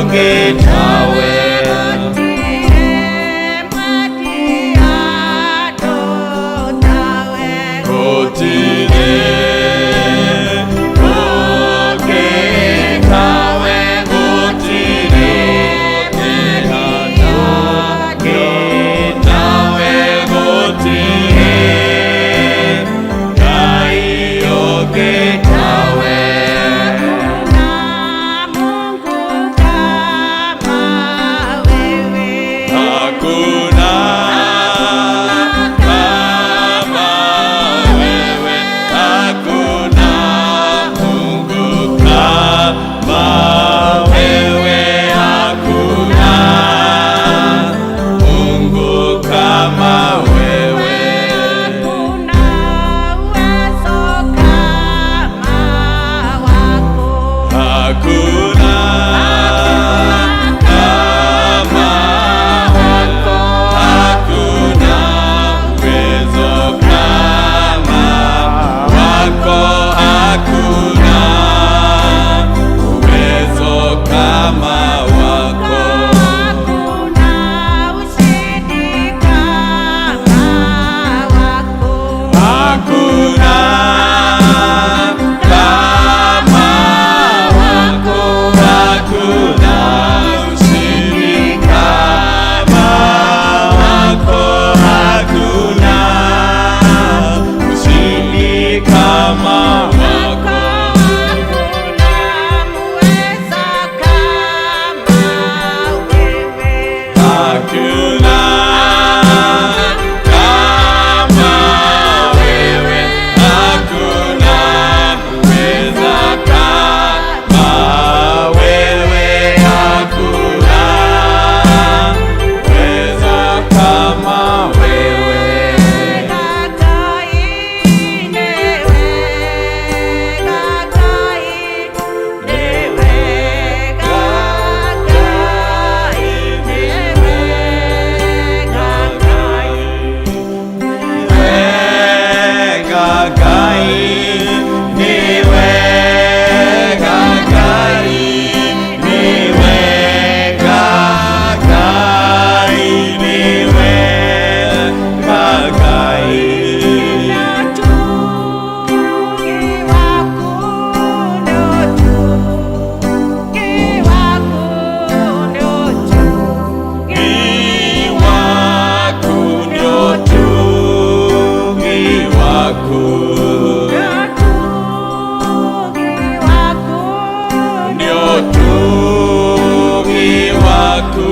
Ũngĩ tawe. Gũtirĩ ũngĩ tawe, gũtirĩ ũngĩ tawe, gũtirĩ Ngai ũngĩ tawe. Hakuna kama wewe, hakuna Mungu kama wewe, hakuna Mungu kama wewe. Hakuna uwezo kama wako. Hakuna kama wako, hakuna uwezo kama wako, hakuna uwezo kama wako. Hakuna ushindi kama wako. Hakuna kama wako, hakuna ushindi kama wako, hakuna ushindi kama wako. Hakuna muweza kama wewe. Hakuna kama wewe, hakuna muweza kama wewe, hakuna muweza kama wewe. Gagai newe, gagai newe, gagai newe, gagai. Gagai, niwe gagai, niwe gagai, niwe gagai. Nĩ ũtugi waku, nĩ ũtugi waku, nĩ ũtugi Waku nĩ ũtugi waku, ũtugi waku, nĩ ũtugi waku,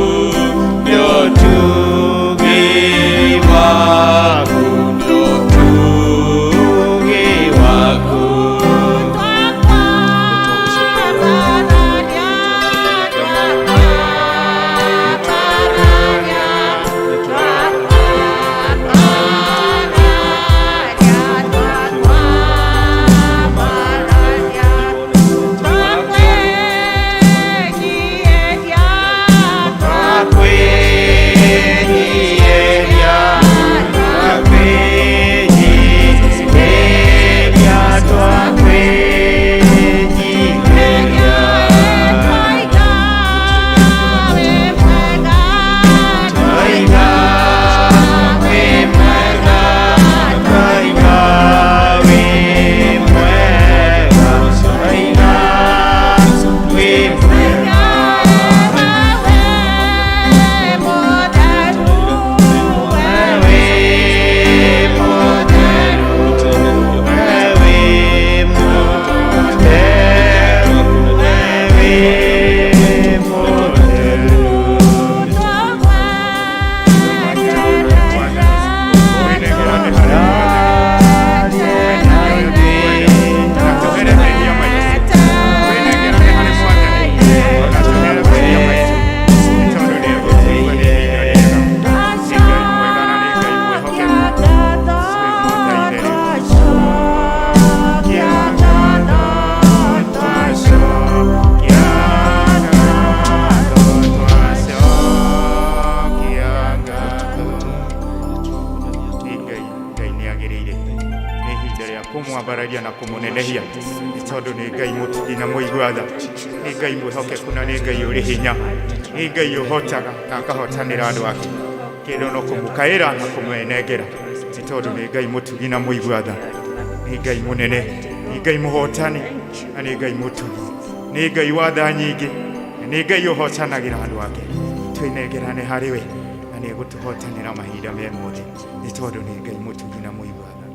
nĩ ũtugi waku, nĩ ũtugi waku. Twakwambararia, twakwambararia, twakwambararia, twakwambararia, twakwĩnyiihia, Twakwĩnyiihia, twakwĩnyiihia, twakwĩnyiihia. Twaiga wĩ mwega, Twaiga wĩ mwega, twaiga wĩ mwega, twaiga wĩ mwega. Wĩ mũtheru, Wĩ mũtheru, wĩ mũtheru, wĩ mũtheru. Tũgweterera, Twacokia ngatho, twacokia Twacokia ngatho. Nĩ Ngai, Ngai nĩ agĩrĩire. Nĩ ihinda rĩa kũmwambararia na kũmũnenehia, nĩ tondũ nĩ Ngai mũtugi na mũigua tha. Nĩ Ngai mwĩhokeku na nĩ Ngai ũrĩ hinya, nĩ Ngai ũhotaga na akahotanĩra andũ ake. Kĩndũ no kũmũkaĩra na kũmwenengera, nĩ tondũ nĩ Ngai mũtugi na mũigua tha, nĩ Ngai mũnene, nĩ Ngai mũhotani na nĩ Ngai mũtugi, nĩ Ngai wa tha nyingĩ na nĩ Ngai ũhotanagĩra andũ ake. Twĩnengerane harĩ we na nĩ egũtũhotanĩra mahinda me mothe, nĩ tondũ nĩ Ngai mũtugi na mũigua tha.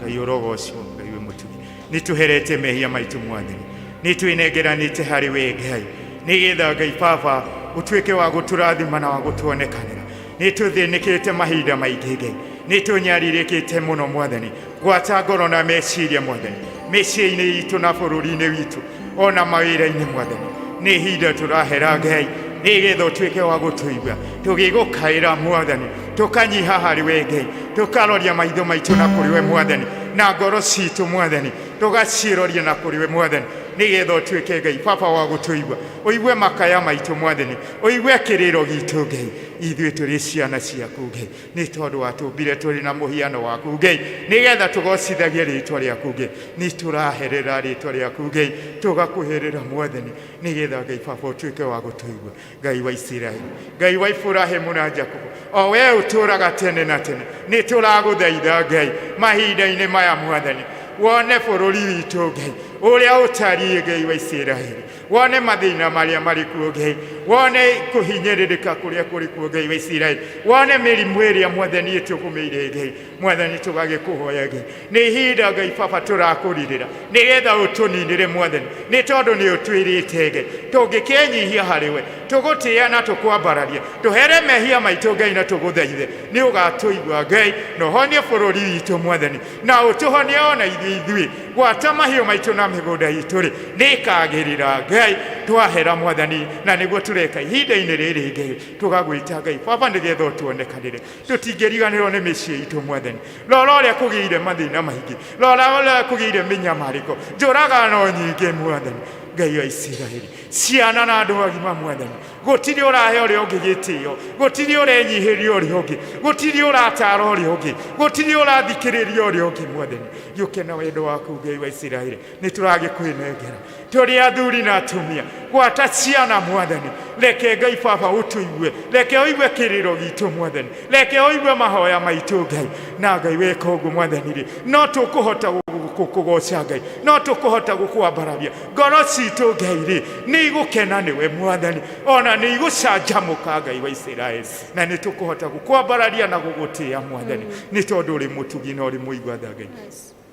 Ngai ũrogocwo, Ngai wĩ mũtugi. Nĩ tũherete mehia maitũ Mwathani, nĩ twĩnengeranĩte harĩ we Ngai, nĩgetha Ngai Baba ũtuĩke wa gũtũrathima na wa gũtuonekanĩra. Nĩ tũthĩnĩkĩte mahinda maingĩ Ngai, nĩ tũnyarirĩkĩte mũno Mwathani, gwata ngoro na meciria Mwathani, mĩciĩ-inĩ itũ na bũrũri-inĩ witũ ona mawĩra-inĩ Mwathani. Nĩ ihinda tũrahera Ngai, nĩgetha ũtuĩke wa gũtũigua tũgĩgũkaĩra Mwathani, tũkanyiha harĩ we Ngai, tũkaroria maitho maitũ na kũrĩ we Mwathani, na ngoro citũ Mwathani tũgaciroria na kũrĩ we Mwathani, nĩgetha ũtuĩke Ngai Baba wa gũtũigua, ũigue makaya maitũ Mwathani, ũigue kĩrĩro gitũ Ngai. Ithuĩ tũrĩ ciana ciaku Ngai, nĩ tondũ watũmbire tũrĩ na mũhiano waku Ngai, nĩgetha tũgocithagie rĩtwa rĩaku Ngai. Nĩ tũraherera rĩtwa rĩaku Ngai, tũgakũherera Mwathani, nĩgetha Ngai Baba ũtuĩke wa gũtũigua. Ngai wa Isiraeli, Ngai wa Iburahimu na Jakubu, o we ũtũũraga tene na tene, nĩ tũragũthaitha Ngai mahinda-inĩ maya Mwathani, wone bũrũri witũ Ngai ũrĩa ũtariĩ Ngai wa Isiraeli, wone mathĩna marĩa marĩ kuo Ngai, wone kũhinyĩrĩrĩka kũrĩa kũrĩ kuo Ngai wa Isiraeli, wone mĩrimũ ĩrĩa Mwathani ĩtũgũmĩire Ngai. Mwathani tũgagĩkũhoya Ngai, nĩ ihinda Ngai Baba tũrakũrirĩra nĩgetha ũtũninĩre Mwathani, nĩ tondũ nĩ ũtwĩrĩte Ngai tũngĩkĩenyihia harĩ we, tũgũtĩĩa na tũkwambararia, tũhere mehia maitũ Ngai na tũgũthaithe, nĩ ũgatũigua Ngai na ũhonie bũrũri witũ Mwathani, na ũtũhonie ona ithuĩ ithuĩ, gwata mahiũ maitũ na mĩgũnda itũ rĩ, nĩ ĩkagĩrĩra Ngai twahera Mwathani, na nĩguo tũreka ihinda-inĩ rĩrĩ Ngai, tũgagwĩta Ngai Baba nĩgetha ũtuonekanĩre. Tũtingĩriganĩrwo nĩ mĩciĩ itũ Mwathani. Rora ũrĩa kũgĩire mathĩna maingĩ, rora ũrĩa kũgĩire mĩnyamarĩko, njũragano nyingĩ Mwathani Ngai wa Isiraeli, ciana na andũ agima Mwathani, gũtirĩ ũrahe ũrĩa ũngĩ gĩtĩo, gũtirĩ ũrenyihĩria ũrĩa ũngĩ, gũtirĩ ũratara ũrĩa ũngĩ, gũtirĩ ũrathikĩrĩria ũrĩa ũngĩ Mwathani. Gĩũke na wendo waku Ngai wa Isiraeli, nĩ tũragĩkwĩnengera tũrĩ athuri na atumia, gwata ciana Mwathani, reke Ngai Baba ũtũigue, reke ũigue kĩrĩro gitũ Mwathani, reke ũigue mahoya maitũ Ngai, na Ngai weka ũguo Mwathani rĩ, no tũkũhota gũkũgoca Ngai, no tũkũhota gũkwambararia ngoro citũ Ngai rĩ, nĩ igũkena nĩwe Mwathani, ona nĩ igũcanjamũka Ngai wa Isiraeli, na nĩ tũkũhota gũkwambararia na gũgũtĩĩa Mwathani, nĩ tondũ ũrĩ mũtugi na ũrĩ mũigua tha Ngai.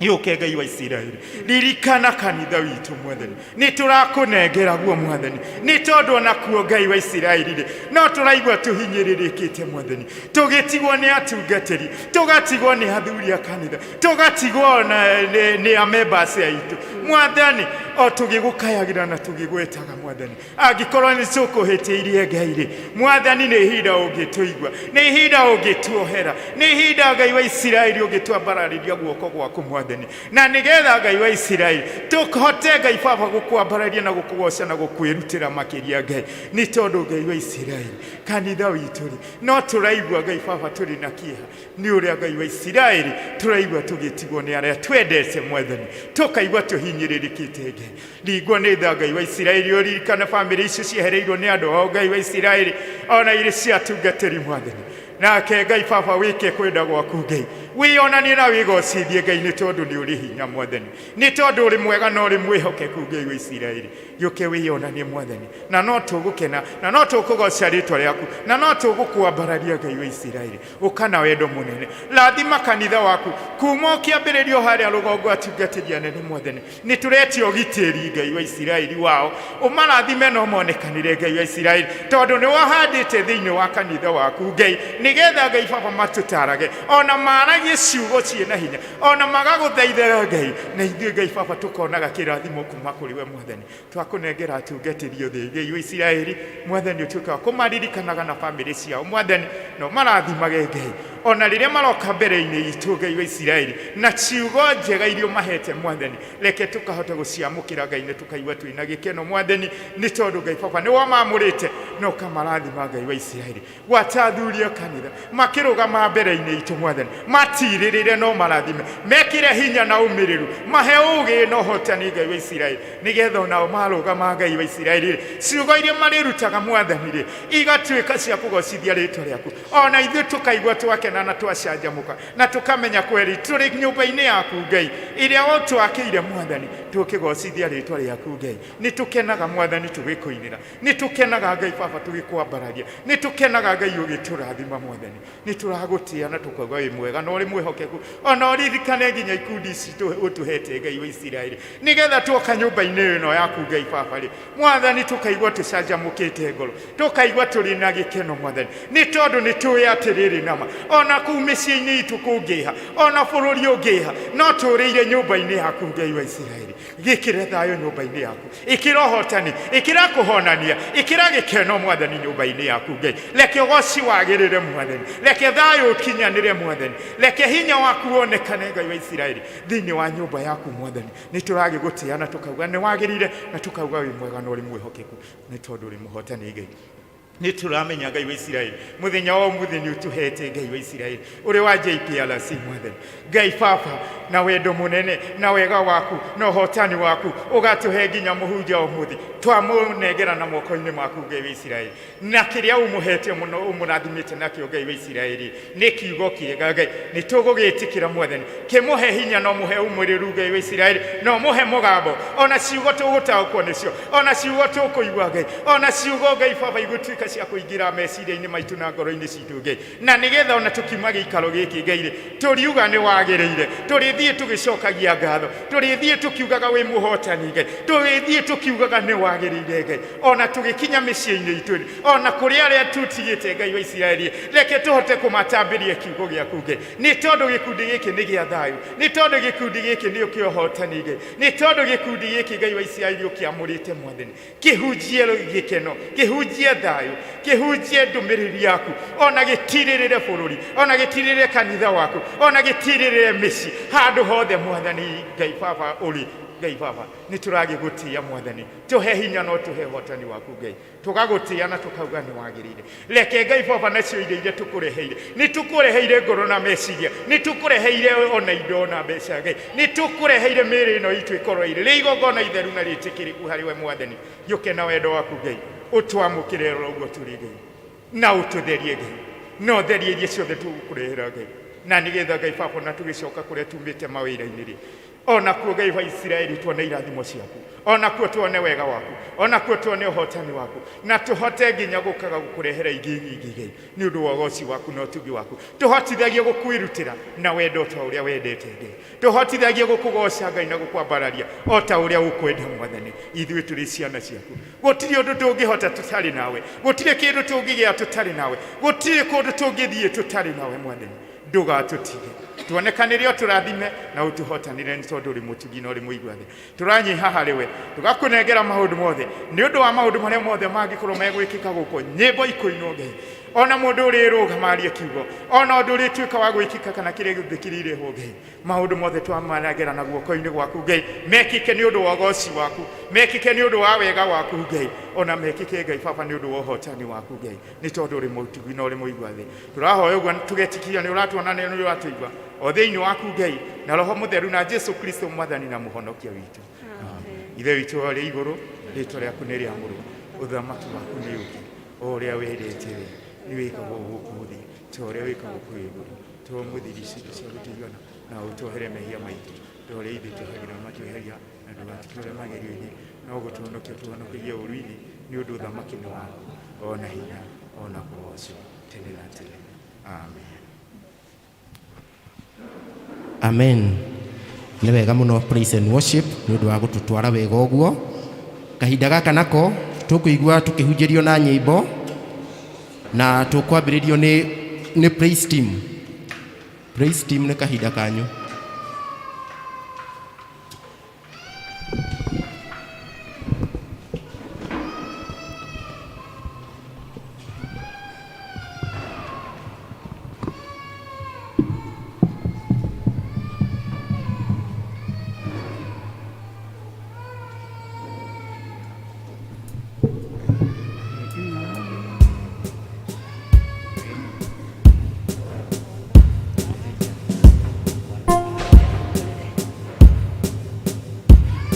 Yũke Ngai wa Isiraeli, ririkana kanitha witũ Mwathani, nĩ tũrakũnengera guo Mwathani, nĩ tondũ onakuo Ngai wa Isiraeli rĩ, no tũraigua tũhinyĩrĩrĩkĩte Mwathani, tũgĩtigwo nĩ atungatĩri, tũgatigwo nĩ athuri a kanitha, tũgatigwo ona nĩ a members aitũ Mwathani, o tũgĩgũkayagĩra na tũgĩgwetaga Mwathani. Angĩkorwo nĩ tũkũhĩtĩirie Ngai rĩ, Mwathani nĩ ihinda ũngĩtũigua, nĩ ihinda ũngĩtuohera, nĩ ihinda Ngai wa Isiraeli ũngĩtwambararĩria guoko gwaku Mwathani, na nĩgetha Ngai wa Isiraeli tũhote Ngai Baba gũkwambararia na gũkũgoca na gũkwĩrutĩra makĩria Ngai, nĩ tondũ Ngai wa Isiraeli kanitha witũ rĩ, no tũraigua Ngai Baba tũrĩ na kĩeha nĩ ũrĩa Ngai wa Isiraeli tũraigua tũgĩtigwo nĩ arĩa twendete Mwathani, tũkaigua tũhinyĩrĩrĩkĩte Ngai. Ringwo nĩ tha Ngai wa Isiraeli, ũririkane bamĩrĩ icio ciehereirwo nĩ andũ ao Ngai wa Isiraeli, ona irĩ cia atungatĩri Mwathani. Nake Ngai Baba wĩke kwenda gwaku Ngai, wĩyonanie na wĩgocithie Ngai, nĩ tondũ nĩ ũrĩ hinya Mwathani, nĩ tondũ ũrĩ mwega na ũrĩ mwĩhokeku Ngai wa Isiraeli. Gĩũke wĩyonanie Mwathani, na no tũgũkena na no tũkũgoca rĩtwa rĩaku na no tũgũkwambararia Ngai wa Isiraeli. Ũka na wendo mũnene, rathima kanitha waku kuma ũkĩambĩrĩrio harĩa rũgongo atungatĩri anene Mwathani. Nĩ tũretia ũgitĩri Ngai wa Isiraeli wao, ũmarathime na ũmonekanĩre Ngai wa Isiraeli, tondũ nĩ wahandĩte thĩinĩ wa kanitha waku Ngai, nĩgetha Ngai Baba matũtarage ona maragie ciugo ciĩna hinya, ona magagũthaithaga Ngai, na ithuĩ Ngai Baba tũkonaga kĩrathimo kuma kũrĩ we Mwathani. Twakũnengera atungatĩri othe Ngai wa Isiraeli Mwathani, ũtuĩke wa kũmaririkanaga na bamĩrĩ ciao Mwathani, na ũmarathimage Ngai ona rĩrĩa maroka mbere-inĩ itũ Ngai wa Isiraeli, na ciugo njega iria ũmahete Mwathani, reke tũkahota gũciamũkĩra Ngai, na tũkaigua twĩna gĩkeno Mwathani, nĩ tondũ Ngai Baba nĩ wamamũrĩte Na ũkamarathima Ngai wa Isiraeli. Gwata athuri a kanitha makĩrũgama mbere-inĩ itũ mwathani, matirĩrĩre no marathime, mekĩre hinya na ũmĩrĩru, mahe ũgĩ na ũhotani Ngai wa Isiraeli, nĩgetha onao marũgama Ngai wa Isiraeli rĩ, ciugo iria marĩrutaga mwathani rĩ, igatuĩka cia kũgocithia rĩtwa rĩaku, ona ithuĩ tũkaigua twakena na twacanjamũka na tũkamenya kweri tũrĩ nyũmba-inĩ yaku Ngai ĩrĩa ũtwakĩire mwathani, tũkĩgocithia rĩtwa rĩaku Ngai. Nĩ tũkenaga mwathani tũgĩkũinĩra, nĩ tũkenaga Ngai baba tũgĩkwambararia, nĩ tũkenaga Ngai ũgĩtũrathima mwathani. Nĩ tũragũtĩa na tũkauga wĩ mwega na ũrĩ mwĩhokeku, ona ũririkane nginya ikundi ici ũtũhete Ngai wa Isiraeli, nĩgetha tuoka nyũmba-inĩ ĩno yaku Ngai baba rĩ, mwathani tũkaigua tũcanjamũkĩte ngoro, tũkaigua tũrĩ na gĩkeno mwathani, nĩ tondũ nĩ tũĩ atĩrĩrĩ nama ona kũu mĩciĩ-inĩ itũ kũngĩha, ona bũrũri ũngĩha, no tũrĩire nyũmba-inĩ yaku Ngai wa Isiraeli. Gĩkĩre thayũ nyũmba-inĩ yaku, ĩkĩra ũhotani, ĩkĩra kũhonania, ĩkĩra gĩkeno mwathani nyũmba-inĩ yaku Ngai. Reke ũgoci wagĩrĩre mwathani, reke thayũ ũkinyanĩre mwathani, reke hinya waku wonekane Ngai wa Isiraeli thĩinĩ wa nyũmba yaku mwathani. Nĩ tũragĩgũtĩa na tũkauga nĩ wagĩrĩire, na tũkauga wĩ mwega na ũrĩ mwĩhokeku, nĩ tondũ ũrĩ mũhotani Ngai. Nĩ tũramenya Ngai wa Isiraeli mũthenya wa ũmũthĩ nĩ ũtũhete Ngai wa Isiraeli ũrĩ wa JPRC mwathani Ngai baba, na wendo mũnene na wega waku na ũhotani waku ũgatũhe nginya mũhunjia ũmũthĩ, twamũnengera na moko-inĩ maku Ngai wa Isiraeli, na kĩrĩa ũmũhete mũno ũmũrathimĩte nakĩo Ngai wa Isiraeli nĩ kiugo kĩega Ngai, nĩ tũgũgĩtĩkĩra mwathani, kĩmũhe hinya na ũmũhe ũmĩrĩru Ngai wa Isiraeli, na ũmũhe mũgambo, ona ciugo tũgũtaũkwo nĩcio, ona ciugo tũkũigua Ngai, ona ciugo Ngai baba igũtuĩka cia kũingĩra meciria-inĩ maitũ na ngoro-inĩ citũ Ngai, na nĩgetha ona tũkiuma gĩikaro gĩkĩ Ngai rĩ, tũriuga nĩ wagĩrĩire, tũrĩthiĩ tũgĩcokagia ngatho, tũrĩthiĩ tũkiugaga wĩ mũhotani Ngai, tũrĩthiĩ tũkiugaga nĩ wagĩrĩire Ngai, ona tũgĩkinya mĩciĩ-inĩ itũ rĩ, ona kũrĩ arĩa tũtigĩte Ngai wa Isiraeli, reke tũhote kũmatambĩria kiugo gĩaku Ngai, nĩ tondũ gĩkundi gĩkĩ nĩ gĩa thayũ, nĩ tondũ gĩkundi gĩkĩ nĩ kĩa ũhotani Ngai, nĩ tondũ gĩkundi gĩkĩ Ngai wa Isiraeli ũkĩamũrĩte mwathani, kĩhunjie gĩkeno, kĩhunjie thayũ, kĩhunjie ndũmĩrĩri yaku, ona gĩtirĩrĩre bũrũri, ona gĩtirĩrĩre kanitha waku, ona gĩtirĩrĩre mĩciĩ, handũ hothe mwathani Ngai baba ũrĩ. Ngai baba nĩ tũragĩgũtĩa mwathani, tũhe hinya no tũhe ũhotani waku Ngai, tũgagũtĩa na tũkauga nĩ wagĩrĩire. Reke Ngai baba nacio indo iria tũkũreheire, nĩ tũkũreheire ngoro na meciria, nĩ tũkũreheire ona indo na mbeca Ngai, nĩ tũkũreheire mĩĩrĩ ĩno itũ ĩkorwo ĩrĩ rĩ igongona itheru na rĩtĩkĩrĩku harĩ we mwathani. Gĩũke na wendo waku Ngai, ũtwamũkĩre oro ũguo tũrĩ Ngai, na ũtũtherie Ngai, na ũtherie iria ciothe tũgũkũrehera Ngai, na nĩgetha Ngai baba ona tũgĩcoka kũrĩa tumĩte mawĩra-inĩ rĩ, ona kuo Ngai wa Isiraeli tuone irathimo ciaku, ona kuo tuone wega waku, ona kuo tuone ũhotani waku, na tũhote nginya gũkaga gũkũrehera ingĩ nyingĩ Ngai, nĩ ũndũ wa ũgoci waku na ũtugi waku. Tũhotithagie gũkwĩrutĩra na wendo ta ũrĩa wendete Ngai, tũhotithagie gũkũgoca Ngai na gũkwambararia o ta ũrĩa ũkwenda mwathani. Ithuĩ tũrĩ ciana ciaku, gũtirĩ ũndũ tũngĩhota tũtarĩ nawe, gũtirĩ kĩndũ tũngĩgĩa tũtarĩ nawe, gũtirĩ kũndũ tũngĩthiĩ tũtarĩ nawe mwathani. Ndũgatũtige, tuonekanĩre ũtũrathime na ũtũhotanĩre, nĩ tondũ ũrĩ mũtugi na ũrĩ mũigua thĩ. Tũranyiha harĩ we, tũgakũnengera maũndũ mothe, nĩ ũndũ wa maũndũ marĩa mothe mangĩkorwo megwĩkĩka gũkũ, nyĩmbo ikũinwo Ngai, ona mũndũ ũrĩrũgama arie kiugo, ona ũndũ ũrĩtuĩka wa gwĩkĩka kana kĩrĩa gĩothe kĩrĩrehwo Ngai, maũndũ mothe twamanengera na guoko-inĩ gwaku Ngai, mekĩke nĩ ũndũ wa ũgoci waku, mekĩke nĩ ũndũ wa wega waku Ngai, ona mekĩke Ngai baba nĩ ũndũ wa ũhotani waku Ngai, nĩ tondũ ũrĩ mũtugi na ũrĩ mũigua thĩ. Tũrahoya ũguo tũgetikia nĩ ũratuona na nĩ ũratũigua o thĩinĩ waku Ngai, na Roho Mũtheru na Jesu Kristo mwathani na mũhonokia witũ. Ithe witũ ũrĩ igũrũ, rĩtwa rĩaku nĩ rĩamũrwo, ũthamaki waku nĩ ũke, o ũrĩa wendete we nĩ wĩkagwo gũkũ thĩ ta ũrĩa wĩkagwo kũu igũrũ. Tũhe ũmũthĩ irio citũ cia gũtũigana, na ũtuohere mehia maitũ ta ũrĩa ithuĩ tuohagĩra matuoheria, na ndũgatũtware magerio-inĩ, no gũtũhonokia ũtũhonokerie ũũru-inĩ, nĩ ũndũ ũthamaki nĩ waku, ona hinya, ona kũgocwo tene na tene. Amen. Amen. Nĩ wega mũno praise and worship nĩ ũndũ wa gũtũtwara wega ũguo. Kahinda gaka nako tũkũigua tũkĩhunjĩrio na nyĩmbo na tũkwambĩrĩrio nĩ praise team. Praise team nĩ kahinda kanyu.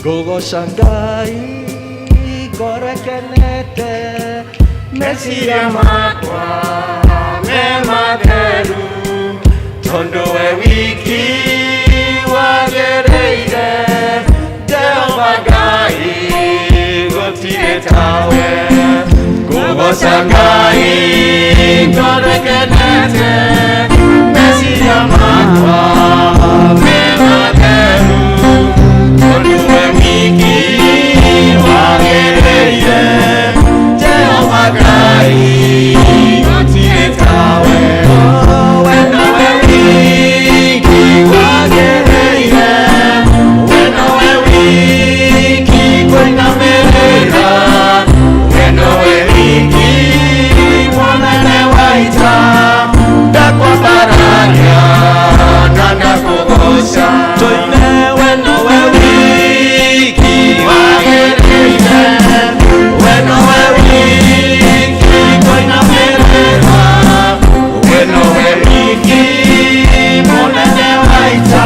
Ngũgoca Ngai ngoro ĩkenete, meciria makwa me matheru, tondũ we wiki wagĩrĩire. Jehova Ngai, gũtirĩ tawe. Ngũgoca Ngai ngoro ĩkenete, meciria makwa me matheru, tondũ we wiki wagĩrĩire. Jehova Ngai, gũtirĩ tawe. We nowe wiki wagĩrĩire, we nowe wiki kũinamĩrĩra, we nowe wiki mũnene wa ita, ndakwambararia na ndakũgoca. Tũine, we nowe wiki wagĩrĩire, we nowe wiki kũinamĩrĩra, we nowe wiki mũnene wa ita,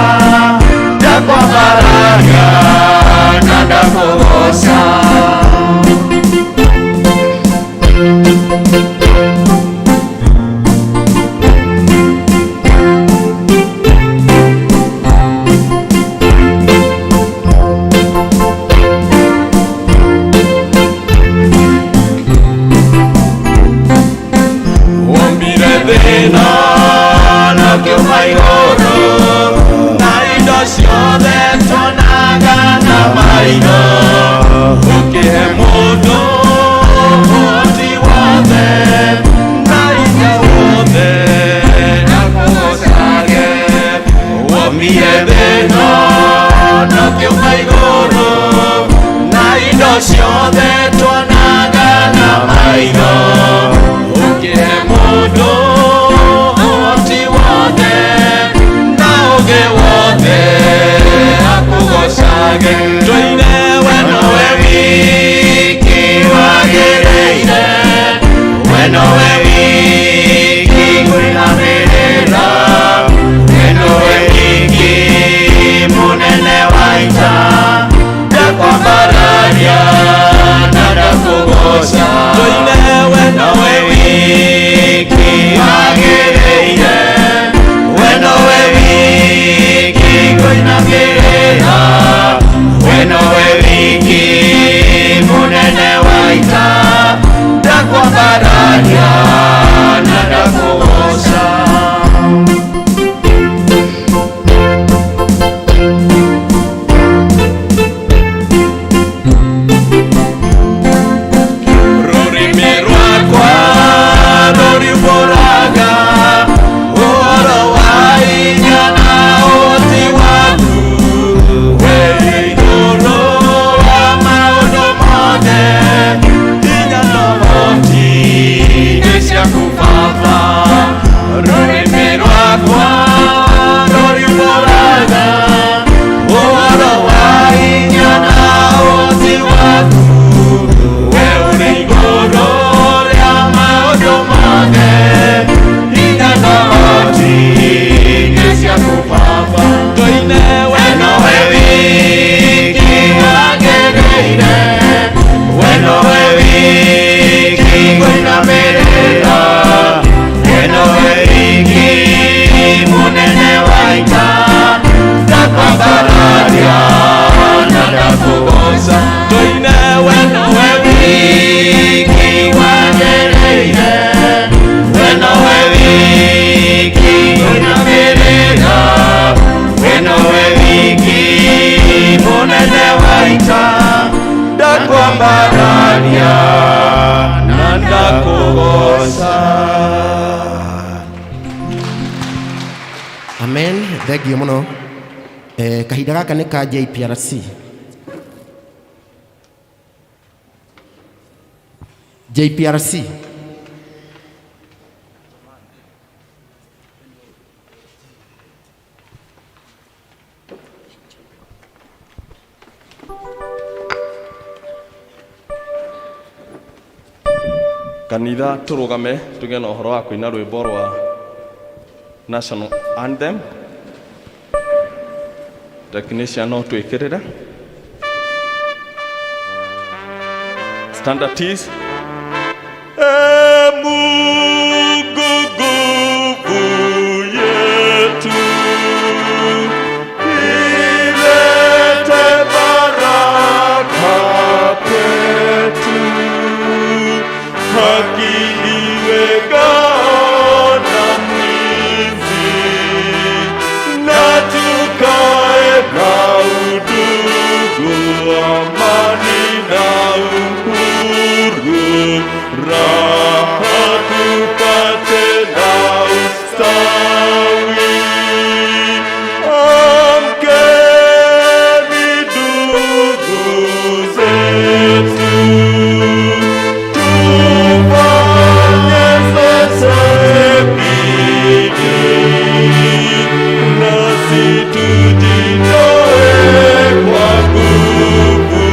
ndakwambararia na ndakũgoca. Wombire thĩna na kĩũma igũrũ, na indo ciothe tuonaga na maitho, ũkĩhe mũndũ ũhoti wothe na hinya wothe akũgocage. Wombire thĩna na kĩũma igũrũ, na indo ciothe tuonaga na maitho, ũkĩhe mũndũ ũhoti wothe na ũũgĩ wothe akũgocage. Tũine, we nowe wiki wagĩrĩire, we nowe wiki kũinamĩrĩra, we nowe wiki mũnene wa ita, ndakwambararia na ndakũgoca. Tũine, we nowe wiki wagĩrĩire, we nowe wiki kũinamĩrĩra, we nowe wiki mũnene wa ita, ndakwambararia na ndakũgoca. Rũrĩmĩ rwakwa rũriumbũraga ũhoro wa hinya na ũhoti waku, we igũrũ wa maũndũ mothe, hinya na ũhoti nĩ ciaku Baba. Rũrĩmĩ rwakwa rũriumbũraga ũhoro wa hinya na ũhoti waku, we ũrĩ igũrũ rĩa maũndũ mothe, hinya na ũhoti nĩ ciaku Baba. Tũine, we nowe wiki wagĩrĩire, we nowe wiki kũinamĩrĩra, we nowe wiki mũnene wa ita, ndakwambararia na ndakũgoca. Tũine, we nowe wiki wagĩrĩire, we nowe wiki kũinamĩrĩra, we nowe wiki mũnene wa ita, ndakwambararia na ndakũgoca. Amen, thengio mũno. Kahinda gaka nĩ ka JPRC. JPRC. Kanitha tũrũgame tũgĩe na ũhoro wa kũina rwĩmbo rwa national anthem. Technician no twĩkĩrĩre. Standard T's. E Mungu nguvu yetu, ilete baraka kwetu, haki iwe ngao na mlinzi, na tukae na udugu, amani na uhuru, raha tupate na ustawi. Amkeni ndugu zetu, tufanye sote bidii, nasi tujitoe kwa nguvu,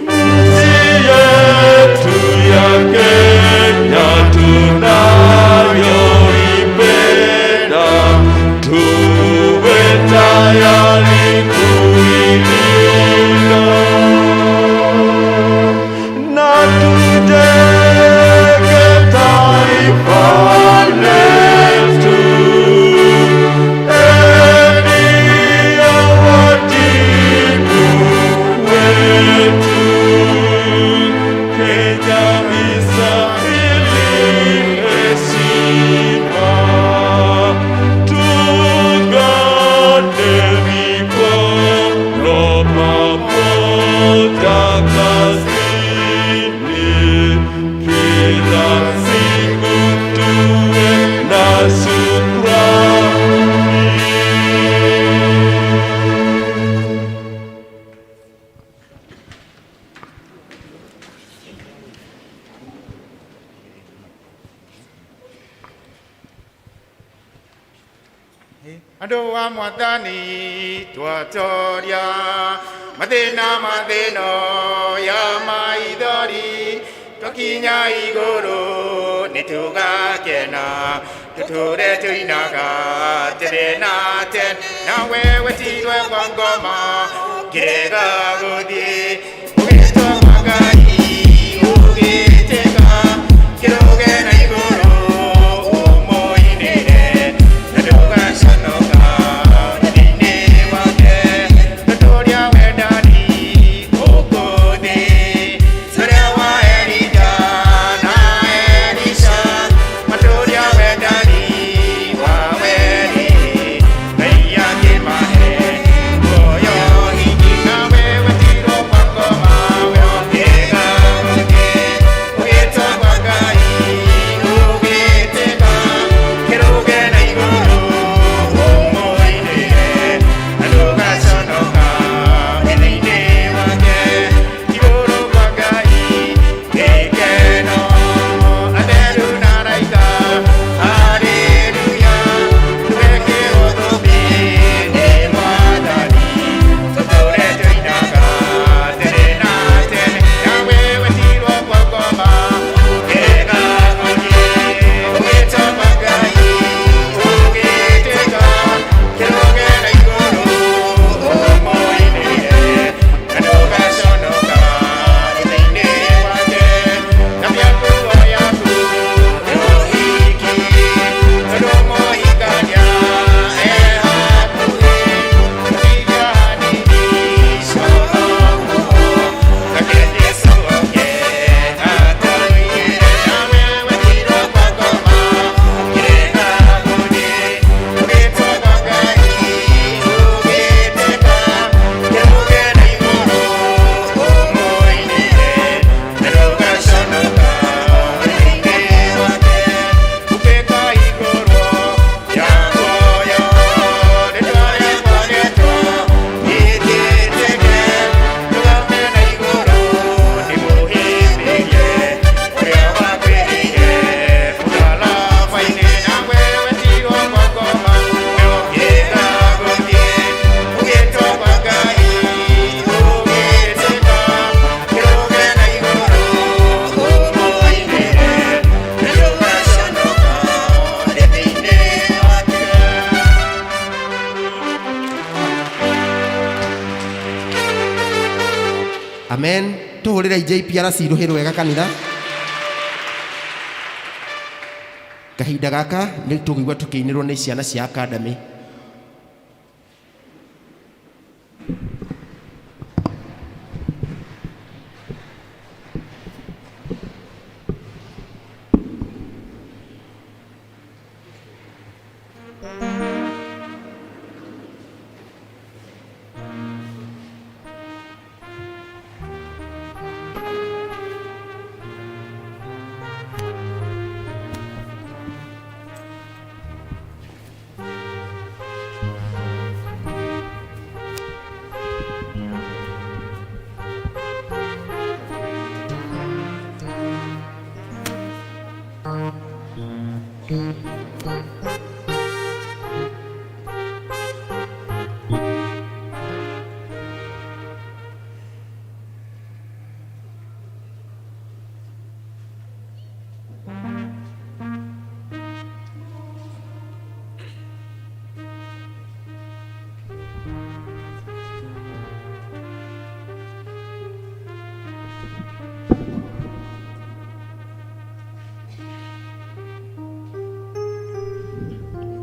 nchi yetu ya Kenya tunayoipenda, tuwe tayari kuilinda na tujenge taifa letu. Ndiyo wajibu wetu. Kenya istahili heshima, tuungane mikono pamoja kazini, kila siku tuwe na shukrani. Andũ a mwathani twatoria mathĩna mathĩno ya maithori twakinya igũrũ nĩtũgakena tũtũre tũinaga tene na tene nawe wetirwe kwa ngoma ngĩrega gũthiĩ ũgĩtwo kwa Ngai ũgĩtĩka kĩrũge na igũrũ ũmũinĩre na ndũgaconoka thĩinĩ wake tũtũria wendani gũkũ thĩ tũrĩa wa Elija na Elisha matũria wendani wa weri Ngai akĩmahe muoyo hingi nawe wetirwo kwa ngoma we ũngĩga Tũhũrĩre JPRC rũhĩ rwega kanitha. Kahinda gaka nĩ tũgũigua tũkĩinĩrwo nĩ ciana cia academy.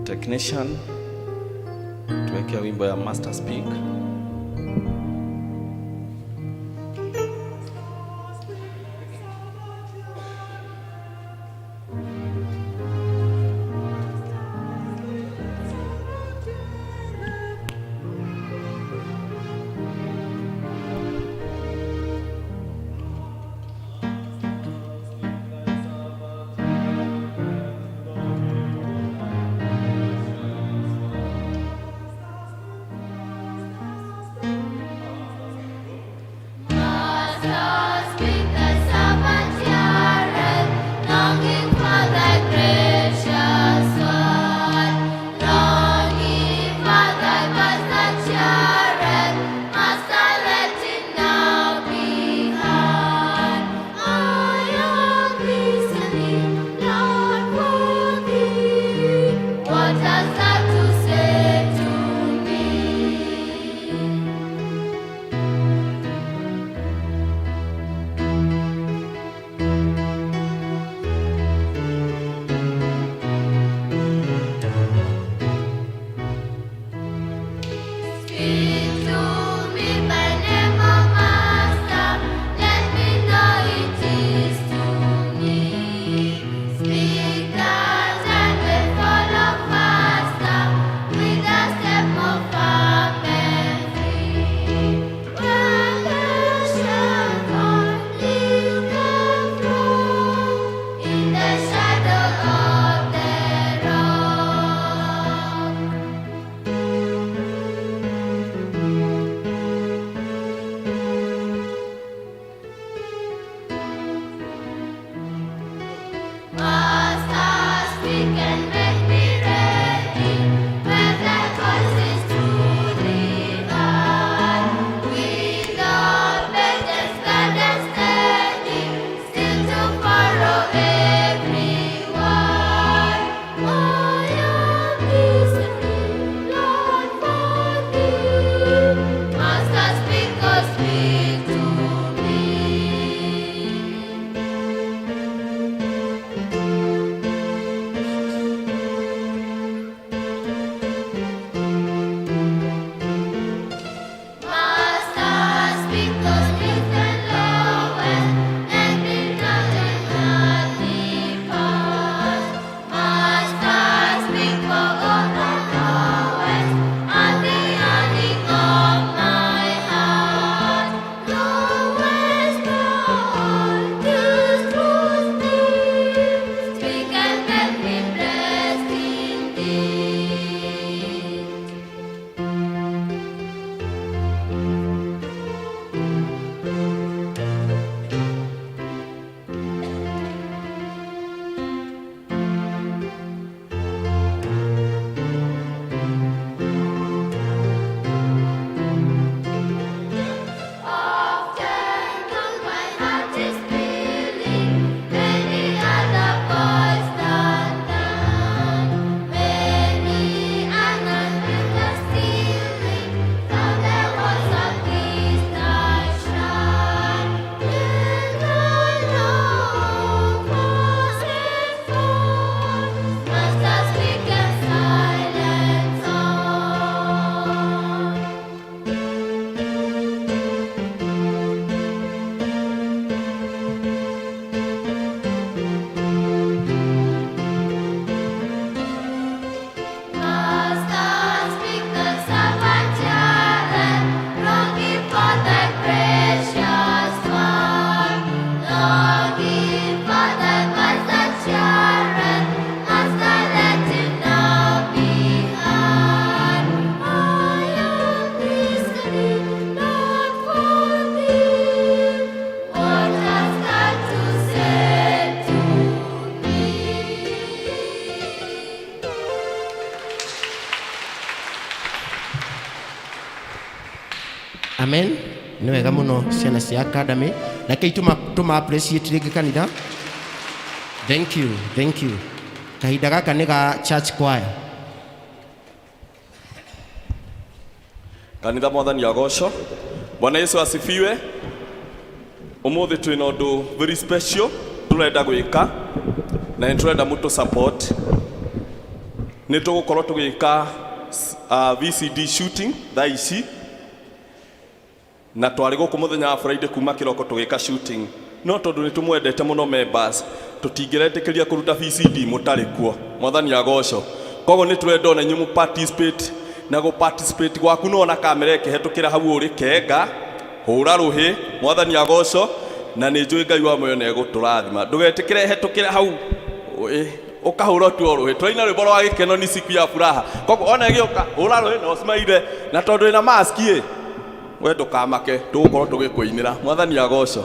Technician, tuweke wimbo ya Master Speak. Amen. Nĩ wega mũno ciana cia academy. Rekei tũma appreciate rĩngĩ kanitha. Thank you, thank you. Kahinda gaka nĩ ga church choir. Kanitha mwathani agocwo. Bwana Yesu asifiwe. Umuthi twina undu very special turenda gwika na nĩ turenda mũtũ support. Nĩ tũgũkorwo tũgĩka VCD shooting thaa ici, na twarĩ gũkũ mũthenya wa Friday kuma kĩroko tũgĩka shooting, no tondũ nĩ tũmwendete mũno members, tũtingĩretĩkĩria kũruta VCD mũtarĩ kuo. Mwathani agocwo. Koguo nĩ tũrenda ona inyuĩ mũ participate, na gũ participate gwaku no ona kamera ĩkĩhetũkĩra hau ũrĩ kenga hũra rũhĩ. Mwathani agocwo. Na nĩ njũĩ Ngai wa muoyo nĩ egũtũrathima. Ndũgetĩkĩre hetũkĩre hau ũkahũra tu o rũhĩ. Tũraina rwĩmbo rwa gĩkeno, ni siku ya furaha. Koguo ona ĩgĩũka hũra rũhĩ na ũcimaire, na tondũ ĩna mask ĩ, we ndũkamake, tũgũkorwo tũgĩkũinĩra. Mwathani agocwo.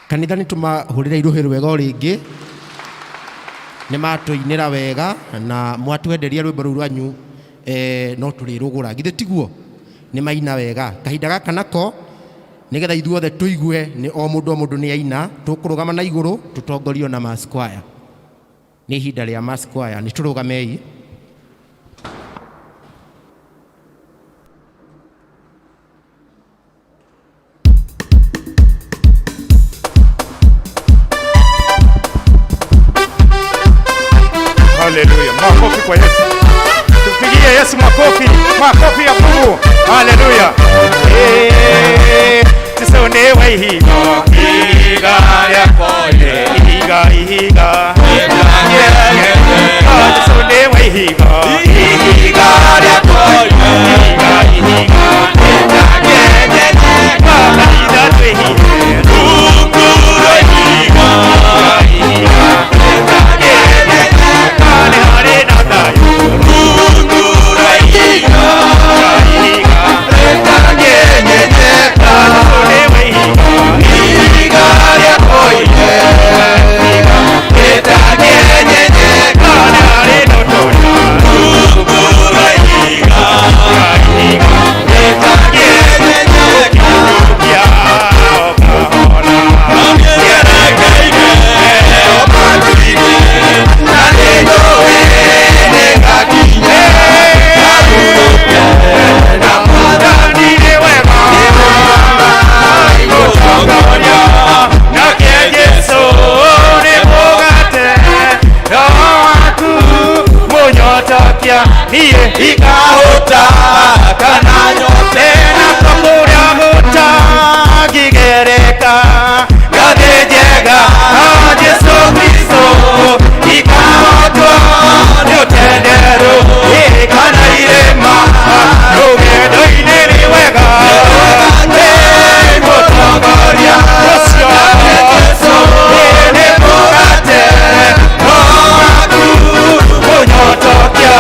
Kanitha nä tå mahå rä re irũhĩ rwega o rĩngĩ nä matũinĩra wega na mwatwenderia rwĩmbo rũu rwanyu no tũrĩrũgũra githĩ tiguo nĩ maina wega kahinda gaka nako nĩgetha ithuothe tũigue nĩ o mũndũ o mũndũ nĩ aina tũkũrũgama na igũrũ tũtongorio na mass choir. Nĩ ihinda rĩa mass choir nĩ tũrũgamei. Haleluya. Makofi kwa Yesu. Tupigie Yesu makofi, makofi ya Mungu. Haleluya. Eh, tusonewe ihiga. Ihiga lyakoye. Ihiga, ihiga. Tusonewe ihiga. Ihiga lyakoye. Ihiga, ihiga. Ihiga twehiye. Ruguru ihiga. Ihiga. Ikahota kana nyote na kũrĩa gũtangĩgereka ngathĩ njega Jesu Kristo ikahotwo nĩ ũtenderũ kana irĩma rũgendo-inĩ nĩ wega mũtongoria ũcio Jesu nĩ mũgate waku mũnyotokia.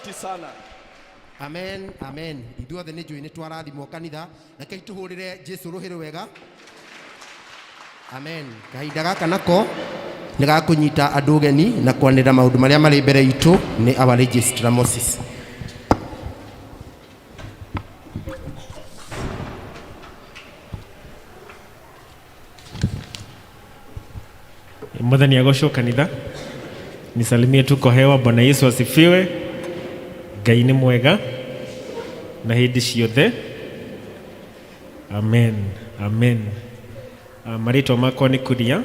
Asante sana. Amen, amen. Ithuothe nĩ njũĩ nĩ twarathimwo kanitha. Rekei tũhũrĩre Jesu rũhĩ rwega. Amen. Kahinda gaka nako nĩ gakũnyita andũ ũgeni na kwanĩrĩra maũndũ marĩa marĩ mbere itũ nĩ our registrar Moses. Mwathani agocwo kanitha. Nisalimie tu kwa hewa. Bwana Yesu asifiwe. Ngai nĩ mwega na hĩndĩ ciothe. Amen, amen. Marĩtwa makwa nĩ Kuria,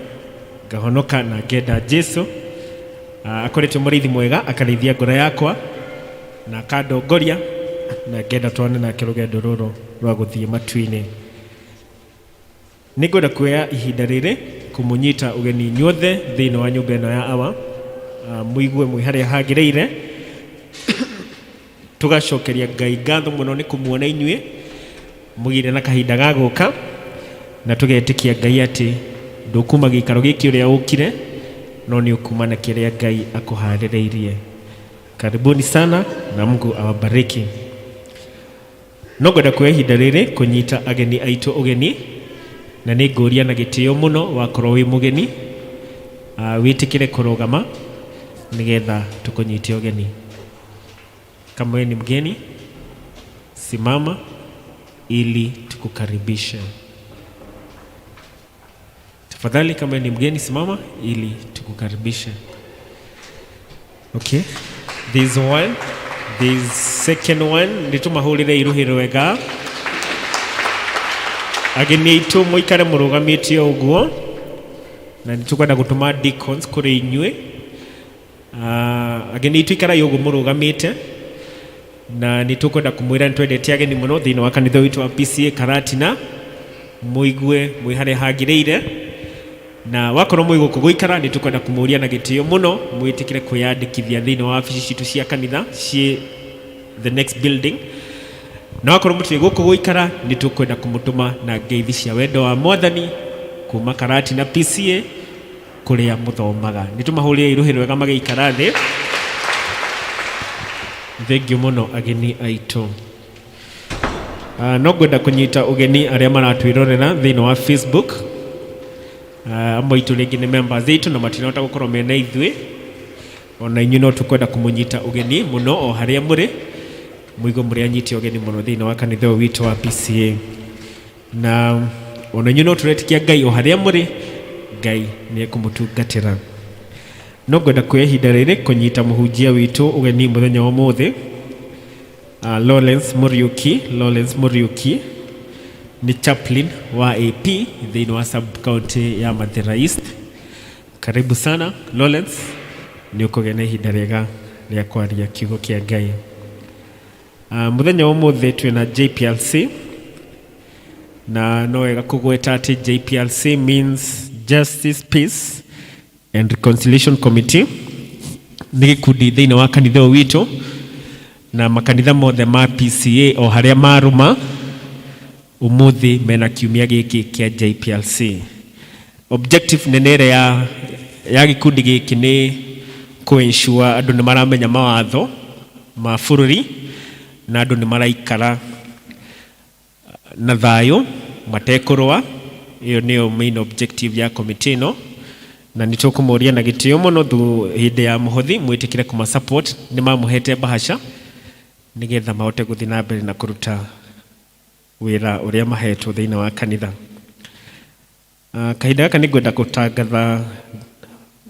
ngahonoka na ngenda Jesu. Akoretwo mũrĩithi mwega, akarĩithia ngoro yakwa na akandongoria na ngenda twane nake rũgendo rũrũ rwa gũthiĩ matu-inĩ. Nĩngwenda kuoya ihinda rĩrĩ kũmũnyita ũgeni inyuothe thĩinĩ wa nyũmba ĩno ya awa, mũigue mwĩ harĩa hagĩrĩire. Tũgacokeria Ngai ngatho mũno nĩ kũmuona inyuĩ mũgĩire na kahinda ga gũka, na tũgetĩkia Ngai atĩ ndũkuma gĩikaro gĩkĩ ũrĩa ũkire, no nĩ ũkuma na kĩrĩa Ngai akũharĩrĩirie. Karibuni sana na Mungu awabariki. No ngwenda kuoya ihinda rĩrĩ kũnyita ageni aitũ ũgeni, na nĩ ngũria na gĩtĩo mũno wakorwo wĩ mũgeni, wĩtĩkĩre kũrũgama nĩgetha tũkũnyite ũgeni. Kama wewe ni mgeni, simama ili tukukaribishe. Tafadhali, kama wewe ni mgeni, simama ili tukukaribishe. Okay. This one, this second one, nĩtũmahũrĩre iruhĩ rwega. Ageni aitũ mũikare mũrũgamĩte ũguo, na nĩtũkwenda gũtũma deacons kũrĩ inyuĩ. Ageni aitũ ikarai ũguo mũrũgamĩte, na nĩtũkwenda kũmwĩra nĩtwendete ageni mũno thĩinĩ wa kanitha witũ wa PCA Karatina. Mũigue mwĩ harĩa hagĩrĩire, na wakorwo mwĩ gũkũ gũikara nĩtũkwenda kũmũria na gĩtĩo mũno mwĩtĩkĩre kwĩyandĩkithia thĩinĩ wa wabici citũ cia kanitha ciĩ the next building. Na wakorwo mũtirĩ gũkũ gũikara nĩtũkwenda kũmũtũma na ngeithi cia wendo wa Mwathani kuma Karatina PCA kũrĩa mũthomaga. Nĩtũmahũrĩre iruhĩ rwega magĩikara thĩ. Thengiũ mũno ageni aitũ. No ngwenda kũnyita ũgeni arĩa maratwĩrorera thĩinĩ wa Facebook. Amwe aitũ rĩngĩ nĩ members aitũ na matinahota gũkorwo mena ithuĩ. Ona inyuĩ no tũkwenda kũmũnyita ũgeni mũno o harĩa mũrĩ, mũigue mũrĩ anyite ũgeni mũno thĩinĩ wa kanitha ũyũ witũ wa PCA. Na ona inyuĩ no tũretĩkia Ngai o harĩa mũrĩ, Ngai nĩ ekũmũtungatĩra. No ngwenda kuoya ihinda rĩrĩ kũnyita mũhunjia witũ ũgeni mũthenya wa ũmũthĩ, Lawrence Muriuki. Lawrence Muriuki nĩ chaplain wa AP thĩinĩ wa sub county ya Mathira East. Karibu sana Lawrence, nĩ ũkũgĩa na ihinda rĩega rĩa kwaria kiugo kĩa Ngai. Mũthenya wa ũmũthĩ twĩna JPLC, na no wega kũgweta atĩ JPLC means Justice, Peace and Reconciliation Committee. Nĩ gĩkundi thĩinĩ wa kanitha ũyũ witũ na makanitha mothe ma PCA o harĩa marũma ũmũthĩ mena kiumia gĩkĩ kĩa JPLC. Objective nene ĩrĩa ya gĩkundi gĩkĩ nĩ kũ-ensure andũ nĩ maramenya mawatho ma bũrũri na andũ nĩ maraikara na thayũ matekũrũa. Ĩyo nĩyo main objective ya committee ĩno, na nĩ tũkũmũria na gĩtĩo mũno thu hĩndĩ ya mũhothi mwĩtĩkĩre kũma support. Nĩ mamũhete bahasha nĩgetha mahote gũthiĩ na mbere na kũruta wĩra ũrĩa mahetwo thĩinĩ wa kanitha. Kahinda gaka nĩ ngwenda gũtangatha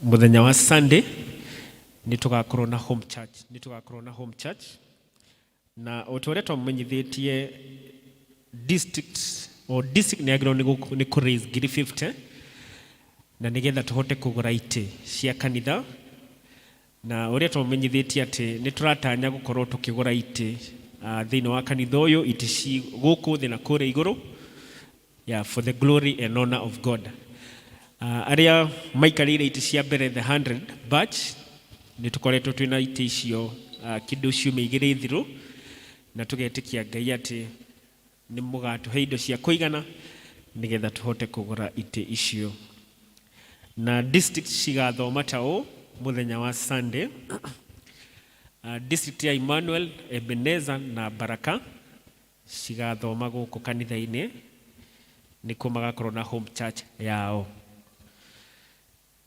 mũthenya wa Sunday nĩ tũgakorwo na home church, nĩ tũgakorwo na home church, na o ta ũrĩa twamenyithĩtie district o district nĩ yagĩrĩirwo nĩ kũ raise ngiri 50 na nĩgetha tũhote kũgũra itĩ cia kanitha, na ũrĩa twamenyithĩtie atĩ nĩ tũratanya gũkorwo tũkĩgũra itĩ thĩinĩ wa kanitha ũyũ, itĩ ci gũkũ thĩ na kũrĩa igũrũ, yeah, for the glory and honor of God. Arĩa maikarĩire itĩ cia mbere, the 100 batch, nĩ tũkoretwo twĩna itĩ icio kĩndũ ciumia igĩrĩ thiru, na tũgetĩkia Ngai atĩ nĩ mũgatũhe indo cia kũigana nĩgetha tũhote kũgũra itĩ icio. Na district cigathoma ta ũũ mũthenya wa Sunday. District ya Emmanuel, Ebeneza na Baraka cigathoma gũkũ kanitha-inĩ, nĩkuo magakorwo na home church yao.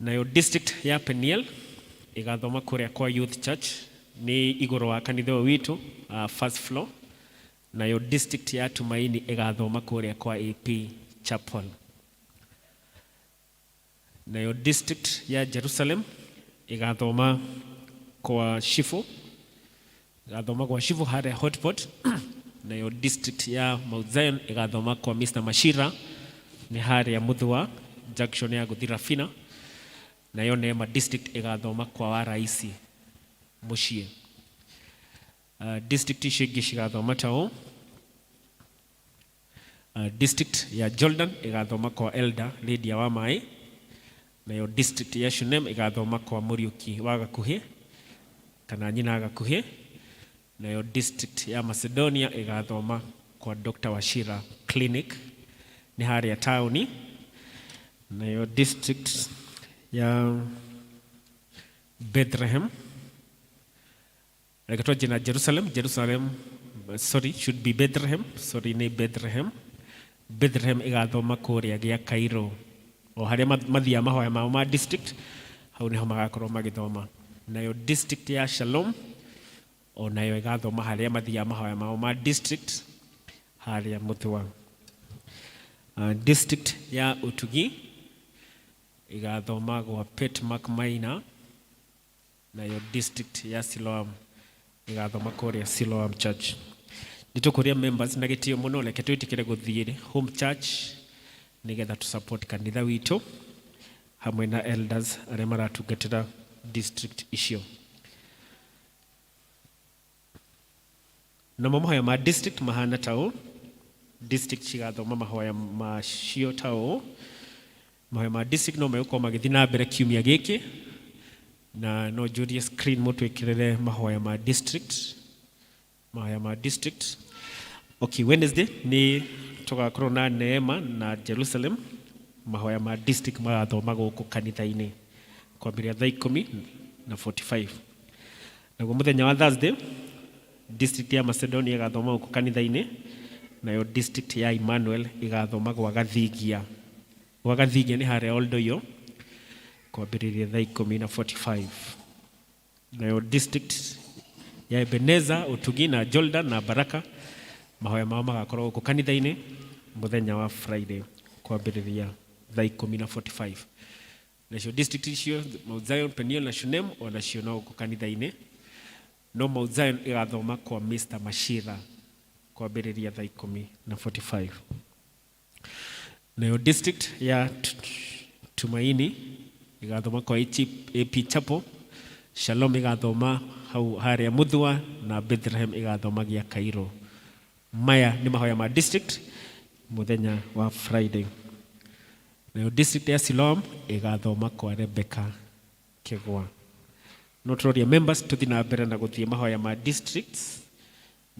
Nayo district ya Peniel ĩgathoma kũrĩa kwa Youth Church, nĩ igũrũ wa kanitha ũyũ witũ, first floor. Nayo district ya Tumaini ĩgathoma kũrĩa kwa AP Chapel. Nayo district ya Jerusalem ĩgathoma kwa Shifu, ĩgathoma kwa Shifu harĩa Hotpot. Nayo district ya Mount Zion ĩgathoma kwa Mr. Mashira, nĩ harĩa Muthua junction ya gũthiĩ Rafina. Nayo Neema district ĩgathoma kwa wa Raisi mũciĩ. District icio ingĩ cigathoma ta ũũ. District ya Jordan ĩgathoma kwa Elder Lydia wa Maĩ. Nayo district ya Shunem ĩgathoma kwa Mũriũki wa Gakuhĩ kana nyina Gakuhĩ. Nayo district ya Macedonia ĩgathoma kwa Dr. Wachira Clinic, nĩ harĩa taũni. Nayo district ya Bethlehem, reke twanjie na Jerusalem, Jerusalem, sorry, should be Bethlehem, sorry, nĩ Bethlehem. Bethlehem ĩgathoma kũrĩa gĩa Cairo, o harĩa mathiaga mahoya mao ma district, hau nĩho magakorwo magĩthoma. Nayo district ya Shalom o nayo ĩgathoma harĩa mathiaga mahoya mao ma district, harĩa Muthua. District ya Utugi ĩgathoma gwa Pet Mark Maina. Nayo district ya Siloam ĩgathoma kũrĩa Siloam Church. Nĩ tũkũria members na gĩtĩo mũno, reke twĩtĩkĩre gũthiĩ home church nĩgetha tũ support kanitha witũ hamwe na elders arĩa maratungatĩra district icio. Namo mahoya ma district mahana ta ũũ. District cigathoma mahoya macio ta ũũ. Mahoya ma district no megũkorwo magĩthiĩ na mbere kiumia gĩkĩ, na no njũrie screen mũtwĩkĩrĩre mahoya ma district, mahoya ma district. Okay, Wednesday nĩ tũgakorwo na Neema na Jerusalem, mahoya ma district magathoma gũkũ kanitha-inĩ kwambĩrĩria thaa 10 na 45. Naguo mũthenya wa Thursday, district ya Macedonia ĩgathoma gũkũ kanitha-inĩ, nayo district ya Emmanuel ĩgathoma gwa Gathigia. Gwa Gathigia nĩ harĩa Oldoiyo, kwambĩrĩria thaa 10 na 45. Nayo district ya Ebeneza, Utugi na Jordan na Baraka, mahoya mao magakorwo gũkũ kanitha-inĩ mũthenya wa Friday kwambĩrĩria thaa 10 na 45. Nacio district icio Mount Zion, Peniel na Shunem onacio no gũkũ kanitha-inĩ, no Mount Zion ĩgathoma kwa Mr. Mashira kwambĩrĩria thaa 10 na 45. Nayo district ya Tumaini ĩgathoma kwa AP Chapel, Shalom ĩgathoma hau harĩa Muthua, na Bethlehem ĩgathoma gĩa Cairo. Maya nĩ mahoya ma district mũthenya wa Friday. Nayo district ya Siloam ĩgathoma kwa Rebecca Kegwa. No tũroria members tũthiĩ na mbere na gũthiĩ mahoya ma districts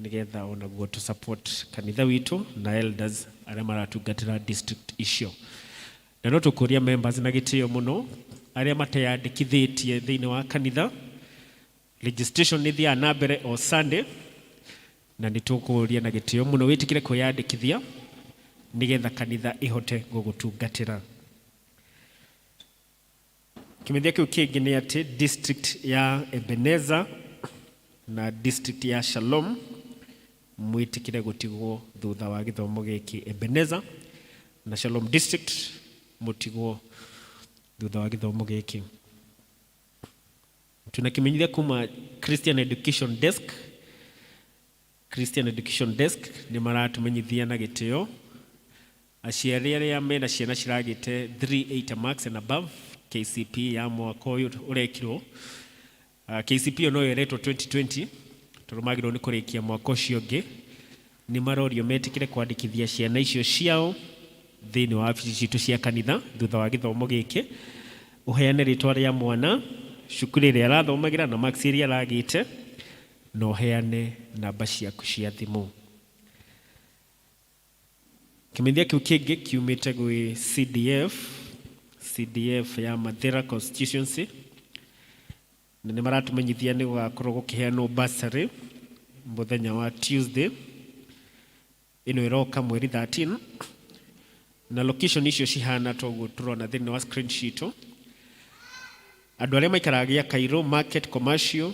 nĩgetha onaguo tũ support kanitha witũ na elders arĩa maratungatĩra district icio. Na no tũkũria members na gĩtĩo mũno, arĩa mateyandĩkithĩtie thĩinĩ wa kanitha, registration nĩ thiaga na mbere o Sunday, na nĩ tũkũria na gĩtĩo mũno wĩtĩkĩre kwĩyandĩkithia nĩgetha kanitha ĩhote gũgũtungatĩra. Kĩmenyithia kĩu kĩngĩ nĩ atĩ district ya Ebeneza na district ya Shalom mwĩtĩkĩre gũtigwo thutha wa gĩthomo gĩkĩ. Ebeneza na Shalom district mũtigwo thutha wa gĩthomo gĩkĩ. Tuna kimenyithia kuma Christian Education Desk. Christian Education Desk nĩ maratumenyithia na gĩtĩo aciari arĩa mena ciana ciragĩte 380 marks and above KCPE ya mwaka ũyũ ũrekirwo. KCPE ĩyo no ĩretwo 2020 tondũ magĩrĩirwo nĩ kũrĩkia mwaka ũcio ũngĩ. Nĩ marorio metĩkĩre kwandĩkithia ciana icio ciao thĩinĩ wa wabici citũ cia kanitha thutha wa gĩthomo gĩkĩ. Ũheane rĩtwa rĩa mwana, cukuru ĩrĩa arathomagĩra na marks iria aragĩte, na ũheane namba ciaku cia thimũ. Kĩmenyithia kĩu kĩngĩ kiumĩte gwĩ CDF, CDF ya Mathira constituency. Na nĩ maratũmenyithia nĩ gũgakorwo gũkĩheanwo bursary mũthenya wa Tuesday ĩno ĩroka mweri 13, na location icio cihana toguo tũrona thĩinĩ wa screen citũ. Andũ arĩa maikaraga gĩa Cairo Market Commercial,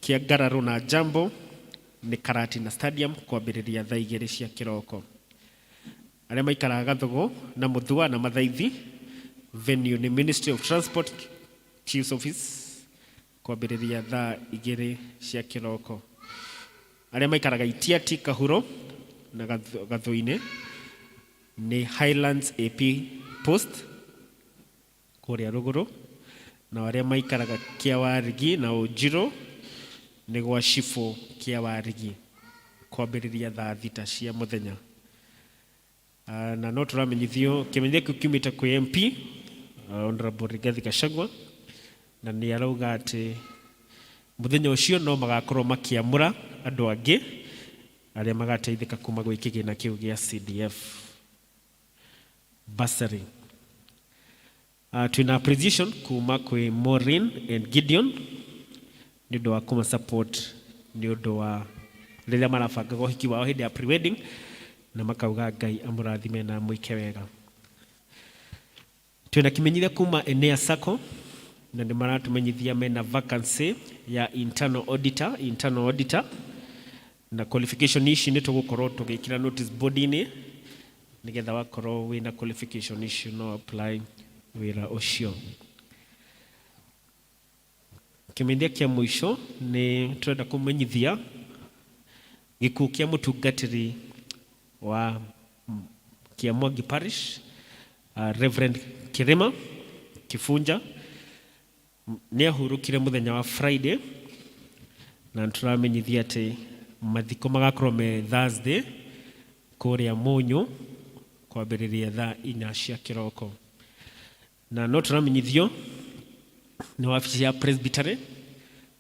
Kĩangararũ na Jambo nĩ Karatina Stadium kwambĩrĩria thaa 2 cia kĩroko. Arĩa maikaraga Gathogo na Mũthua na Mathaithi, venue nĩ Ministry of Transport Chief's Office kwambĩrĩria thaa 2 cia kĩroko. Arĩa maikaraga Itiati Kahuro na Gathuinĩ nĩ Highlands AP Post kũrĩa rũgũrũ, na arĩa maikaraga Kĩawarigi na Ũnjirũ nĩ gwa Cibũ Kĩawarigi kwambĩrĩria thaa 6 cia mũthenya. Na no tũramenyithio kĩmenyithia kĩu kiumĩte kwĩ MP Honorable Rigathi Gachagua, na nĩ arauga atĩ mũthenya ũcio no magakorwo makĩamũra andũ angĩ arĩa magateithĩka kuma gwĩ kĩgĩna kĩu gĩa CDF bursary. Twina appreciation kuma kwĩ Maureen and Gideon nĩ ũndũ wa kũma support nĩ ũndũ wa rĩrĩa marabangaga ũhiki wao hĩndĩ ya pre-wedding, na makauga Ngai amũrathime na amwĩke wega. Twina kĩmenyithia kuma Enea Sacco, na nĩ maratũmenyithia mena vacancy ya internal auditor, internal auditor, na qualification ici nĩ tũgũkorwo tũgĩkĩra notice board-inĩ nĩgetha wakorwo wĩna qualification icio no apply wĩra ũcio. Kĩmenyithia kĩa mũico nĩ tũrenda kũmenyithia gĩkuũ kĩa mũtungatĩri wa Kiamwangi Parish, Reverend Kirima Kibunja. Nĩ ahurũkire mũthenya wa Friday, na tũramenyithia atĩ mathiko magakorwo me Thursday kũrĩa Mũnyũ kwambĩrĩria thaa 4 cia kĩroko. Na no tũramenyithio nĩ wabici ya Presbytery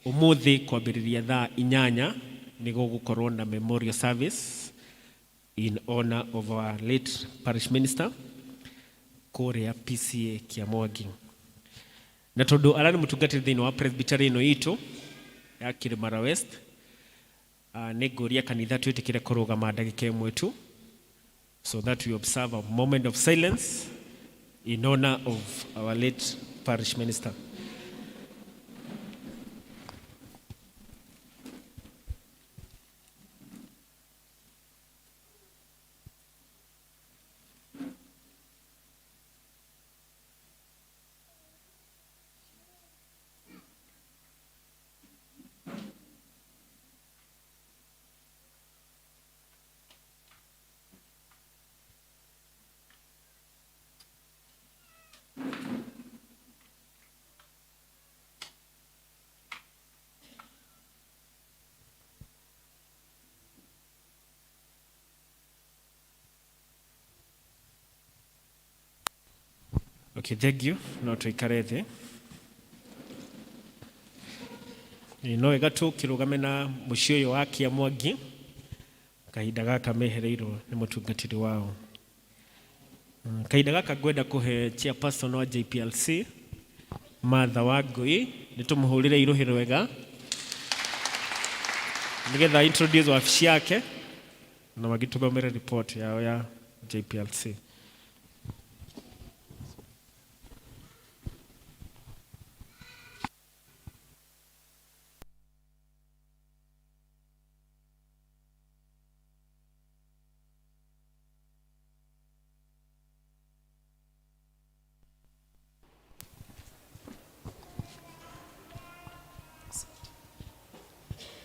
ũmũthĩ kwambĩrĩria thaa 8 nĩ gũgũkorwo na memorial service in honor of our late parish minister kũrĩa PCA Kiamwangi. Na tondũ ararĩ mũtungatĩri thĩinĩ wa Presbytery ĩno itũ ya Kĩrĩmara West, nĩ ngũria kanitha twĩtĩkĩre kũrũgama ndagĩka ĩmwe tu so that we observe a moment of silence in honor of our late parish minister. Okay, thank you. No tuikare thĩ. No wega tũkĩrũgame na mũciĩ ũyũ wa Kĩamwangi kahinda gaka mehereirwo nĩ mũtungatĩri wao. Kahinda gaka ngwenda kũhe chairperson wa JPLC Martha Wangui, nĩ tũmũhũrĩre irũhĩ rwega nĩgetha introduce wabici yake na magĩtũthomere report yao ya JPLC.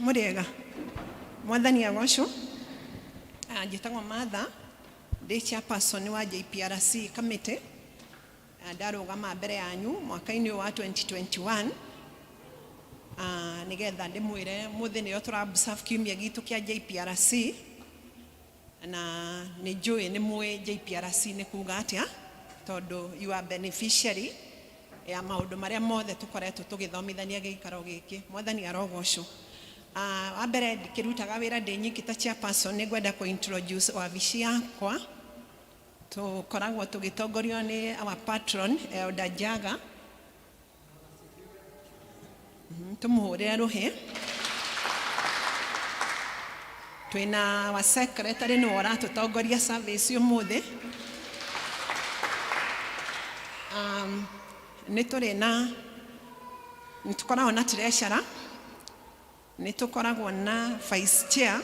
Mũrĩega, mwathani agocwo. Njĩtagwo Martha, ndĩ chairperson wa JPRC committee. Ndarũgama mbere yanyu mwaka-inĩ ũyũ wa 2021 nĩgetha ndĩmwĩre mũthĩ nĩyo tũra observe kiumia gitũ kĩa JPRC, na nĩ njũĩ nĩ mũĩ JPRC nĩ kuga atĩa tondũ you are beneficiary ya maũndũ marĩa mothe tũkoretwo tũgĩthomithania gĩikaro gĩkĩ. Mwathani arogocwo. Wa mbere ndikĩrutaga wĩra ndĩ nyiki ta chairperson, nĩ ngwenda kũ introduce wabici yakwa. Tũkoragwo tũgĩtongorio nĩ our patron Elder Jaga. Tũmũhũrĩre rũhĩ. Twĩna wa secretary nĩwe ũratũtongoria service ũmũthĩ. Nĩ tũrĩ na nĩ tũkoragwo na treasurer, nĩ tũkoragwo na vice chair,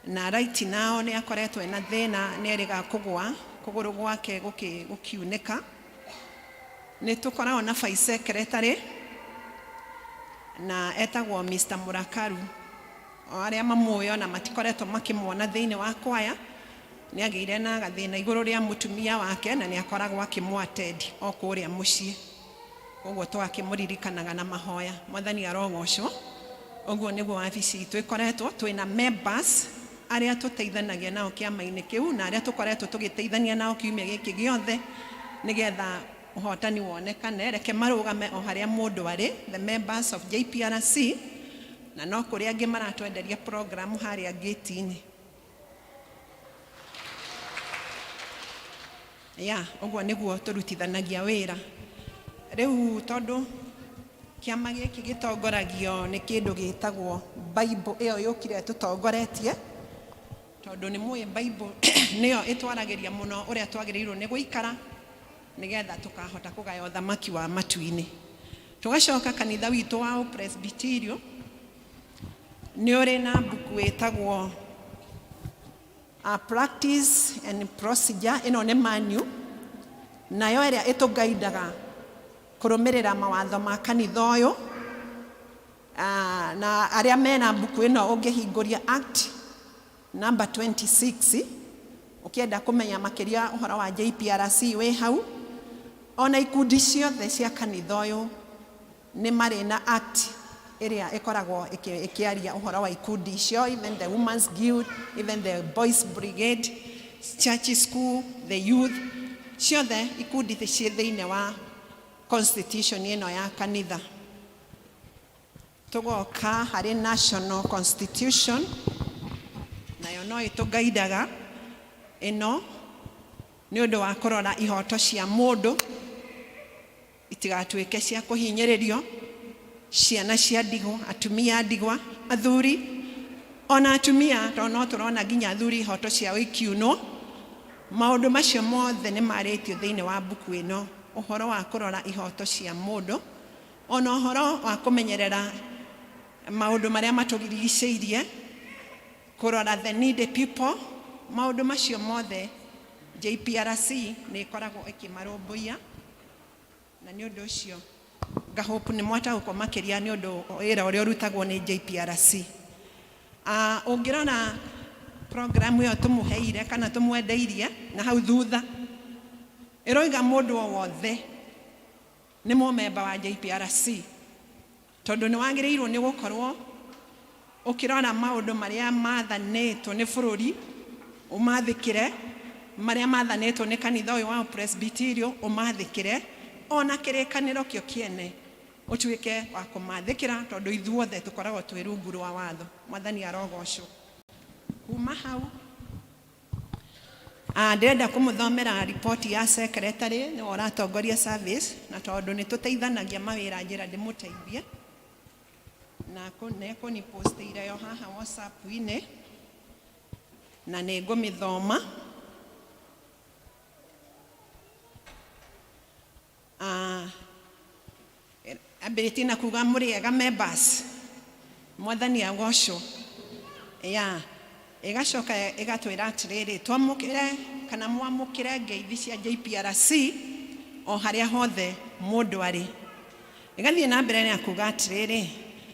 na right now nĩ akoretwo ena thĩna, nĩ erĩga kũgwa kũgũrũ gwake gũkiunĩka. Nĩ tũkoragwo na vice secretary na etagwo Mr. Murakaru. O arĩa mamũĩ ona matikoretwo makĩmuona thĩinĩ wa kwaya, nĩ agĩire na gathĩna igũrũ rĩa mũtumia wake na nĩ akoragwo akĩmũ-attend o kũrĩa mũciĩ. Koguo tũgakĩmũririkanaga na mahoya. Mwathani arogocwo. Ũguo nĩguo wabici itũ ĩkoretwo. Twĩna members arĩa tũteithanagia nao kĩama-inĩ kĩu na arĩa tũkoretwo tũgĩteithania nao kiumia gĩkĩ gĩothe nĩgetha ũhotani wonekane. Reke marũgame o harĩa mũndũ arĩ, the members of JPRC, na no kũrĩ angĩ maratwenderia program harĩa gate-inĩ. Ya, ũguo nĩguo tũrutithanagia wĩra. Rĩu tondũ kĩama gĩkĩ gĩtongoragio nĩ kĩndũ gĩtagwo Bible ĩyo yũkire ĩtũtongoretie, tondũ nĩ mũĩ Bible nĩyo ĩtwaragĩria mũno ũrĩa twagĩrĩirwo nĩ gũikara nĩgetha tũkahota kũgaya ũthamaki wa matu-inĩ. Tũgacoka kanitha witũ wa Ũpresbiterio nĩ ũrĩ na mbuku ĩtagwo A Practice and Procedure, ĩno nĩ manual, nayo ĩrĩa ĩtũgaidaga kũrũmĩrĩra mawatho ma kanitha ũyũ. Na arĩa mena mbuku ĩno ũngĩhingũria Act number 26, ũkĩenda kũmenya makĩria ũhoro wa JPRC wĩ hau. Ona ikundi ciothe cia kanitha ũyũ nĩ marĩ na act ĩrĩa ĩkoragwo ĩkĩaria ũhoro wa ikundi icio, even the Women's Guild, even the Boys Brigade, Church School, the youth, ciothe ikundi ciĩ thĩinĩ wa constitution ĩno ya kanitha. Tũgoka harĩ national constitution, nayo no ĩtũgaidaga ĩno nĩ ũndũ wa kũrora ihoto cia mũndũ itigatuĩke cia kũhinyĩrĩrio, ciana cia ndigwa, atumia a ndigwa, athuri ona atumia, tondũ no tũrona nginya athuri ihoto ciao ikiunwo. Maũndũ macio mothe nĩ marĩtio thĩinĩ wa mbuku ĩno, ũhoro wa kũrora ihoto cia mũndũ, ona ũhoro wa kũmenyerera maũndũ marĩa matũrigicĩirie, kũrora the needy people, maũndũ macio mothe JPRC nĩ ĩkoragwo ĩkĩmarũmbũiya. Na nĩ ũndũ ũcio ngahope nĩ mwataũkwo makĩria nĩ ũndũ wĩra ũrĩa ũrutagwo nĩ JPRC. Ũngĩrora program ĩyo tũmũheire kana tũmwendeirie na hau thutha, ĩroiga mũndũ o wothe nĩ mũmemba wa JPRC, tondũ nĩ wagĩrĩirwo nĩ gũkorwo ũkĩrora maũndũ marĩa mathanĩtwo nĩ bũrũri ũmathĩkĩre, marĩa mathanĩtwo nĩ kanitha ũyũ wa Presbyterian ũmathĩkĩre, ona kĩrĩkanĩro kĩo kĩene ũtuĩke wa kũmathĩkĩra, tondũ ithuothe tũkoragwo twĩ rungu rwa watho. Mwathani arogocwo. Kuma hau ndĩrenda kũmũthomera ripoti ya secretary, nĩwe ũratongoria service, na tondũ nĩ tũteithanagia mawĩra njĩra ndĩmũteithie na nĩ ekũnipostĩire yo haha WhatsApp-inĩ na nĩ ngũmĩthoma. Ambĩrĩtie na kuga mũrĩega members, Mwathani agocwo. Ya ĩgacoka ĩgatwĩra atĩrĩrĩ, twamũkĩre kana mwamũkĩre ngeithi cia JPRC o harĩa hothe mũndũ arĩ. Ĩgathiĩ na mbere na kuga atĩrĩrĩ,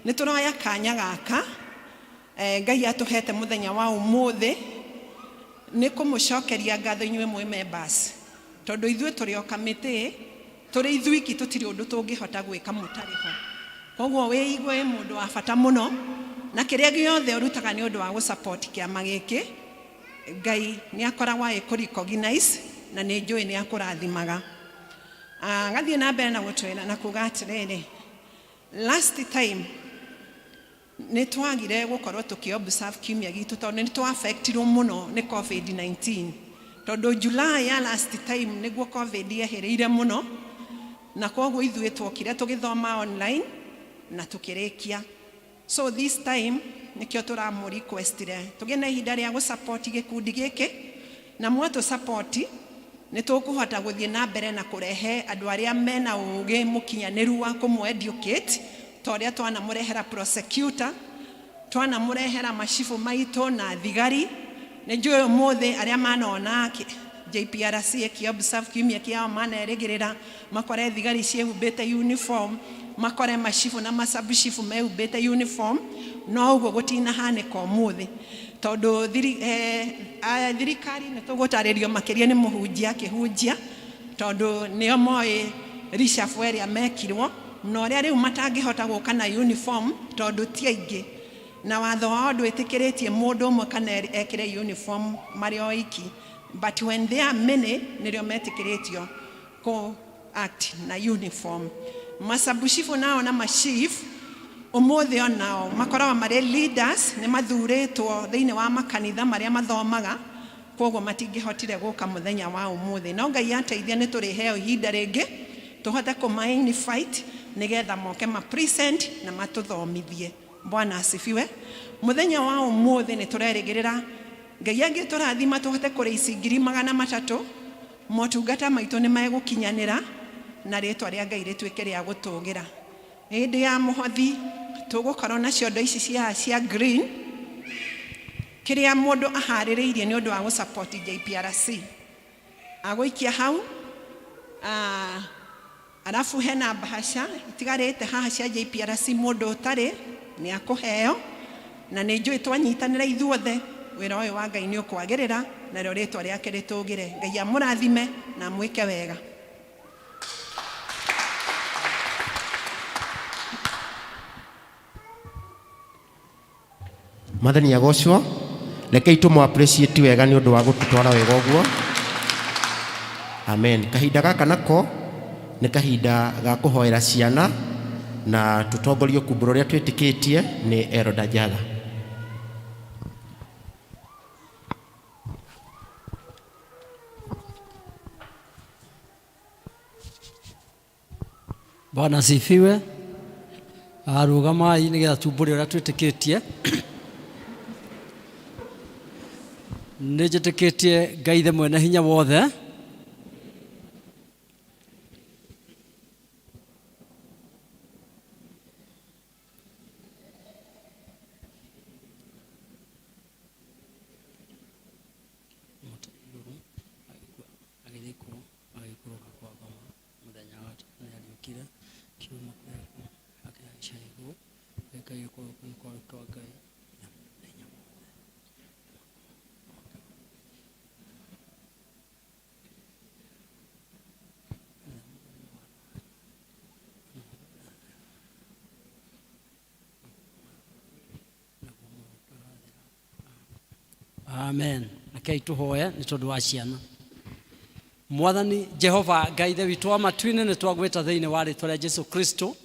nĩ tũroya kanya gaka Ngai atũhete mũthenya wa ũmũthĩ nĩ kũmũcokeria ngatho inyuĩ mwĩ members, tondũ ithuĩ tũrĩ o kamĩtĩ, tũrĩ ithuiki tũtirĩ ũndũ tũngĩhota gwĩka mũtarĩ ho. Koguo wĩigue wĩ mũndũ wa bata mũno, na kĩrĩa gĩothe ũrutaga nĩ ũndũ wa gũ-support kĩama gĩkĩ, Ngai nĩ akoragwo agĩkũ recognize na nĩ njũĩ nĩ akũrathimaga. Agathiĩ na mbere na gũtwĩra na kuga atĩrĩrĩ, last time nĩ twagire gũkorwo tũkĩ observe kiumia gitũ tondũ nĩ twa affectirwo mũno nĩ COVID-19, tondũ July ya last time nĩguo COVID yehereire mũno, na koguo ithuĩ twokire tũgĩthoma online. Na tũkĩrĩkia. So this time nĩkĩo tũramũ requestire tũgĩe na ihinda rĩa gũ-support gĩkundi gĩkĩ, na mwatũ support nĩ tũkũhota gũthiĩ na mbere na kũrehe andũ arĩa mena ũgĩ mũkinyanĩru wa kũmũ educate, ta ũrĩa twanamũrehera prosecutor, twanamũrehera macibũ maitũ na thigari. Nĩ njũĩ ũmũthĩ arĩa manona JPRC ĩkĩ observe kiumia kĩao manerĩgĩrĩra makore thigari ciĩhumbĩte uniform, makore macibũ na masabucibu mehumbĩte uniform, no ũguo gũtinahanĩka ũmũthĩ, tondũ thirikari nĩ tũgũtarĩrio makĩria nĩ mũhunjia akĩhunjia, tondũ nĩo moĩ reshuffle ĩrĩa mekirwo na ũrĩa rĩu matangĩhota gũka na uniform, tondũ ti aingĩ na watho wao ndwĩtĩkĩrĩtie mũndũ ũmwe kana erĩ ekĩre uniform marĩ o iki, but when they are many nĩrĩo metĩkĩrĩtio kũ act na uniform. Masabucibu nao na machief ũmũthĩ onao makoragwo marĩ leaders, nĩ mathurĩtwo thĩinĩ wa makanitha marĩa mathomaga, koguo matingĩhotire gũka mũthenya wa ũmũthĩ, no Ngai ateithia nĩ tũrĩheo ihinda rĩngĩ tũhote kũma invite nĩgetha moke ma present na matũthomithie. Bwana asifiwe. Mũthenya wa ũmũthĩ nĩ tũrerĩgĩrĩra Ngai angĩtũrathima tũhote kũrĩa ici 300,000, motungata maitũ nĩ megũkinyanĩra na rĩtwa rĩa Ngai rĩtuĩke rĩa gũtũgĩra. Hĩndĩ ya mũhothi tũgũkorwo na ciondo ici cia green, kĩrĩa mũndũ aharĩrĩirie nĩ ũndũ wa gũ-support JPRC agũikia hau. Arabu hena bahasha itigarĩte haha cia JPRC, mũndũ ũtarĩ nĩ akũheo, na nĩ njũĩ twanyitanĩra ithuothe wĩra ũyũ wa Ngai nĩ ũkwagĩrĩra narĩo rĩtwa rĩake rĩtũgĩre. Ngai amũrathime na amwĩke wega. Mwathani agocwo. Rekei tũmũ appreciate wega nĩ ũndũ wa gũtũtwara wega ũguo. Amen. Kahinda gaka nako nĩ kahinda ga kũhoera ciana na tũtongorio kumbũra ũrĩa twĩtĩkĩtie nĩ Elder Njatha. Bwana asifiwe. Rũgamai nĩgetha tumbũre ũrĩa twĩtĩkĩtie. Nĩ njĩtĩkĩtie Ngai Ithe mwene hinya wothe, agĩthikwo, agĩikũrũka kwa ngoma. Mũthenya wa gatatũ nĩariũkire akiuma kũrĩ akuũ, akĩhaica igũrũ, agĩikaire guoko-inĩ kwa ũrĩo kwa Ngai na hinya wothe. Amen. Rekei tũhoe nĩ tondũ wa ciana. Mwathani Jehova Ngai Ithe witũ wa matu-inĩ, nĩ twagwĩta thĩinĩ wa rĩtwa rĩa Jesu Kristo.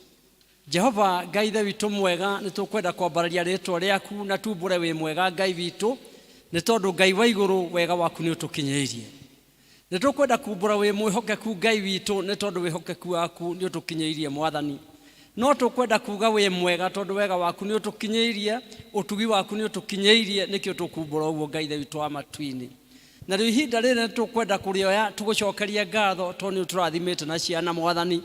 Jehova Ngai Ithe witũ mwega, nĩ tũkwenda kwambararia rĩtwa rĩaku na tumbũre wĩ mwega Ngai witũ, nĩ tondũ Ngai wa igũrũ wega waku nĩ ũtũkinyĩirie. Nĩ tũkwenda kumbũra wĩ mwĩhokeku Ngai witũ, nĩ tondũ wĩhokeku waku nĩ ũtũkinyĩirie Mwathani. No tũkwenda kuga wĩ mwega tondũ wega waku nĩ ũtũkinyĩirie, ũtugi waku nĩ ũtũkinyĩirie, nĩkĩo tũkumbũra ũguo Ngai Ithe witũ wa matu-inĩ. Na rĩu ihinda rĩrĩ nĩ tũkwenda kũrĩoya tũgũcokerie ngatho tondũ nĩ ũtũrathimĩte na ciana Mwathani.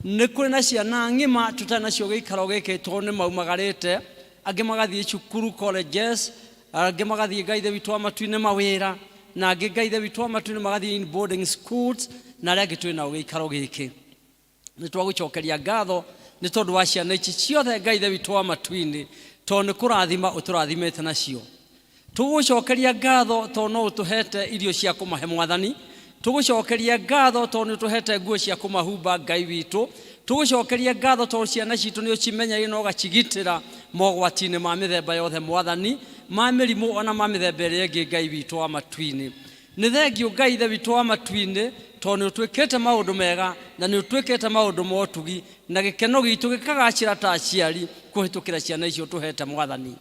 Nĩ kũrĩ na ciana ng'ima tũtarĩ nacio gĩikaro gĩkĩ tondũ nĩ maumagarĩte, angĩ magathiĩ cukuru colleges, angĩ magathiĩ Ngai Ithe witũ wa matu-inĩ mawĩra, na angĩ Ngai Ithe witũ wa matu-inĩ magathiĩ in boarding schools, na arĩa angĩ twĩ nao gĩikaro gĩkĩ. Nĩ twagũcokeria ngatho nĩ tondũ wa ciana ici ciothe Ngai Ithe witũ wa matu-inĩ, tondũ nĩ kũrathima ũtũrathimĩte nacio. Tũgũcokeria ngatho tondũ no ũtũhete irio cia kũmahe Mwathani. Tũgũcokeria ngatho tondũ nĩ ũtũhete nguo cia kũmahumba Ngai witũ. Tũgũcokeria ngatho tondũ ciana citũ nĩ ũcimenyeire na ũgacigitĩra mogwati-inĩ ma mĩthemba yothe Mwathani, ma mĩrimũ ona ma mĩthemba ĩrĩa ĩngĩ Ngai witũ wa matu-inĩ. Nĩ thengiũ Ngai Ithe witũ wa matu-inĩ tondũ nĩ ũtwĩkĩte maũndũ mega na nĩ ũtwĩkĩte maũndũ ma ũtugi, na gĩkeno gitũ gĩkagacĩra ta aciari kũhĩtũkĩra ciana icio ũtũhete Mwathani.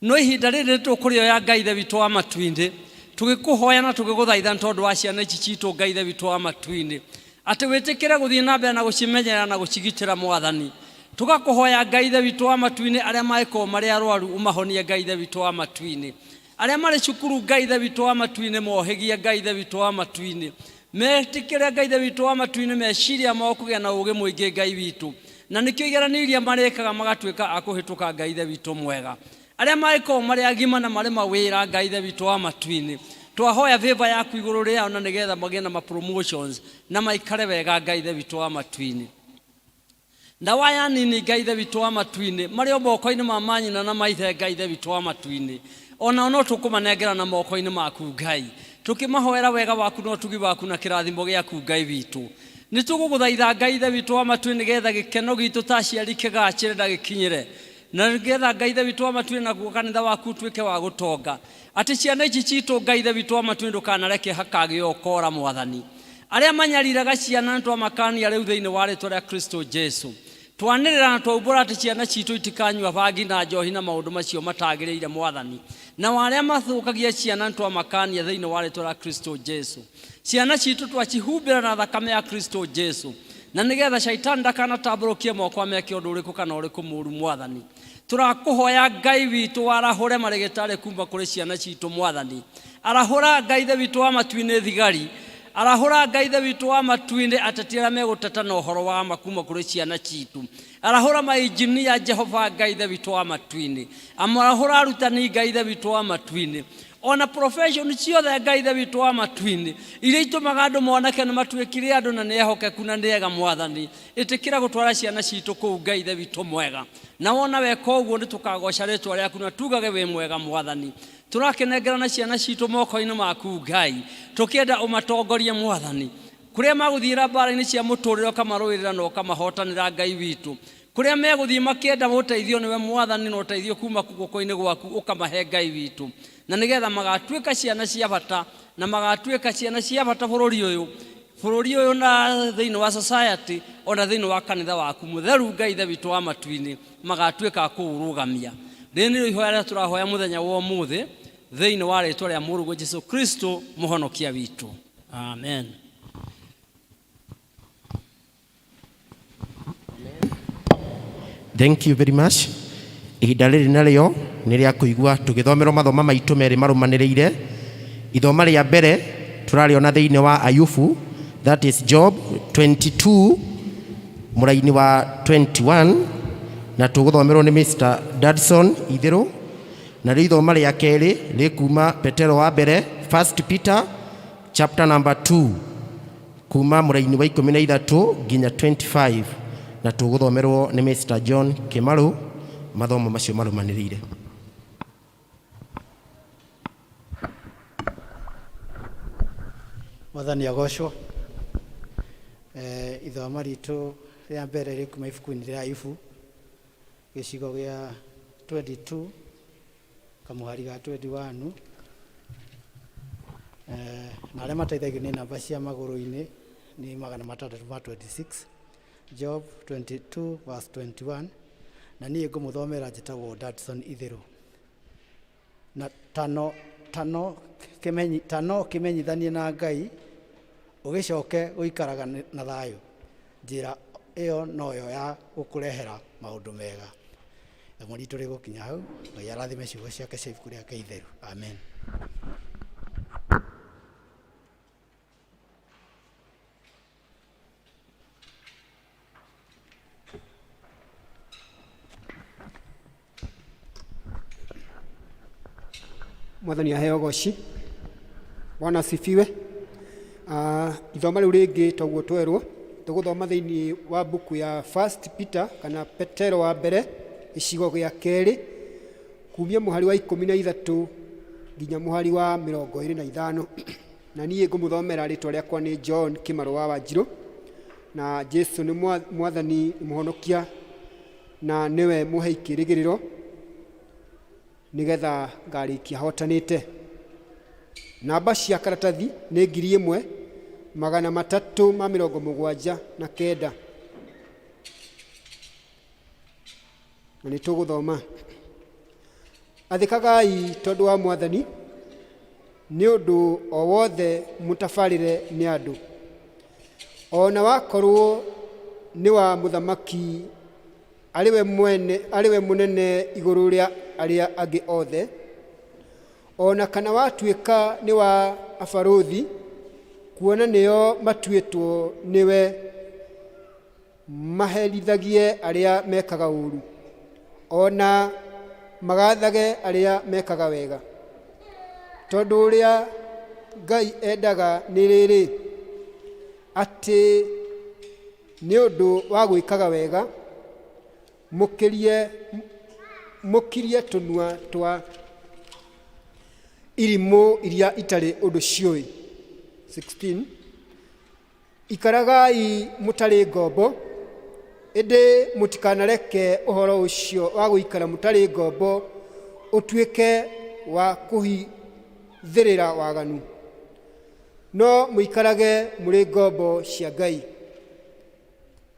No ihinda rĩrĩ nĩ tũkũrĩoya Ngai Ithe witũ wa matu-inĩ, tũgĩkũhoya na tũgĩgũthaitha nĩ tondũ wa ciana ici citũ Ngai Ithe witũ wa matu-inĩ, atĩ wĩtĩkĩre gũthiĩ na mbere na gũcimenyerera na gũcigitĩra Mwathani. Tũgakũhoya Ngai Ithe witũ wa matu-inĩ, arĩa mangĩkorwo marĩ arwaru ũmahonie Ngai Ithe witũ wa matu-inĩ. Arĩa marĩ cukuru Ngai Ithe witũ wa matu-inĩ mohĩgie Ngai Ithe witũ wa matu-inĩ. Metĩkĩre Ngai Ithe witũ wa matu-inĩ meciria mao kũgĩa na ũũgĩ mũingĩ Ngai witũ. Na nĩkĩo igeranio iria marĩkaga magatuĩka a kũhĩtũka Ngai Ithe witũ mwega. Arĩa mangĩkorwo marĩ agima na marĩ mawĩra Ngai Ithe witũ wa matu-inĩ, twahoya favor yaku igũrũ rĩao na nĩgetha magĩe na ma promotions na maikare wega Ngai Ithe witũ wa matu-inĩ. Ndawa ya nini Ngai Ithe witũ wa matu-inĩ, marĩ o moko-inĩ ma manyina na maithe Ngai Ithe witũ wa matu-inĩ. Onao no tũkũmanengera na moko-inĩ maku Ngai. Tũkĩmahoera wega waku na ũtugi waku na kĩrathimo gĩaku Ngai witũ. Nĩ tũgũgũthaitha Ngai Ithe witũ wa matu-inĩ nĩgetha gĩkeno gitũ ta aciari kĩgacĩre na gĩkinyĩre. Na nĩgetha Ngai Ithe witũ wa matu-inĩ naguo kanitha waku ũtuĩke wa gũtonga. Atĩ ciana ici citũ Ngai Ithe witũ wa matu-inĩ ndũkanareke hakagĩa ũkora Mwathani. Arĩa manyariraga ciana nĩ twamakania rĩu thĩinĩ wa rĩtwa rĩa Kristo Jesu. Twanĩrĩra na twaumbũra atĩ ciana citũ itikanyua bangi na njohi na maũndũ macio matagĩrĩire Mwathani. Nao arĩa mathũkagia ciana nĩ twamakania thĩinĩ wa rĩtwa rĩa Kristo Jesu. Ciana citũ twacihumbĩra na thakame ya Kristo Jesu. Na nĩgetha shaitani ndakanatambũrũkie moko ameke ũndũ ũrĩkũ kana ũrĩkũ mũũru Mwathani. Tũrakũhoya Ngai witũ warahũre marĩgĩtarĩ kuma kũrĩ ciana citũ Mwathani. Arahũra Ngai Ithe witũ wa matu-inĩ thigari. Arahũra Ngai Ithe witũ wa matu-inĩ ateti arĩa megũteta na ũhoro wa ma kuma kũrĩ ciana citũ. Arahũra mainjinia Jehova Ngai Ithe witũ wa matu-inĩ. Arahũra arutani Ngai Ithe witũ wa matu-inĩ. Ona profession ciothe Ngai Ithe witũ wa matu-inĩ iria itũmaga andũ moneke nĩ matuĩkire andũ na nĩ ehokeku na nĩ ega Mwathani. Ĩtĩkĩra gũtwara ciana citũ kũu Ngai Ithe witũ mwega. Na wona weka ũguo nĩ tũkagoca rĩtwa rĩaku na tugage wĩ mwega Mwathani. Tũrakĩnengerana ciana citũ moko-inĩ maku Ngai, tũkĩenda ũmatongorie Mwathani. Kũrĩa magũthiĩra mbara-inĩ cia mũtũrĩre ũkamarũĩrĩra na ũkamahotanĩra Ngai witũ. Kũrĩa megũthiĩ makĩenda ũteithio nĩwe Mwathani na ũteithio kuma guoko-inĩ gwaku ũkamahe Ngai witũ. Na nĩgetha magatuĩka ciana cia bata na magatuĩka ciana cia bata bũrũri ũyũ, bũrũri ũyũ na thĩinĩ wa society ona thĩinĩ wa kanitha waku mũtheru Ngai Ithe witũ wa matu-inĩ magatuĩka a kũũrũgamia. Rĩrĩ nĩrĩo ihoya rĩrĩa tũrahoya mũthenya wa ũmũthĩ thĩinĩ wa rĩtwa rĩa mũrũguo Jesu Kristo mũhonokia witũ. Amen. Thank you very much. Ihinda rĩrĩ narĩo nĩ rĩa kũigua tũgĩthomerwo mathoma maitũ merĩ marũmanĩrĩire. Ithoma rĩa mbere tũrarĩona thĩinĩ wa Ayubu, that is Job 22 mũraini wa 21, na tũgũthomerwo nĩ Mr. Dadson Itherũ. Narĩo ithoma rĩa kerĩ rĩkuma Petero wa mbere, First Peter chapter number 2 kuma mũraini wa 13 nginya 25, na tũgũthomerwo nĩ Mr. John Kĩmarũ mathomo macio marũmanĩrĩire. Mwathani agocwo. Eh, ithoma ritũ rĩa mbere rĩkuma ibuku-inĩ rĩa Ayubu gĩcigo gĩa 22 kamũhari ga 21, eh, na arĩa mateithagio nĩ namba cia magũrũ-inĩ nĩ 626. Job 22 verse 21, na niĩ ngũmũthomera njĩtagwo Dadson Itherũ. Na tano tano kĩmenyi, tano kĩmenyithanie na Ngai ũgĩcoke gũikaraga na thayũ, njĩra ĩyo noyo ya gũkũrehera maũndũ mega. Ithomo ritũ rĩgũkinya hau. Ngai arathime ciugo ciake cia ibuku rĩake itheru. Amen. Mwathani aheo goci. Bwana asifiwe. Ithoma rĩu rĩngĩ toguo twerwo tũgũthoma thĩinĩ wa mbuku ya First Peter kana Petero wa mbere gĩcigo gĩa kerĩ kumia mũhari wa 13 nginya mũhari wa 25, na niĩ ngũmũthomera rĩtwa rĩakwa nĩ John Kĩmarũ wa Wanjirũ, na Jesu nĩ Mwathani mũhonokia na nĩwe mũhei kĩrĩgĩrĩro nĩgetha ngarĩkia hotanĩte. Namba cia karatathi nĩ 1379, na nĩ tũgũthoma. Athĩkagai tondũ wa Mwathani nĩ ũndũ o wothe mũtabarĩre nĩ andũ, o na wakorwo nĩ wa mũthamaki Arĩ we mwene arĩ we mũnene igũrũ rĩa arĩa angĩ othe, o na kana watuĩka nĩ wa abarũthi, kuona nĩo matuĩtwo nĩwe maherithagie arĩa mekaga ũũru, o na magathage arĩa mekaga wega. Tondũ ũrĩa Ngai endaga nĩ rĩrĩ, atĩ nĩ ũndũ wa gwĩkaga wega, mũkĩrie mũkirie tũnua twa irimũ iria itarĩ ũndũ ciũĩ. 16 Ikaragai mũtarĩ ngombo, ĩndĩ mũtikanareke ũhoro ũcio wa gũikara mũtarĩ ngombo ũtuĩke wa kũhithĩrĩra waganu, no mũikarage mũrĩ ngombo cia Ngai.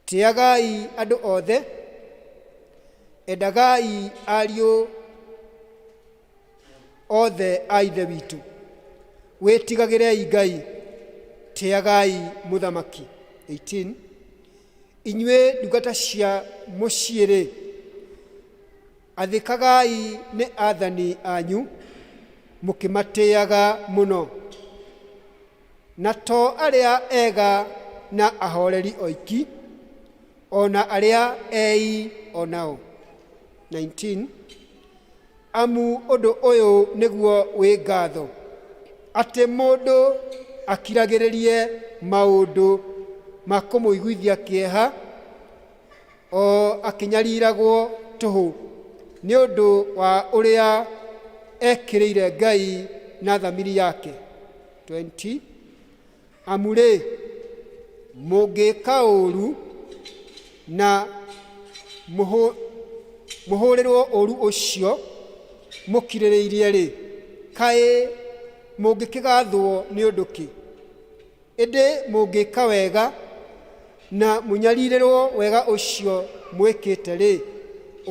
Tĩagai andũ othe, endagai ariũ othe a Ithe witũ, wĩtigagĩrei Ngai, tĩagai mũthamaki. 18 Inyuĩ ndungata cia mũciĩ-rĩ, athĩkagai nĩ athani anyu, mũkĩmatĩaga mũno, na to arĩa ega na ahoreri oiki, o na arĩa ei o nao. 19 Amu ũndũ ũyũ nĩguo wĩ ngatho, atĩ mũndũ akiragĩrĩrie maũndũ ma kũmũiguithia kĩeha, o akĩnyariragwo tũhũ nĩ ũndũ wa ũrĩa ekĩrĩire Ngai na thamiri yake. 20 Amu-rĩ, mũngĩka ũũru na mũhũrĩrwo ũũru ũcio mũkirĩrĩirie-rĩ, kaĩ mũngĩkĩgathwo nĩ ũndũ kĩ? Ĩndĩ mũngĩka wega na mũnyarirĩrwo wega ũcio mwĩkĩte-rĩ,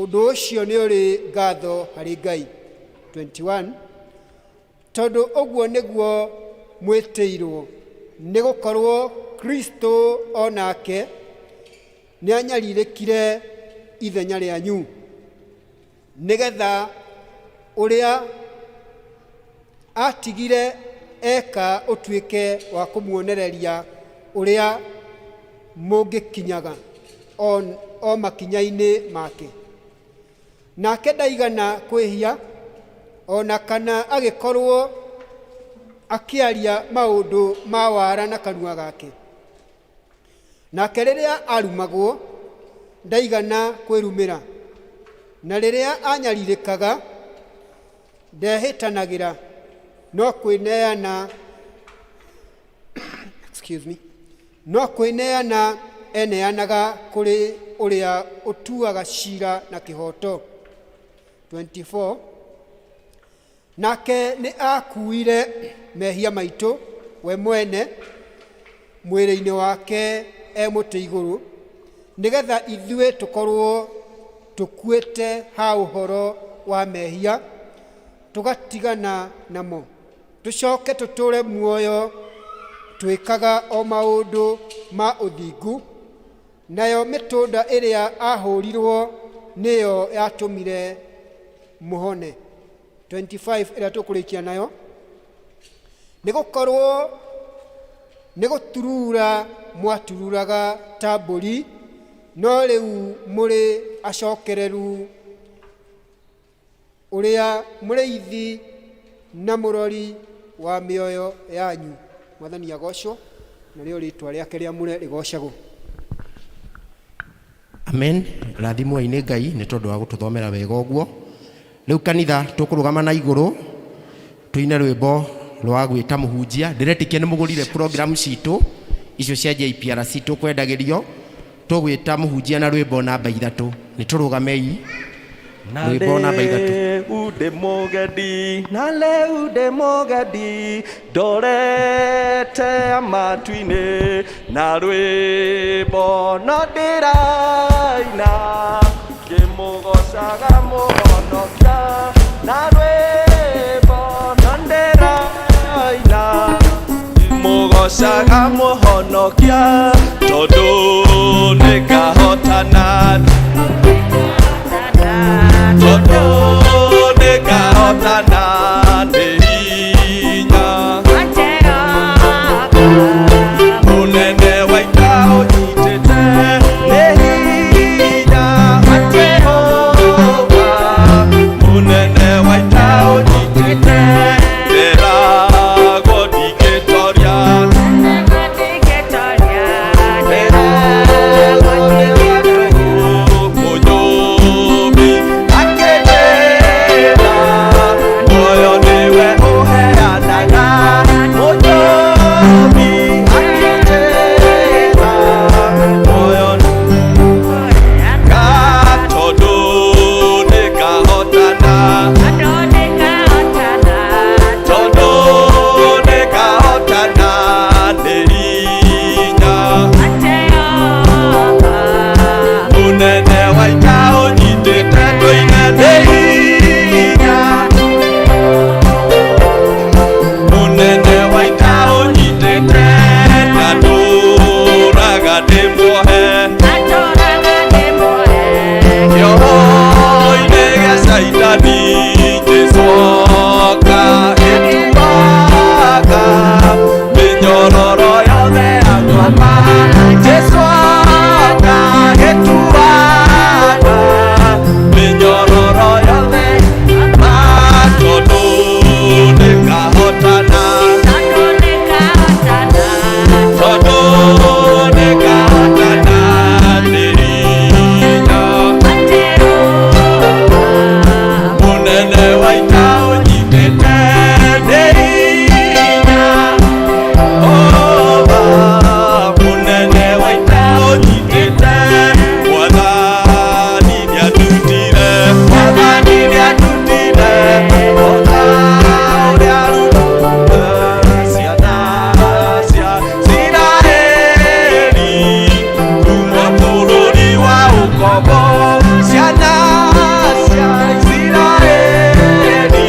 ũndũ ũcio nĩ ũrĩ ngatho harĩ Ngai. 21 Tondũ ũguo nĩguo mwĩtĩirwo, nĩ gũkorwo Kristũ o nake nĩanyarirĩkire ithenya rĩanyu, nĩ getha ũrĩa atigire eka ũtuĩke wa kũmuonereria ũrĩa mũngĩkinyaga o makinya-inĩ make. Nake ndaigana kwĩhia, o na kana agĩkorwo akĩaria maũndũ ma wara na kanua gake. Nake rĩrĩa arumagwo, ndaigana kwĩrumĩra, na rĩrĩa anyarirĩkaga, ndehĩtanagĩra, no kwĩneana excuse me, no kwĩneana eneanaga kũrĩ ũrĩa ũtuaga cira na kĩhooto. 24 Nake nĩ aakuuire mehia maitũ we mwene mwĩrĩ-inĩ wake e mũtĩ igũrũ, nĩgetha ithuĩ tũkorwo tũkuĩte ha ũhoro wa mehia, tũgatigana namo, tũcoke tũtũũre muoyo twĩkaga o maũndũ ma ũthingu. Nayo mĩtũnda ĩrĩa aahũrirwo nĩyo yatũmire mũhone. 25 ĩrĩa tũkũrĩkia nayo, nĩ gũkorwo nĩ gũturura mwatururaga ta mbũri, no rĩu mũrĩ acokereru ũrĩa mũrĩithi na mũrori wa mĩoyo yanyu. Mwathani agocwo, narĩo rĩtwa rĩake rĩamũre rĩgocagwo. Amen. Rathimwoi nĩ Ngai nĩ tondũ wa gũtũthomera wega ũguo. Rĩu kanitha tũkũrũgama na igũrũ tũine rwĩmbo rwa gwĩta mũhunjia. Ndĩretĩkia nĩ mũgũrire program citũ icio cia JPRC tũkwendagĩrio. Tũgwĩta mũhunjia na rwĩmbo namba ithatũ. Nĩ tũrũgamei. Na Rwĩmbo namba ithatũ. rĩu ndĩ mũgendi, na rĩu ndĩ mũgendi, ndorete matu-inĩ, na rwĩmbo no ndĩraina, ngĩmũgocaga Mũhonokia, na rwĩmbo no ndĩraina, ngĩmũgocaga Mũhonokia, tondũ nĩngahotana. Tondũ nĩngahotana nĩ hinya. Mũnene wa ita ũnyitĩte nĩ hinya wa Jehova. Mũnene wa ita ũnyitĩte ndĩragwo ndingĩtoria. Ndĩragwo Mũnyũmbi akĩnjĩra muoyo nĩwe ũheanaga. Mũnyũmbi akĩnjĩra muoyo tondũ nĩngahotana. Tondũ nĩngahotana nĩ hinya. Mũnene wa ita ũnyitĩte tũine nĩ hinya. Mũnene wa ita ũnyitĩte ndatũraga ndĩ muohe. Kĩoho-inĩ gĩa Caitani Jesũ oka ĩtuaga mĩnyororo yothe ya ngoma. Jesũ oka ĩtuaga mĩnyororo yothe ma tondũ nĩngahotana. Tondũ nĩngahotana nĩ hinya. Mũnene wa ita ũnyitĩte nĩ hinya. Ova, mũnene wa ita ũnyitĩte Mwathani nĩandutire. Mwathani nĩandutire o ta ũrĩa arutire ciana cia Isiraeli kuma bũrũri wa ũkombo. Ciana cia Isiraeli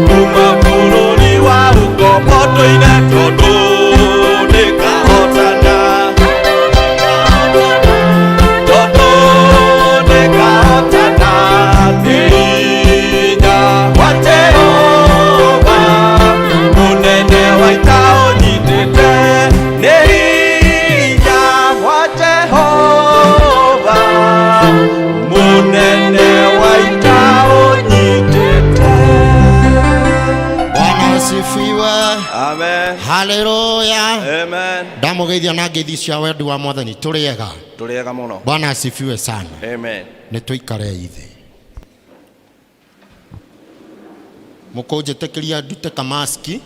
kuma bũrũri wa ũkombo tũine tondũ nĩngahotana. Tondũ nĩngahotana nĩ hinya wa Jehova. Mũnene wa ita ũnyitĩte nĩ hinya wa Jehova. Mũnene wa ita ũnyitĩte. Bwana asifiwe. Amen. Haleluya. Amen. Ndamũgeithia na ngeithi cia wendi wa mwathani tũrĩ ega. Tũrĩ ega mũno. Bwana asifiwe sana. Amen. Nĩ tũikare ithe. Mũkũnjĩtĩkĩria ndute kamaski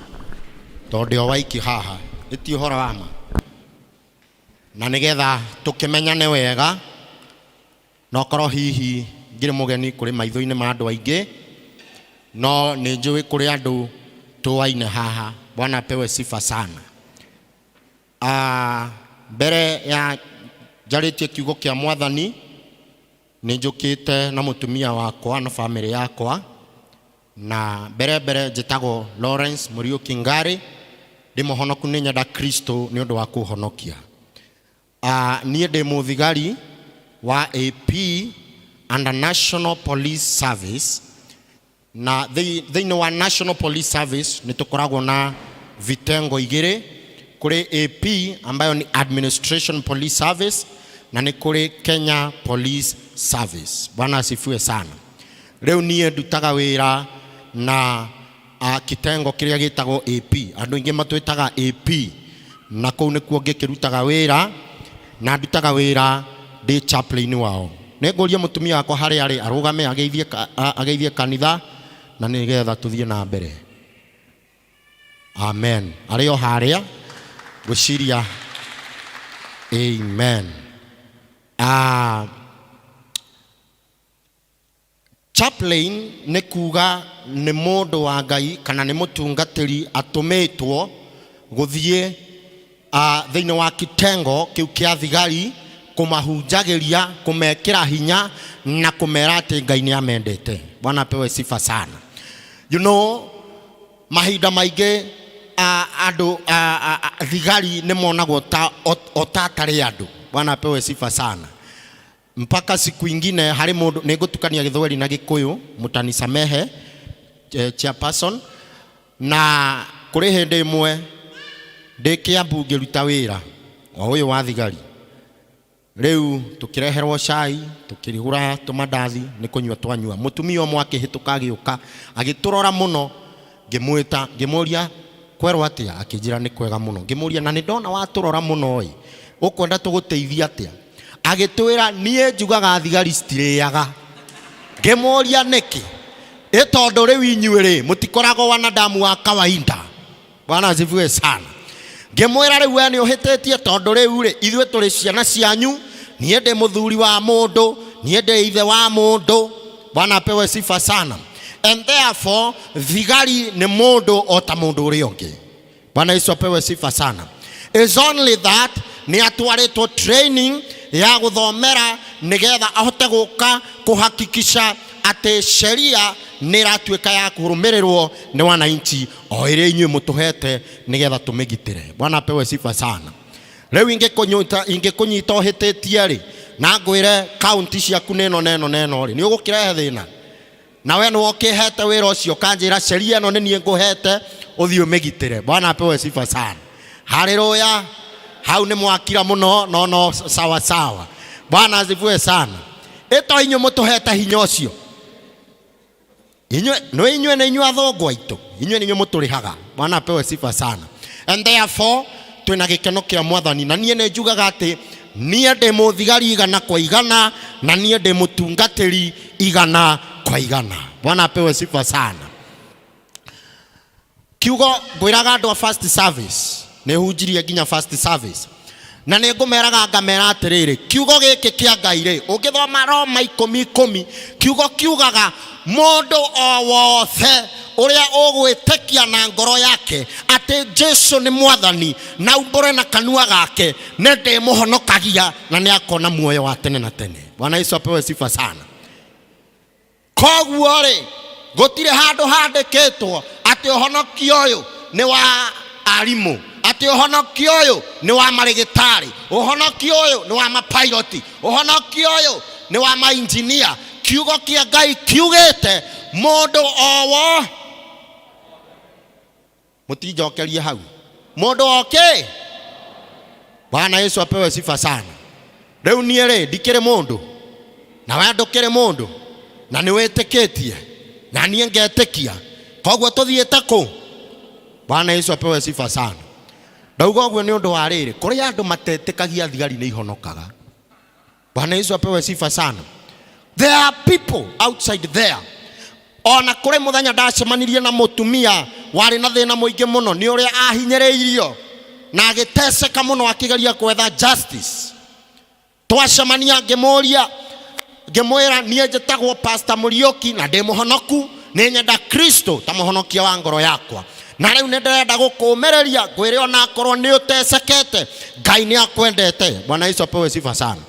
tondũ ndĩ o waiki haha ĩti ũhoro wa ma na nĩgetha tũkĩmenyane wega na okorwo hihi ngĩrĩ mũgeni kũrĩ maitho-inĩ ma andũ aingĩ no nĩ njũĩ kũrĩ andũ tũaine haha. Bwana apewe sifa sana. Ah, mbere ya njarĩtie kiugo kĩa mwathani nĩ njũkĩte na mũtumia wakwa na bamĩrĩ yakwa na mbere mbere njĩtagwo Lawrence Muriuki Ngari ndĩ mũhonoku nĩ nyenda Kristo nĩ ũndũ wa kũhonokia. Ah, niĩ ndĩ mũthigari wa AP under National Police Service na thĩinĩ wa National Police Service nĩ tũkoragwo na vitengo igĩrĩ kũrĩ AP ambayo ni Administration Police Service na nĩ kũrĩ Kenya Police Service. Bwana asifiwe sana. Rĩu niĩ ndutaga wĩra na kitengo kĩrĩa gĩtagwo AP. Andũ aingĩ matwĩtaga AP na kũu nĩkuo ngĩkĩrutaga wĩra na ndutaga wĩra ndĩ chaplain wao. Nĩ ngũria mũtumia wakwa harĩa arĩ arũgame ageithie ageithie kanitha na nĩgetha tũthiĩ na mbere. Amen. Arĩ o harĩa ngwĩciria amen. Chaplain nĩ kuga nĩ mũndũ wa Ngai kana nĩ mũtungatĩri atũmĩtwo gũthiĩ thĩinĩ wa kitengo kĩu kĩa thigari kũmahunjagĩria kũmekĩra hinya na kũmera atĩ Ngai nĩ amendete. Bwana apewe sifa sana. You know, mahinda maingĩ andũ thigari nĩ monagwo ta o ta atarĩ andũ. Bwana apewe sifa sana. Mpaka siku ingine harĩ mũndũ nĩ ngũtukania Gĩthweri na Gĩkũyũ, mũtanisamehe chairperson. Na kũrĩ hĩndĩ ĩmwe ndĩ Kĩambu ngĩruta wĩra o ũyũ wa thigari, rĩu tũkĩreherwo cai, tũkĩgũra tũmandathi nĩ kũnyua twanyua. Mũtumia ũmwe akĩhĩtũka agĩũka agĩtũrora mũno, ngĩmwĩta ngĩmũria kwerwo atĩa, akĩnjĩra nĩ kwega mũno. Ngĩmũria na nĩ ndona watũrora mũno ĩ, ũkwenda tũgũteithie atĩa? Agĩtwĩra niĩ njugaga thigari citirĩaga. Ngĩmũria nĩkĩ? Ĩ tondũ rĩu inyuĩ rĩ mũtikoragwo wanadamu wa kawaida. Bwana asifiwe sana. Ngĩmwĩra rĩu we nĩ ũhĩtĩtie, tondũ rĩu rĩ ithuĩ tũrĩ ciana cianyu, niĩ ndĩ mũthuri wa mũndũ, niĩ ndĩ ithe wa mũndũ. Bwana apewe sifa sana. And therefore thigari nĩ mũndũ o ta mũndũ ũrĩa ũngĩ. Bwana Yesu apewe sifa sana. It's only that nĩ atwarĩtwo training ya gũthomera nĩgetha ahote gũka kũhakikisha atĩ sheria nĩ ĩratuĩka ya kũrũmĩrĩrwo nĩ wananchi o ĩrĩa inyuĩ mũtũhete nĩgetha tũmĩgitĩre. Bwana apewe sifa sana. Rĩu ingĩkũnyita ũhĩtĩtie rĩ, na ngwĩre kaunti ciaku nĩ ĩno na ĩno na ĩno rĩ, nĩ ũgũkĩrehe thĩna? Na we nĩwe ũkĩhete wĩra ũcio, ũkanjĩra sheria ĩno nĩ niĩ ngũhete ũthiĩ ũmĩgitĩre. Bwana apewe sifa sana. Haleluya. Hau nĩ mwakira mũno, no no sawa sawa. Bwana asifiwe sana. Ĩto inyuĩ mũtũhete hinya ũcio, inyuĩ nĩ inyuĩ nĩ inyuĩ athũngũ aitũ, inyuĩ nĩ inyuĩ mũtũrĩhaga. Bwana apewe sifa sana. And therefore twĩna gĩkeno kĩa mwathani, na niĩ nĩ njugaga atĩ niĩ ndĩ mũthigari igana kwa igana, na niĩ ndĩ mũtungatĩri igana kwa igana. Bwana apewe sifa sana. Kiugo ngwĩraga andũ a first service, nĩ hunjirie nginya first service, na nĩ ngũmeraga ngamera atĩrĩrĩ, kiugo gĩkĩ kĩa Ngai rĩ, ũngĩthoma Roma 10:10, kiugo kiugaga mũndũ o wothe ũrĩa ũgwĩtĩkia na ngoro yake atĩ Jesu nĩ mwathani na umbũre na kanua gake, nĩ ndĩmũhonokagia na nĩ akona muoyo wa tene na tene. Bwana Yesu apewe sifa sana. Koguo rĩ, gũtirĩ handũ handĩkĩtwo atĩ ũhonokio ũyũ nĩ wa arimũ, atĩ ũhonokio ũyũ nĩ wa marĩgĩtarĩ, ũhonokio ũyũ nĩ wa mapairoti, ũhonokio ũyũ nĩ wa mainjinia. Kiugo kĩa Ngai kiugĩte mũndũ o wo, mũtinjokerie hau, mũndũ oke. Bwana Yesu apewe sifa sana. Rĩu niĩ rĩ ndikĩrĩ mũndũ, na we ndũkĩrĩ mũndũ, na nĩ wĩtĩkĩtie na niĩ ngetĩkia, koguo tũthiĩte kũ? Bwana Yesu apewe sifa sana. Ndauga ũguo nĩ ũndũ wa rĩrĩ, kũrĩ andũ matetĩkagia thigari nĩ ihonokaga. Bwana Yesu apewe sifa sana. There are people outside there. Ona kũrĩ mũthenya ndacemanirie na mũtumia warĩ na thĩna mũingĩ mũno nĩ ũrĩa ahinyĩrĩirio na agĩteceka mũno akĩgeria gwetha justice. Twacemania ngĩmũria, ngĩmwĩra niĩ njĩtagwo Pastor Mũriũki na ndĩ mũhonoku, nĩ nyenda Kristo ta mũhonokia wa ngoro yakwa, na rĩu nĩ ndĩrenda gũkũũmĩrĩria ngwĩre ona akorwo nĩ ũtecekete, Ngai nĩ akwendete. Bwana Yesu apewe sifa sana.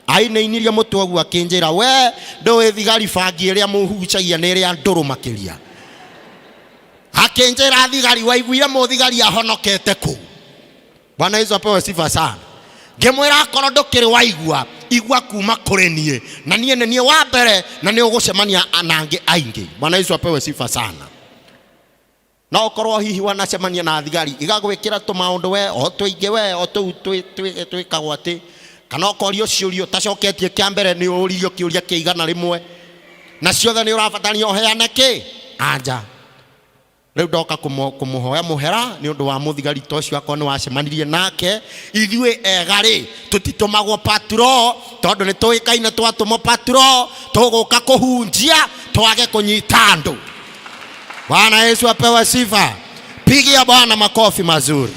Ainĩinirie mũtwe ũguo akĩnjĩra, we ndũĩ thigari bangi ĩrĩa mũhucagia nĩ ĩrĩa ndũrũ makĩria. Akĩnjĩra thigari, waiguire mũthigari ahonokete kũ? Bwana Yesu apewe sifa sana. Ngĩmwĩra akorwo ndũkĩrĩ waigua, igua kuma kũrĩ niĩ, na niĩ nĩ niĩ wa mbere, na nĩ ũgũcemania na angĩ aingĩ. Bwana Yesu apewe sifa sana. No ũkorwo hihi wanacemania na thigari igagwĩkĩra tũmaũndũ we o tũingĩ we o tũu twĩkagwo atĩ, kana ũkorio ciũria ũtacoketie kĩa mbere, nĩ ũririo kĩũria kĩa 100, na ciothe nĩ ũrabatarania ũheane kĩ anja. Rĩu ndoka kũmũhoya mũhera nĩ ũndũ wa mũthigari ta ũcio akorwo nĩ wacemanirie nake. Ithuĩ ega rĩ, tũtitũmagwo patrol, tondũ nĩ tũĩkaine twatũmwo patrol tũgũka kũhunjia twage kũnyita andũ. Bwana Yesu apewe sifa. Pigia Bwana makofi mazuri.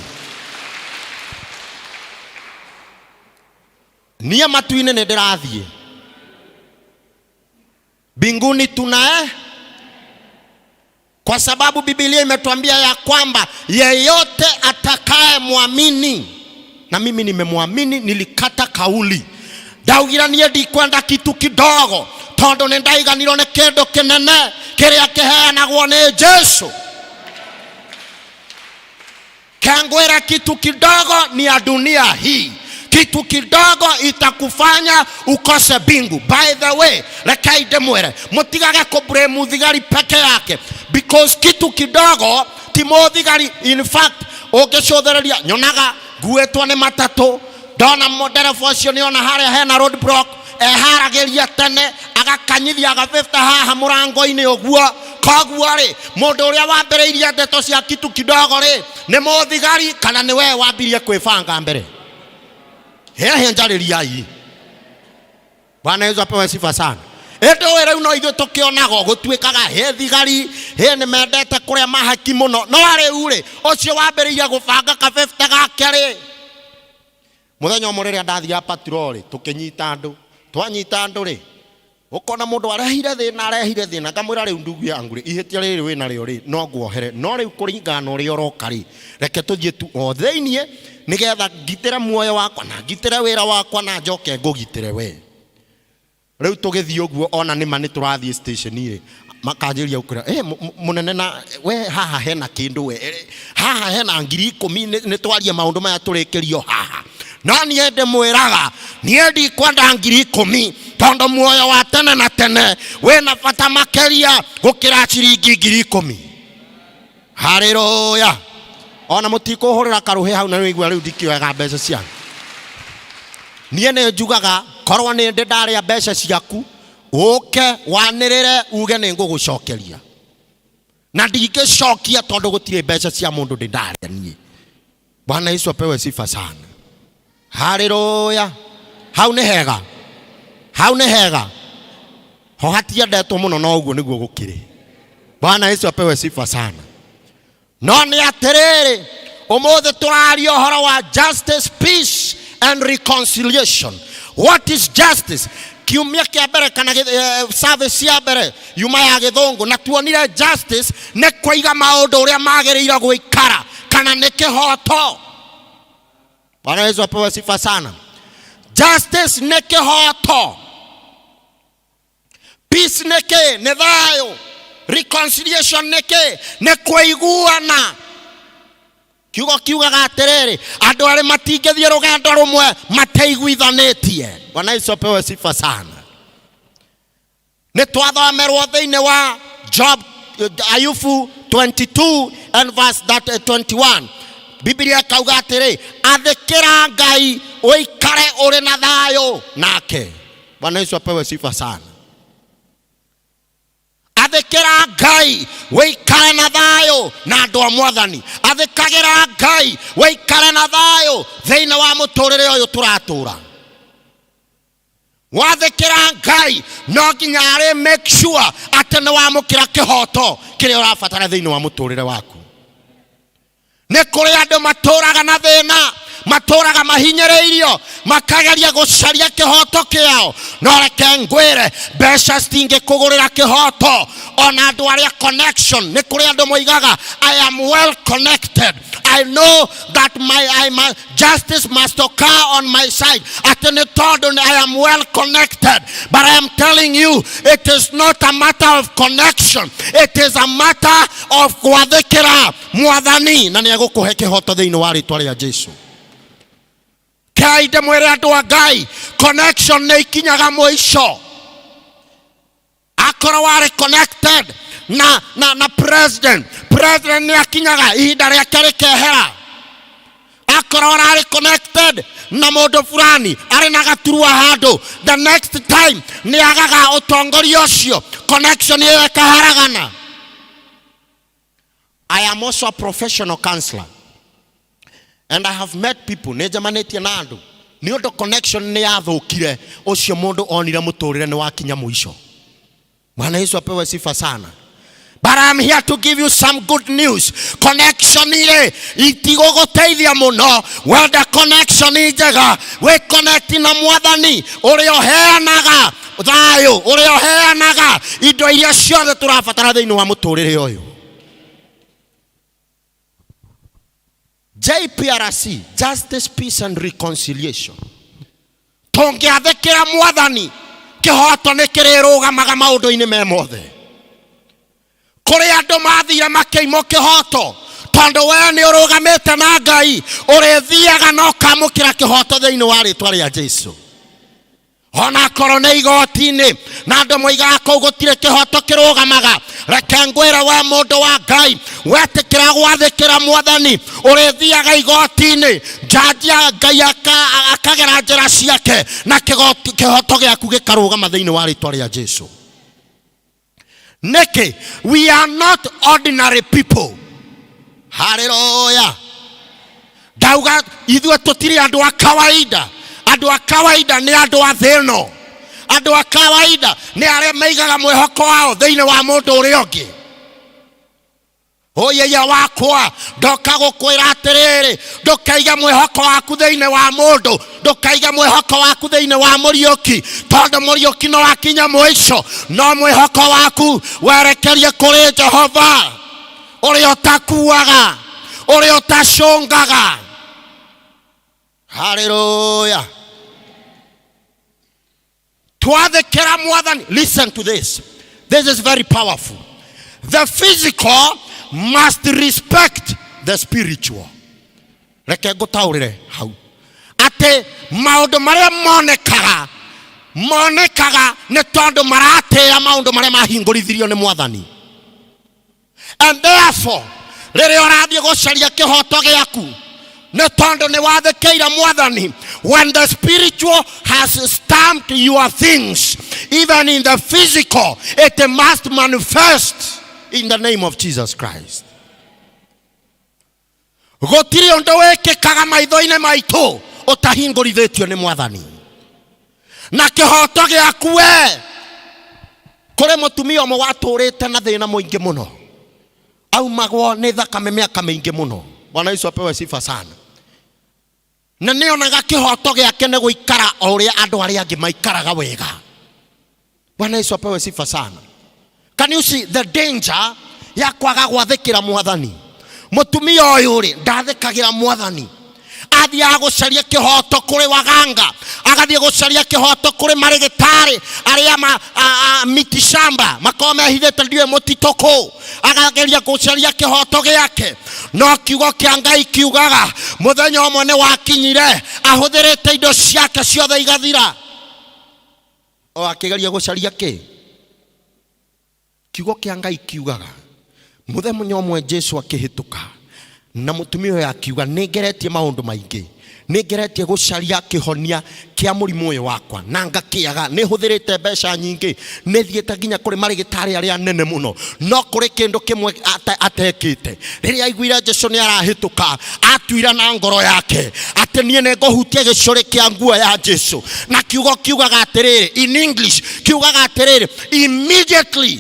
Niĩ matu-inĩ nĩ ndĩrathiĩ, mbinguni tunae, kwa sababu Biblia imetuambia ya kwamba yeyote atakaye muamini, na mimi nimemwamini, nilikata kauli ndaugira niĩ ndikwenda kitu kidogo, tondũ nĩ ndaiganirwo nĩ kĩndũ kĩnene kĩrĩa kĩheanagwo nĩ Jesu. Kengwĩra kitu kidogo ni ya dunia hii, kitu Kitu kidogo itakufanya ukose mbingu. By the way, rekei ndĩmwĩre mũtigage kũblame thigari peke yake, because kitu kidogo ti mũthigari. In fact, ũngĩcũthĩrĩria nyonaga nguĩtwo nĩ matatũ, ndona ndereba ũcio nĩona harĩa hena road block, eharagĩria tene agakanyithia agabĩta haha mũrango-inĩ ũguo. Koguo rĩ, mũndũ ũrĩa wambĩrĩirie ndeto cia kitu kidogo rĩ, nĩ mũthigari kana nĩ we wambirie kwĩbanga mbere? Hehe, njarĩriai. Bwana Yesu apewe sifa sana. Ĩndĩ ũyũ rĩu no ithuĩ tũkĩonaga gũtuĩkaga he thigari he nĩ mendete kũrĩa mahaki mũno, no rĩu rĩ, ũcio wambĩrĩirie gũbanga kabĩbte gake rĩ, mũthenya ũmwe rĩrĩa ndathiaga patrol rĩ, tũkĩnyita andũ, twanyita andũ rĩ, ũkona mũndũ arehire thĩna, arehire thĩna, ngamwĩra rĩu ndugu yangu rĩ, ihĩtia rĩrĩ wĩna rĩo rĩ, no nguohere, no rĩu kũringana na ũrĩa ũroka rĩ, reke tũthiĩ tu o thĩiniĩ nĩgetha ngitĩre muoyo wakwa na ngitĩre wĩra wakwa na njoke ngũgitĩre we. Rĩu tũgĩthiĩ ũguo, ona nĩma nĩ tũrathiĩ station rĩ, makanjĩria gũkwĩra, "Eh, mũnene, na we haha hena kĩndũ, we haha hena 10,000, nĩ twarie maũndũ maya tũrĩkĩrio haha." No niĩ ndĩmwĩraga, niĩ ndikwenda 10,000, tondũ muoyo wa tene na tene wĩna bata makĩria gũkĩra ciringi 10,000. Haleluya! Ona mũtikũhũrĩra karũhĩ hau na nĩigua rĩu ndikĩoyaga mbeca cianyu. Niĩ nĩ njugaga korwo nĩ ndĩ ndarĩa mbeca ciaku, ũke wanĩrĩre uge nĩ ngũgũcokeria, na ndingĩcokia tondũ gũtirĩ mbeca cia mũndũ ndĩ ndarĩa niĩ. Bwana Yesu apewe sifa sana. Haleluya! Hau nĩ hega, hau nĩ hega, ho hatiendetwo mũno, no ũguo nĩguo gũkĩrĩ. Bwana Yesu apewe sifa sana. No nĩ atĩrĩrĩ, ũmũthĩ tũraria ũhoro wa justice, peace and reconciliation. What is justice? Kiumia kĩa mbere kana service ya mbere yuma ya gĩthũngũ, na tuonire justice nĩ kũiga maũndũ ũrĩa magĩrĩire gũikara, kana nĩ kĩhoto. Bwana Yesu apewe sifa sana. Justice nĩ kĩhoto, peace nĩ kĩ? Nĩ thayũ. Reconciliation nĩ kĩ? Nĩ kũiguana. Kiugo kiugaga atĩrĩrĩ, andũ arĩ matingĩthiĩ rũgendo rũmwe mateiguithanĩtie. Bwana Yesu apewe sifa sana. Nĩ twathomerwo thĩinĩ wa Job, Ayubu 22 and verse that, 21, Biblia ĩkauga atĩrĩ, athĩkĩra Ngai ũikare ũrĩ na thayũ nake. Bwana Yesu apewe sifa sana. Athĩkĩra Ngai wĩikare na thayũ na andũ a Mwathani. Athĩkagĩra Ngai wĩikare na thayũ thĩinĩ wa mũtũrĩre ũyũ tũratũra. Wathĩkĩra Ngai, no nginya arĩ make sure atĩ nĩ wamũkĩra kĩhoto kĩrĩa ũrabatara thĩinĩ wa mũtũrĩre waku. Nĩ kũrĩ andũ matũraga na thĩna, matũraga mahinyĩrĩirio, makageria gũcaria kĩhoto kĩao, no reke ngwĩre, mbeca citingĩkũgũrĩra kĩhoto. Ona andũ arĩa connection, nĩ kũrĩ andũ moigaga, "I am well connected, I know that my justice must occur on my side," atĩ nĩ tondũ I am well connected. But I am telling you, it is not a matter of connection, it is a matter of gwathĩkĩra Mwathani, na nĩ egũkũhe kĩhoto thĩinĩ wa rĩtwa rĩa Jesu. Kai ndĩmwĩre, andũ a Ngai, connection nĩ ikinyaga mũico. Akorwo warĩ connected na president, president nĩ akinyaga ihinda rĩake rĩkehera. Akorwo ararĩ connected na mũndũ fulani arĩ na gaturwa handũ, the next time nĩ agaga ũtongoria ũcio, connection ĩyo ĩkaharagana. I am also a professional counselor and I have met people, nĩ njemanĩtie na andũ nĩ ũndũ connection nĩ yathũkire, ũcio mũndũ onire mũtũrĩre nĩ wakinya mũico. Bwana Yesu apewe sifa sana. But I'm here to give you some good news. Connection ile itigũgũteithia mũno. Wenda connection njega, wĩ connect na Mwathani ũrĩa ũheanaga thayũ, ũrĩa ũheanaga indo iria ciothe tũrabatara thĩinĩ wa mũtũrĩre ũyũ. JPRC, Justice, Peace and Reconciliation. Tũngĩathĩkĩra Mwathani, kĩhoto nĩ kĩrĩrũgamaga maũndũ-inĩ me mothe. Kũrĩ andũ mathire makĩimwo kĩhoto tondũ Tondũ we nĩ ũrũgamĩte na Ngai, ũrĩthiaga na ũkamũkĩra kĩhoto thĩinĩ wa rĩtwa rĩa Jesu. Ona korwo nĩ igoti-inĩ na andũ moigaga kũu gũtirĩ kĩhoto kĩrũgamaga, reke ngwĩre we mũndũ wa Ngai, wetĩkĩra gwathĩkĩra mwathani, ũrĩthiaga igoti-inĩ, njanji ya Ngai akagera njĩra ciake na kĩhoto gĩaku gĩkarũgama thĩinĩ wa rĩtwa rĩa Jesu. Nĩkĩ? We are not ordinary people. Haleluya. Ndauga ithuĩ tũtirĩ andũ a kawaida. Andũ a kawaida nĩ andũ a thĩ ĩno. Andũ a kawaida nĩ arĩa maigaga mwĩhoko wao thĩinĩ wa mũndũ ũrĩa ũngĩ. Ũyĩya wakwa, ndoka gũkwĩra atĩrĩrĩ, ndũkaige mwĩhoko waku thĩinĩ wa mũndũ, ndũkaige mwĩhoko waku thĩinĩ wa mũriũki, tondũ mũriũki no akinya mũico, no mwĩhoko waku werekerie kũrĩ Jehova ũrĩa ũtakuaga, ũrĩa ũtacũngaga. Haleluya. Twathĩkĩra mwathani. Listen to this, this is very powerful. The physical must respect the spiritual. Reke ngũtaũrĩre hau atĩ maũndũ marĩa monekaga monekaga nĩ tondũ maratĩĩa maũndũ marĩa mahingũrithirio nĩ mwathani. And therefore rĩrĩa ũrathiĩ gũcaria kĩhoto gĩaku nĩ tondũ nĩ wathĩkĩire mwathani, when the spiritual has stamped your things, even in the physical it must manifest in the name of Jesus Christ. Gũtirĩ ũndũ wĩkĩkaga maitho-inĩ maitũ ũtahingũrithĩtio nĩ mwathani na kĩhoto gĩaku we. Kũrĩ mũtumia ũmwe watũrĩte na thĩna mũingĩ mũno, aumagwo nĩ thakame mĩaka mĩingĩ mũno. Bwana Yesu apewe sifa sana. Na nĩonaga kĩhoto gĩake nĩ gũikara o ũrĩa andũ arĩa angĩ maikaraga wega. Bwana Yesu apewe sifa sana. Can you see the danger ya kwaga gwathĩkĩra mwathani? Mũtumia ũyũ rĩ, ndathĩkagĩra mwathani, athiaga gũcaria kĩhoto kũrĩ waganga, agathiĩ gũcaria kĩhoto kũrĩ marĩgĩtarĩ arĩa ma, a, a, miti shamba makorwo mehithĩte ndiũĩ mũtitũ kũ, akageria gũcaria kĩhoto gĩake. No kiugo kĩa Ngai kiugaga mũthenya ũmwe nĩ wakinyire ahũthĩrĩte indo ciake ciothe igathira, o akĩgeria gũcaria kĩ. Kiugo kĩa Ngai kiugaga mũthenya ũmwe Jesu akĩhĩtũka na mũtumia ũyũ akiuga, nĩ ngeretie maũndũ maingĩ, nĩ ngeretie gũcaria kĩhonia kĩa mũrimũ ũyũ wakwa na ngakĩaga, nĩ hũthĩrĩte mbeca nyingĩ, nĩ thiĩte nginya kũrĩ marĩgĩtarĩ arĩa anene mũno, no kũrĩ kĩndũ kĩmwe atekĩte. Rĩrĩa aiguire Jesu nĩ arahĩtũka, atuire na ngoro yake atĩ niĩ nĩ ngũhutia gĩcũrĩ kĩa nguo ya Jesu. Na kiugo kiugaga atĩrĩrĩ, in English kiugaga atĩrĩrĩ, immediately,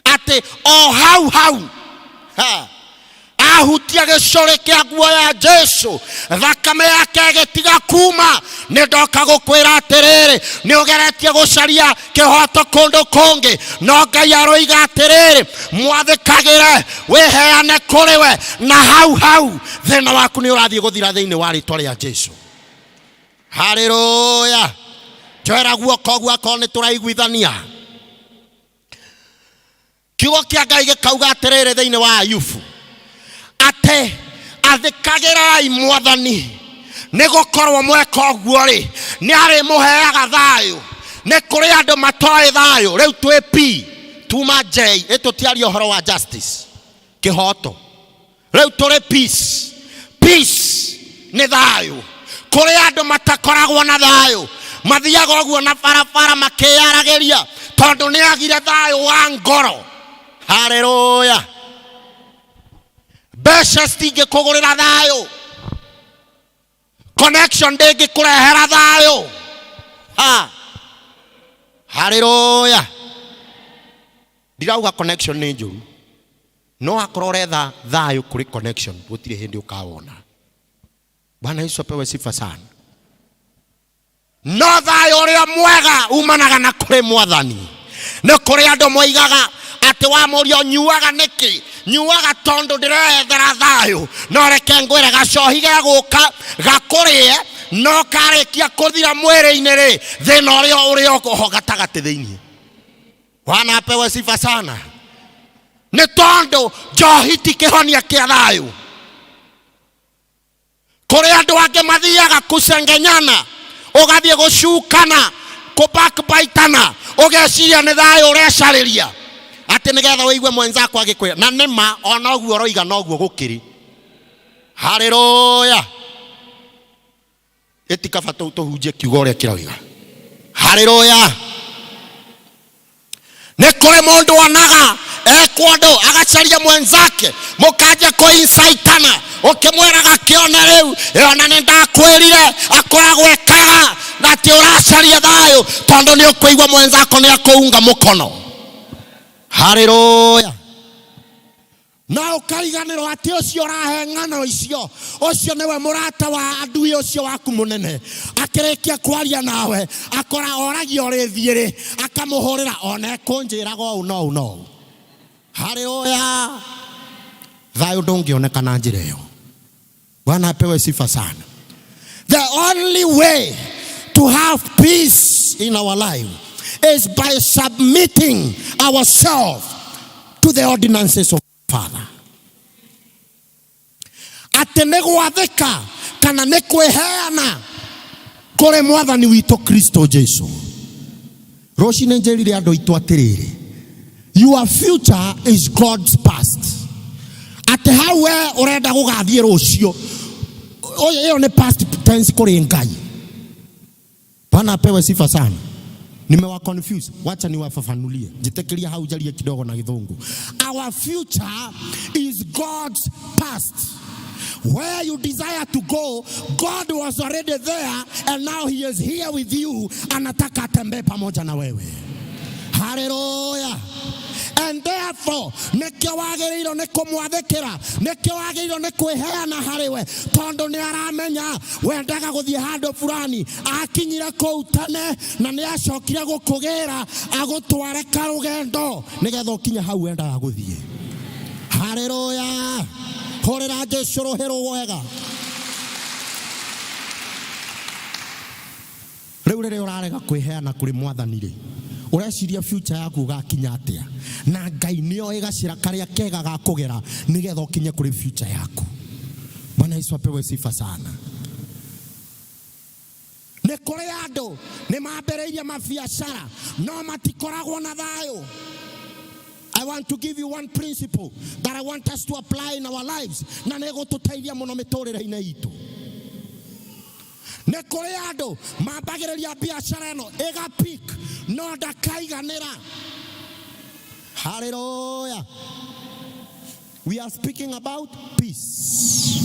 atĩ o hau hau ha, ahutia gĩcũrĩ kĩa nguo ya Jesu, thakame yake ĩgĩtiga kuma. Nĩ ndoka gũkwĩra atĩrĩrĩ, nĩ ũgeretie gũcaria kĩhoto kũndũ kũngĩ, no Ngai aroiga atĩrĩrĩ, mwathĩkagĩre, wĩheane kũrĩ we, na hau hau thĩna waku nĩ ũrathiĩ gũthira thĩinĩ wa rĩtwa rĩa Jesu. Haleluya. Njoera guoko guo akorwo nĩ tũraiguithania. Kiugo kĩa Ngai gĩkauga atĩrĩrĩ thĩinĩ wa Ayubu atĩ athĩkagĩrai mwathani, nĩ gũkorwo mweka ũguo rĩ, nĩ arĩmũheaga thayũ. Nĩ kũrĩ andũ matoĩ thayũ. Rĩu twĩ P tuma J, ĩtũtiaria ũhoro wa justice, kĩhoto. Rĩu tũrĩ peace. Peace nĩ thayũ. Kũrĩ andũ matakoragwo na thayũ, mathiaga ũguo na barabara makĩyaragĩria tondũ nĩ agire thayũ wa ngoro. Haleluya. Mbeca citingĩkũgũrĩra thayũ, connection ndĩngĩkũrehera thayũ. Ha, haleluya. Ndirauga connection nĩ njũru, no akorwo ũretha thayũ kũrĩ connection, gũtirĩ hĩndĩ ũkawona. Bwana Yesu apewe sifa sana. No thayũ ũrĩa mwega umanaga na kũrĩ mwathani. Nĩ kũrĩ andũ moigaga atĩ wamũria ũnyuaga nĩkĩ? Nyuaga tondũ ndĩrethera thayũ. No reke ngwĩre, gacohi gegũka gakũrĩe, no karĩkia kũthira mwĩrĩ-inĩ rĩ, thĩna ũrĩa ũrĩ oho gatagatĩ thĩinĩ. Bwana apewe sifa sana. Nĩ tondũ njohi ti kĩhonia kĩa thayũ. Kũrĩ andũ angĩ mathiaga kucengenyana, ũgathiĩ gũcukana, kũbackbitana, ũgeciria nĩ thayũ ũrecarĩria atĩ nĩgetha ũigue mwenzako agĩkwĩra na nĩma ona ũguo ũroiga noguo gũkĩrĩ. Haleluya! Ĩti kaba tũhunjie kiugo ũrĩa kĩroiga. Haleluya! Nĩ kũrĩ mũndũ onaga ekwo ũndũ agacaria mwenzake, mũkanjia kũinsaitana, ũkĩmwĩraga kĩone rĩu ĩona nĩ ndakwĩrire, akoragwo ekaga na atĩ ũracaria thayũ tondũ nĩ ũkũigua mwenzako nĩ akũunga mũkono. Haleluya! Na ũkariganĩrwo atĩ ũcio ũrahe ng'ano icio, ũcio nĩwe mũrata wa adui ũcio waku mũnene. Akĩrĩkia kwaria nawe, akora oragia ũrĩ thiĩrĩ, akamũhũrĩra ona ekũnjĩraga ũũ na ũũ na ũũ. Haleluya! Thayũ ndũngĩoneka na njĩra ĩyo. Bwana apewe sifa sana. The only way to have peace in our life is by submitting ourselves to the ordinances of Father. Atĩ nĩ gwathĩka kana nĩ kwĩheana kũrĩ mwathani witũ Kristo Jesu. Rũcinĩ njĩrire andũ aitũ atĩrĩrĩ, your future is God's past. Atĩ hau we ũrenda gũgathiĩ rũciũ, ĩyo nĩ past tense kũrĩ Ngai. Bwana apewe sifa sana. Nimewa confuse, wacha niwafafanulie. Jitekelia hau jarie kidogo na Githungu. Our future is God's past. Where you desire to go, God was already there and now he is here with you. Anataka atembee pamoja na wewe. Haleluya. And therefore, nĩkĩo wagĩrĩirwo nĩ kũmwathĩkĩra, nĩkĩo wagĩrĩirwo nĩ kwĩheana harĩ we, tondũ nĩ aramenya wendaga gũthiĩ handũ fulani, akinyire kũu tene na nĩ acokire gũkũgĩra agũtware karũgendo nĩgetha ũkinye hau wendaga gũthiĩ. Haleluya. Hũrĩra Jesu rũhĩ rwega. Rĩu rĩrĩa ũrarega kwĩheana kũrĩ mwathani rĩ, ũreciria future yaku ũgakinya atĩa? Na Ngai nĩoĩ gacĩra karĩa kega ga kũgera nĩgetha ũkinye kũrĩ future yaku. Bwana Yesu apewe sifa sana. Nĩ kũrĩ andũ nĩ mambĩrĩirie mabiacara no matikoragwo na thayũ. I want to give you one principle that I want us to apply in our lives na nĩ gũtũteithia mũno mĩtũrĩre-inĩ itũ. Nĩ kũrĩ andũ mambagĩrĩria biacara ĩno ĩga peak no ndakaiganĩra. Hallelujah. We are speaking about peace.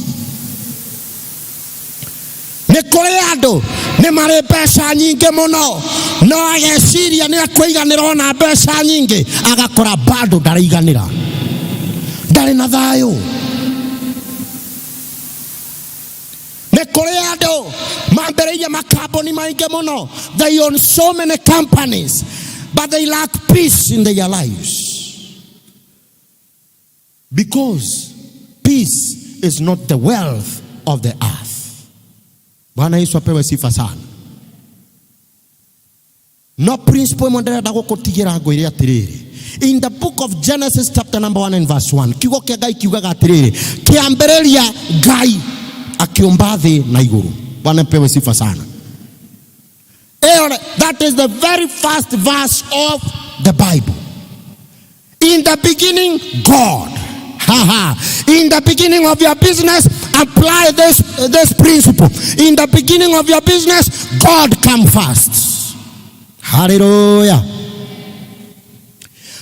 Nĩ kũrĩ andũ nĩ marĩ mbeca nyingĩ mũno no ageciria nĩ akũiganĩra ona mbeca nyingĩ, agakora bado ndaraiganĩra, ndarĩ na thayũ. Nĩ kũrĩ andũ mambĩrĩirie makambuni maingĩ mũno, they own so many companies but they lack peace in their lives, because peace is not the wealth of the earth. Bwana Yesu apewe sifa sana. No principle ĩmwe ndĩrenda gũkũtigĩra ngwĩre atĩrĩrĩ, in the book of Genesis chapter number 1 and verse 1, kiugo kĩa Ngai kiugaga atĩrĩrĩ, kĩambĩrĩria Ngai akĩũmba thĩ na igũrũ. Bwana apewe sifa sana. Ĩyo, that is the very first verse of the Bible. In the beginning, God. Ha ha. In the beginning of your business, apply this principle. In the beginning of your business, God come first. Hallelujah.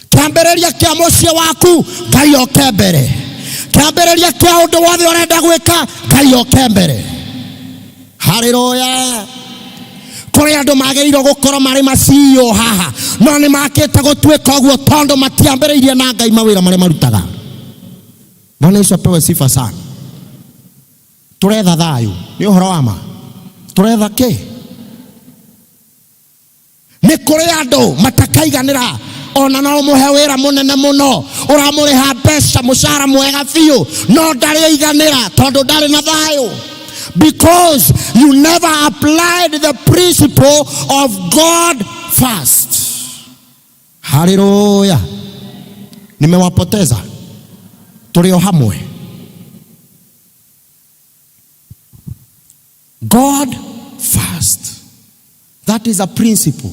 Kĩambĩrĩria kĩa mũciĩ waku, Ngai oke mbere. Kĩambĩrĩria kĩa ũndũ wothe ũrenda gwĩka, Ngai oke mbere. Hallelujah. Kũrĩ andũ magĩrĩirwo gũkorwo marĩ ma CEO haha, no nĩ makĩte gũtuĩka ũguo tondũ matiambĩrĩirie na Ngai mawĩra marĩa marutaga. Bwana Yesu apewe sifa sana. Tũretha thayũ, nĩ ũhoro wa ma. Tũretha kĩ? Nĩ kũrĩ andũ matakaiganĩra ona no ũmũhe wĩra mũnene mũno, ũramũrĩha mbeca mũcara mwega biũ, no ndarĩ aiganĩra tondũ ndarĩ na thayũ. Because you never applied the principle of God first. Hallelujah. Nimewapoteza? Tũrĩ o hamwe. God first. That is a principle.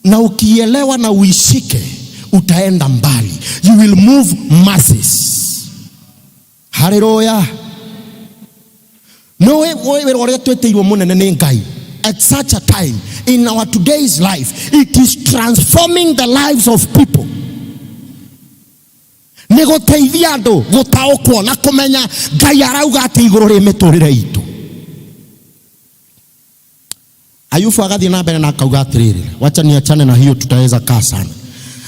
Na ukielewa na uishike, utaenda mbali. You will move masses. Haleluya. No wĩra ũrĩa twĩtĩirwo mũnene nĩ Ngai at such a time in our today's life, it is transforming the lives of people. Nĩ gũteithia andũ gũtaũkwo na kũmenya Ngai arauga atĩ igũrũ rĩ mĩtũrĩre itũ. Ayubu agathiĩ na mbere na akauga atĩrĩrĩ, wacha niachane na hiyo, tutaweza kaa sana.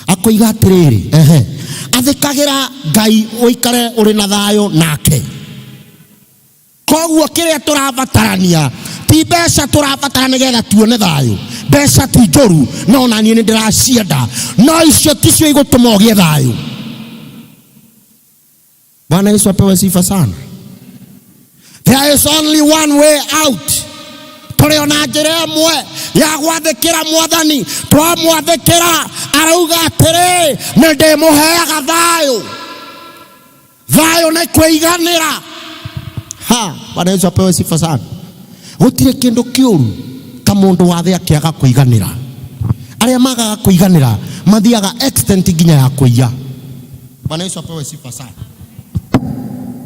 Akoiga atĩrĩrĩ, ehe, athĩkagĩra Ngai ũikare ũrĩ na thayũ nake. Koguo kĩrĩa tũrabatarania ti mbeca tũrabatara nĩgetha tuone thayũ. Mbeca ti njũru, no na niĩ nĩ ndĩracienda, no icio ticio igũtũma ũgĩe thayũ. Bwana Yesu apewe sifa sana. There is only one way out. Tũrĩ ona njĩra ĩmwe ya gwathĩkĩra mwathani. Twamwathĩkĩra arauga atĩrĩ, nĩ ndĩmũheaga thayũ. Thayũ nĩ kwĩiganĩra. Ha, Bwana Yesu apewe sifa sana. Gũtirĩ kĩndũ kĩũru ta mũndũ wa thĩ akĩaga kũiganĩra. Arĩa magaga kũiganĩra mathiaga extent nginya ya kũiya. Bwana Yesu apewe sifa sana.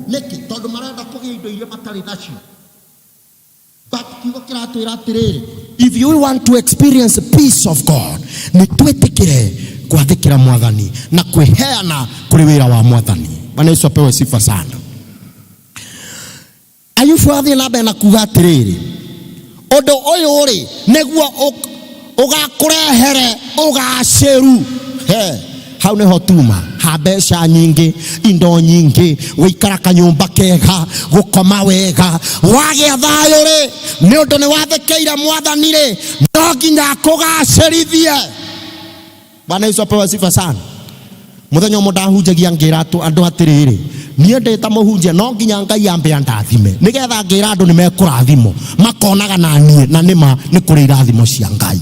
Nĩkĩ? Tondũ marenda kũgĩa indo iria matarĩ nacio. But kiugo kĩratwĩra atĩrĩrĩ, if you want to experience peace of God, nĩ twĩtĩkĩre gwathĩkĩra mwathani na kwĩheana kũrĩ wĩra wa mwathani. Bwana Yesu apewe sifa sana. Ayubu athiĩ na mbere na kuga atĩrĩrĩ, ũndũ ũyũ rĩ nĩguo ũgakũrehere ũgacĩru. He, hau nĩho tuma ha mbeca nyingĩ, indo nyingĩ, gũikara kanyũmba kega, gũkoma wega, wagĩa thayũ rĩ, nĩ ũndũ nĩ wathĩkĩire mwathani rĩ, no nginya akũgacĩrithie. Bwana Yesu apewe sifa sana. Mũthenya ũmwe ndahunjagia ngĩra andũ atĩrĩrĩ, niĩ ndĩ ta mũhunjia no nginya Ngai ambe andathime nĩgetha ngĩra andũ nĩ mekũrathimwo, makonaga na niĩ na nĩma nĩ kũrĩ irathimo cia Ngai.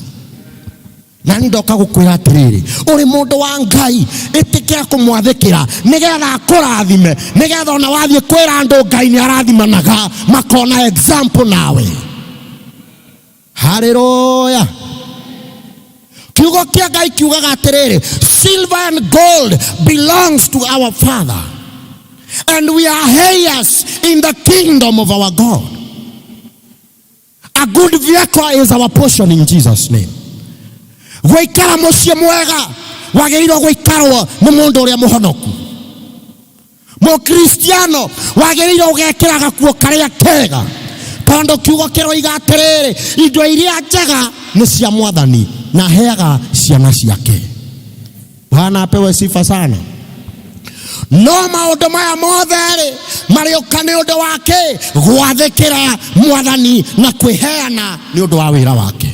Na niĩ ndoka gũkwĩra atĩrĩrĩ, ũrĩ mũndũ wa Ngai, ĩtĩkĩra kũmwathĩkĩra nĩgetha akũrathime, nĩgetha ona wathiĩ kwĩra andũ Ngai nĩ arathimanaga, makona example nawe. Haleluya. Kiugo kĩa Ngai kiugaga atĩrĩrĩ, silver and gold belongs to our Father, and we are heirs in the kingdom of our God. A good vehicle is our portion in Jesus' name. Gũikara mũciĩ mwega wagĩrĩirwo gũikarwo nĩ mũndũ ũrĩa mũhonoku. Mũkristiano wagĩrĩirwo ũgekĩra gakuo karĩa kega, tondũ kiugo kĩroiga atĩrĩrĩ, indo iria njega nĩ cia mwathani na aheaga ciana ciake. Bwana apewe sifa sana. No maũndũ maya mothe rĩ marĩũka nĩ ũndũ wa kĩ? Gwathĩkĩra mwathani na kwĩheana nĩ ũndũ wa wĩra wake.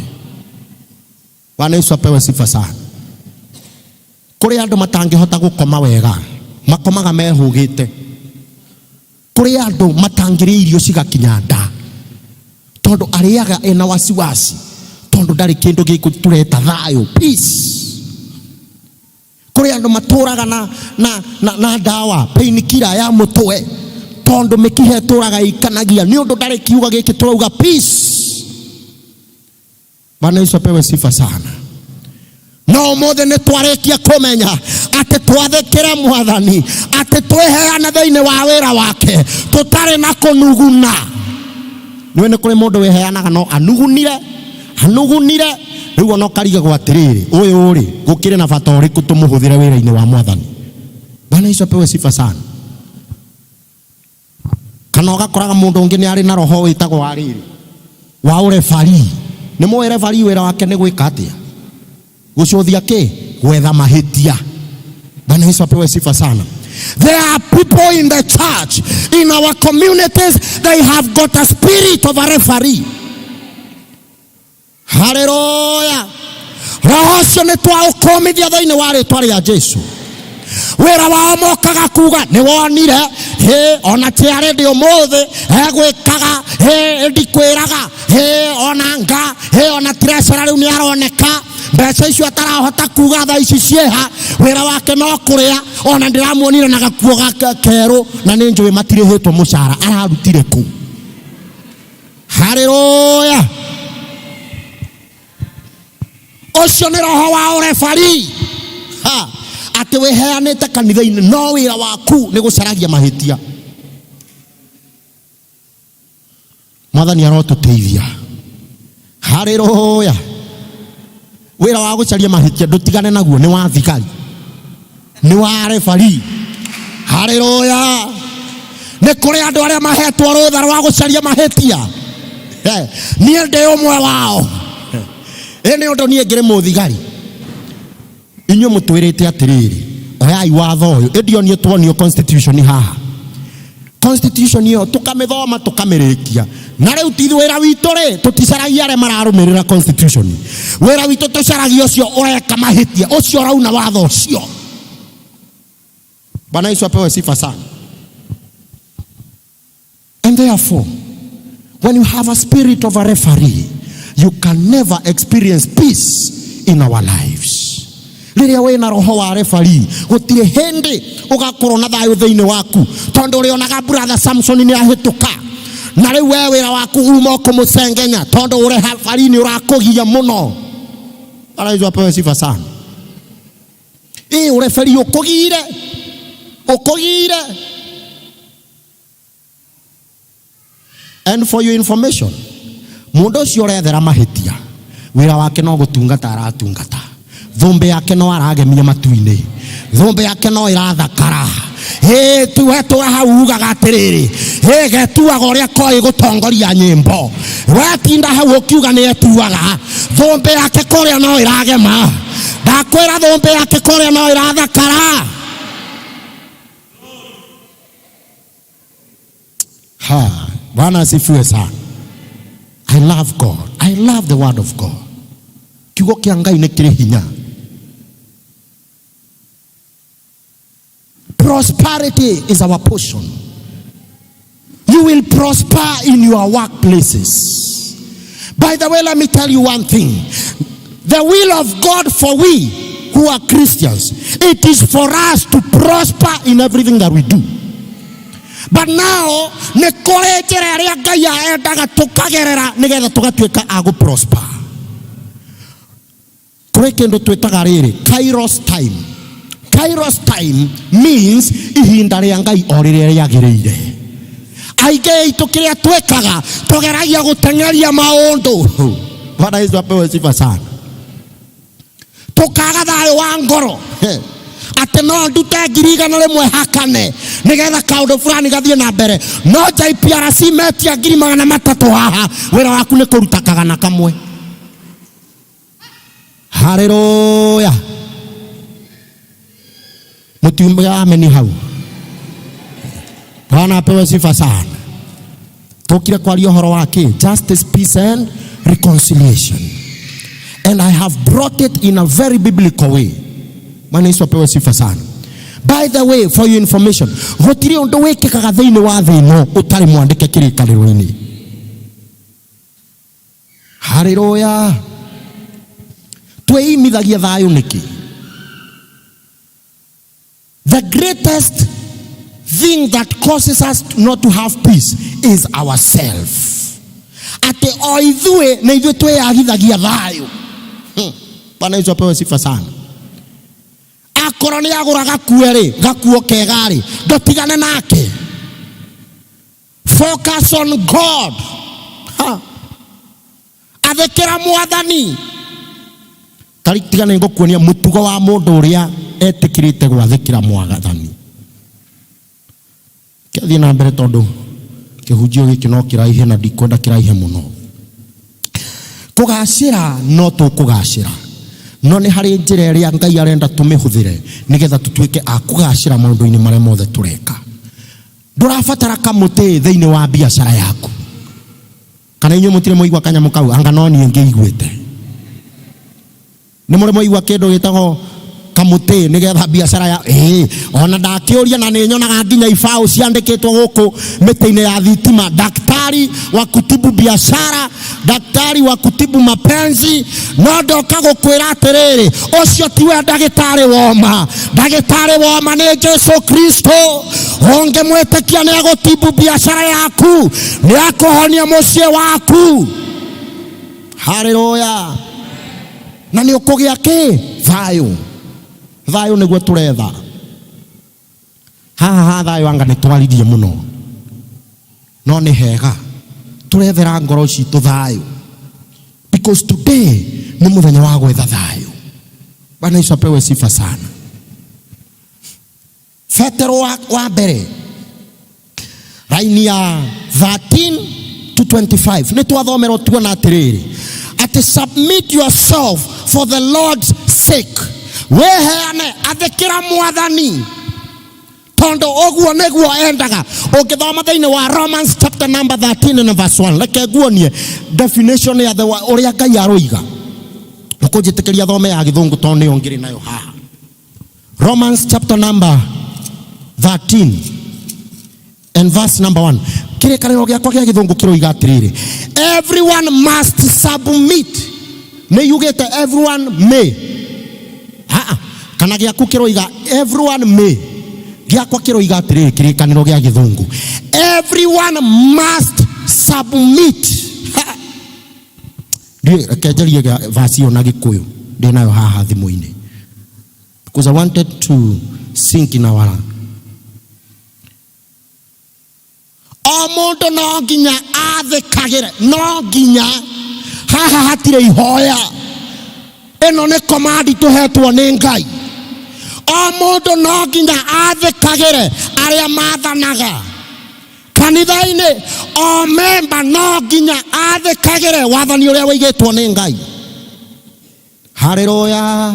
Bwana Yesu apewe sifa sana. Kũrĩ andũ matangĩhota gũkoma wega, makomaga mehũgĩte. Kũrĩ andũ matangĩrĩa irio cigakinya nda, tondũ arĩaga ena wasiwasi, tondũ ndarĩ kĩndũ gĩkũ tũreta thayũ, peace. Kũrĩ andũ matũraga na ndawa painkiller ya mũtwe, tondũ mĩkiha ĩtũraga ĩikanagia nĩ ũndũ ndarĩ kiugo gĩkĩ tũrauga peace. Bwana Yesu apewe sifa sana. No ũmũthĩ nĩ twarĩkia kũmenya atĩ twathĩkĩre mwathani, atĩ twĩheane thĩinĩ wa wĩra wake tũtarĩ na kũnuguna. Nĩũĩ nĩ kũrĩ mũndũ wĩheanaga no anugunire, anugunire, rĩu ona ũkarigagwo atĩrĩrĩ, ũyũ rĩ, gũkĩrĩ na bata ũrĩkũ tũmũhũthĩre wĩra-inĩ wa mwathani. Bwana Yesu apewe sifa sana. Kana ũgakoraga mũndũ ũngĩ nĩ arĩ na roho wĩtagwo wa rĩrĩ, wa ũrebari. Nĩ mũĩ rebari wĩra wake nĩ gwĩka atĩa? Gũcũthia kĩ? Gwetha mahĩtia. Bwana Yesu apewe sifa sana. There are people in the church, in our communities, they have got a spirit of a referee. Hallelujah. Roho ũcio nĩ twaũkũmithia thĩinĩ wa rĩtwa rĩa Jesu. Wĩra wao mokaga kuga nĩ wonire, hĩ, ona tiarĩ ndĩ ũmũthĩ egwĩkaga, hĩ, ndikwĩraga, hĩ, ona nga, hĩ, ona treasurer rĩu nĩ aroneka. Mbeca icio atarahota kuga thaa ici ciĩha, wĩra wake no kũrĩa. Ona ndĩramuonire na gakuo ga kerũ, na nĩ njũĩ matirĩhĩtwo mũcara, ararutire kũ? Haleluya! Ũcio nĩ roho wa ũrebari. Ha, atĩ wĩheanĩte kanitha-inĩ no wĩra waku nĩ gũcaragia mahĩtia. Mwathani arotũteithia. Haleluya! Wĩra wa gũcaria mahĩtia ndũtigane naguo, nĩ wa thigari, nĩ wa rebari. Haleluya! Nĩ kũrĩ andũ arĩa mahetwo rũtha rwa gũcaria mahĩtia. Niĩ ndĩ ũmwe wao. Ĩ nĩ ũndũ niĩ ngĩrĩ mũthigari. Inyuĩ mũtwĩrĩte atĩrĩrĩ, oyai watho ũyũ. Ĩndĩ onio tuonio constitution haha, constitution ĩyo tũkamĩthoma tũkamĩrĩkia, na rĩu ti wĩra witũ rĩ, tũticaragia arĩa mararũmĩrĩra constitution. Wĩra witũ tũcaragia ũcio ũreka mahĩtia, ũcio ũrauna watho ũcio. Bwana Yesu apewe sifa sana. And therefore, when you have a spirit of a referee, you can never experience peace in our lives. Rĩrĩa wĩna roho wa referee, gũtirĩ hĩndĩ ũgakorwo na thayũ thĩinĩ waku, tondũ ũrĩonaga brother Samson nĩ ahĩtũka, na rĩu we wĩra waku uma ũkũmũcengenya, tondũ ũreferee nĩ ũrakũgia mũno. Bwana Yesu apewe sifa sana. Ĩ ũreferee ũkũgire, ũkũgire. And for your information, mũndũ ũcio ũrethera mahĩtia, wĩra wake no gũtungata aratungata, thũmbĩ yake no aragemia matu-inĩ, thũmbĩ yake no ĩrathakara. Ĩ tu we tũra hau ugaga atĩrĩrĩ, ĩ getuaga ũrĩa koĩ gũtongoria nyĩmbo, wetinda hau ũkiuga nĩ etuaga, thũmbĩ yake kũrĩa no ĩragema. Ndakwĩra thũmbĩ yake kũrĩa no ĩrathakara. Ha, Bwana asifiwe sana. I love God. I love the word of God. Kiugo kĩa Ngai nĩ kĩrĩ hinya. Prosperity is our portion. You will prosper in your workplaces. By the way, let me tell you one thing. The will of God for we who are Christians, it is for us to prosper in everything that we do. But now, nĩ kũrĩ njĩra ĩrĩa Ngai endaga tũkagerera nĩgetha tũgatuĩka a gũ prosper. Kũrĩ kĩndũ twĩtaga rĩrĩ Kairos time. Kairos time means ihinda rĩa Ngai o rĩrĩa rĩagĩrĩire. Aingĩ aitũ kĩrĩa twĩkaga tũgeragia gũteng'eria maũndũ. Bwana Yesu apewe sifa sana. Tũkaga thayũ wa ngoro. Atĩ no ndute 100,000 hakane nĩgetha kaũndũ fulani gathiĩ na mbere, no JPRC metia 300,000 haha, wĩra waku nĩ kũruta 100. Haleluya! Mũtiumaga ameni hau. Bwana apewe sifa sana. Tũkire kwaria ũhoro wa kĩ? Justice, peace and reconciliation. And I have brought it in a very biblical way. Bwana Yesu apewe sifa sana. By the way, for your information, gũtirĩ ũndũ wĩkĩkaga thĩinĩ wa thĩ ĩno ũtarĩ mwandĩke kĩrĩkanĩro-inĩ. Haleluya! Twĩimithagia thayũ nĩkĩ? The greatest thing that causes us not to have peace is ourselves. Atĩ o ithuĩ nĩ ithuĩ twĩyagithagia thayũ. Bwana Yesu apewe sifa sana. Akorwo nĩ agũra gakuo rĩ, gakuo kega rĩ, ndũtigane nake. Focus on God. Ha. Athĩkĩra Mwathani. Tari tiga nĩ ngũkuonia mũtugo wa mũndũ ũrĩa etĩkĩrĩte gwathĩkĩra Mwathani. Kĩathiĩ na mbere tondũ kĩhunjio gĩkĩ no kĩraihe na ndikwenda kĩraihe mũno. Kũgacĩra no tũkũgacĩra, no nĩ harĩ njĩra ĩrĩa Ngai arenda tũmĩhũthĩre nĩgetha tũtuĩke a kũgacĩra maũndũ-inĩ marĩa mothe tũreka. Ndũrabatara kamũtĩ thĩinĩ wa biacara yaku. Kana inyuĩ mũtirĩ mwaigua kanyamũ kau? Anga no niĩ ngĩiguĩte. Nĩ mũrĩ mwaigua kĩndũ gĩtagwo kamũtĩ nĩgetha biacara ya ĩĩ? Ona ndakĩũria na nĩ nyonaga nginya ibaũ ciandĩkĩtwo gũkũ mĩtĩ-inĩ ya thitima, daktari wa kutibu biashara, Daktari wa kutibu mapenzi. No ndoka gukwira atiriri, ucio tiwe ndagitari woma. Ndagitari woma ni Jesu Kristo. Ungimwitikia ni agutibu biashara yaku, ni akuhonia mucii waku. Haleluya. Na ni ukugia ki thayo. Thayo niguo turetha haha. Ha thayo anga ni twaririe muno, no ni hega turethera ngoro citũ thayo, because today ni muthenya wa gwetha thayo. Bwana Yesu apewe sifa sana. Petero wa mbere raini ya 13 to 25 nĩ twathomerwo tuona atĩrĩrĩ, atĩ submit yourself for the Lord's sake, wĩheane, athĩkĩra mwathani tondu ũguo nĩguo endaga. Ũngĩthoma thĩinĩ wa Romans chapter number 13 and verse 1, reke nguonie definition ya the ũrĩa Ngai aroiga. Ũkũnjĩtĩkĩria thome ya gĩthũngũ tondũ nĩyo ngĩrĩ nayo haha. Romans chapter number 13 and verse number 1. Kĩrĩkanĩro gĩakwa gĩa gĩthũngũ kĩroiga atĩrĩrĩ, everyone must submit. Nĩ yugĩte everyone may. Aa, kana gĩaku kĩroiga everyone may? Gĩakwa kĩroiga atĩrĩrĩ, kĩrĩkanĩro gĩa gĩthũngũ, everyone must submit. Ha. Ndiũĩ, reke njarie verse ĩyo na gĩkũyũ, ndĩ nayo haha thimũ-inĩ, because I wanted to sink in our. O mũndũ no nginya athĩkagĩre, no nginya. Haha hatirĩ ihoya, ĩno nĩ command tũhetwo nĩ Ngai. O mũndũ no nginya athĩkagĩre arĩa mathanaga kanitha-inĩ. O memba no nginya athĩkagĩre wathani ũrĩa wĩigĩtwo nĩ Ngai. Haleluya.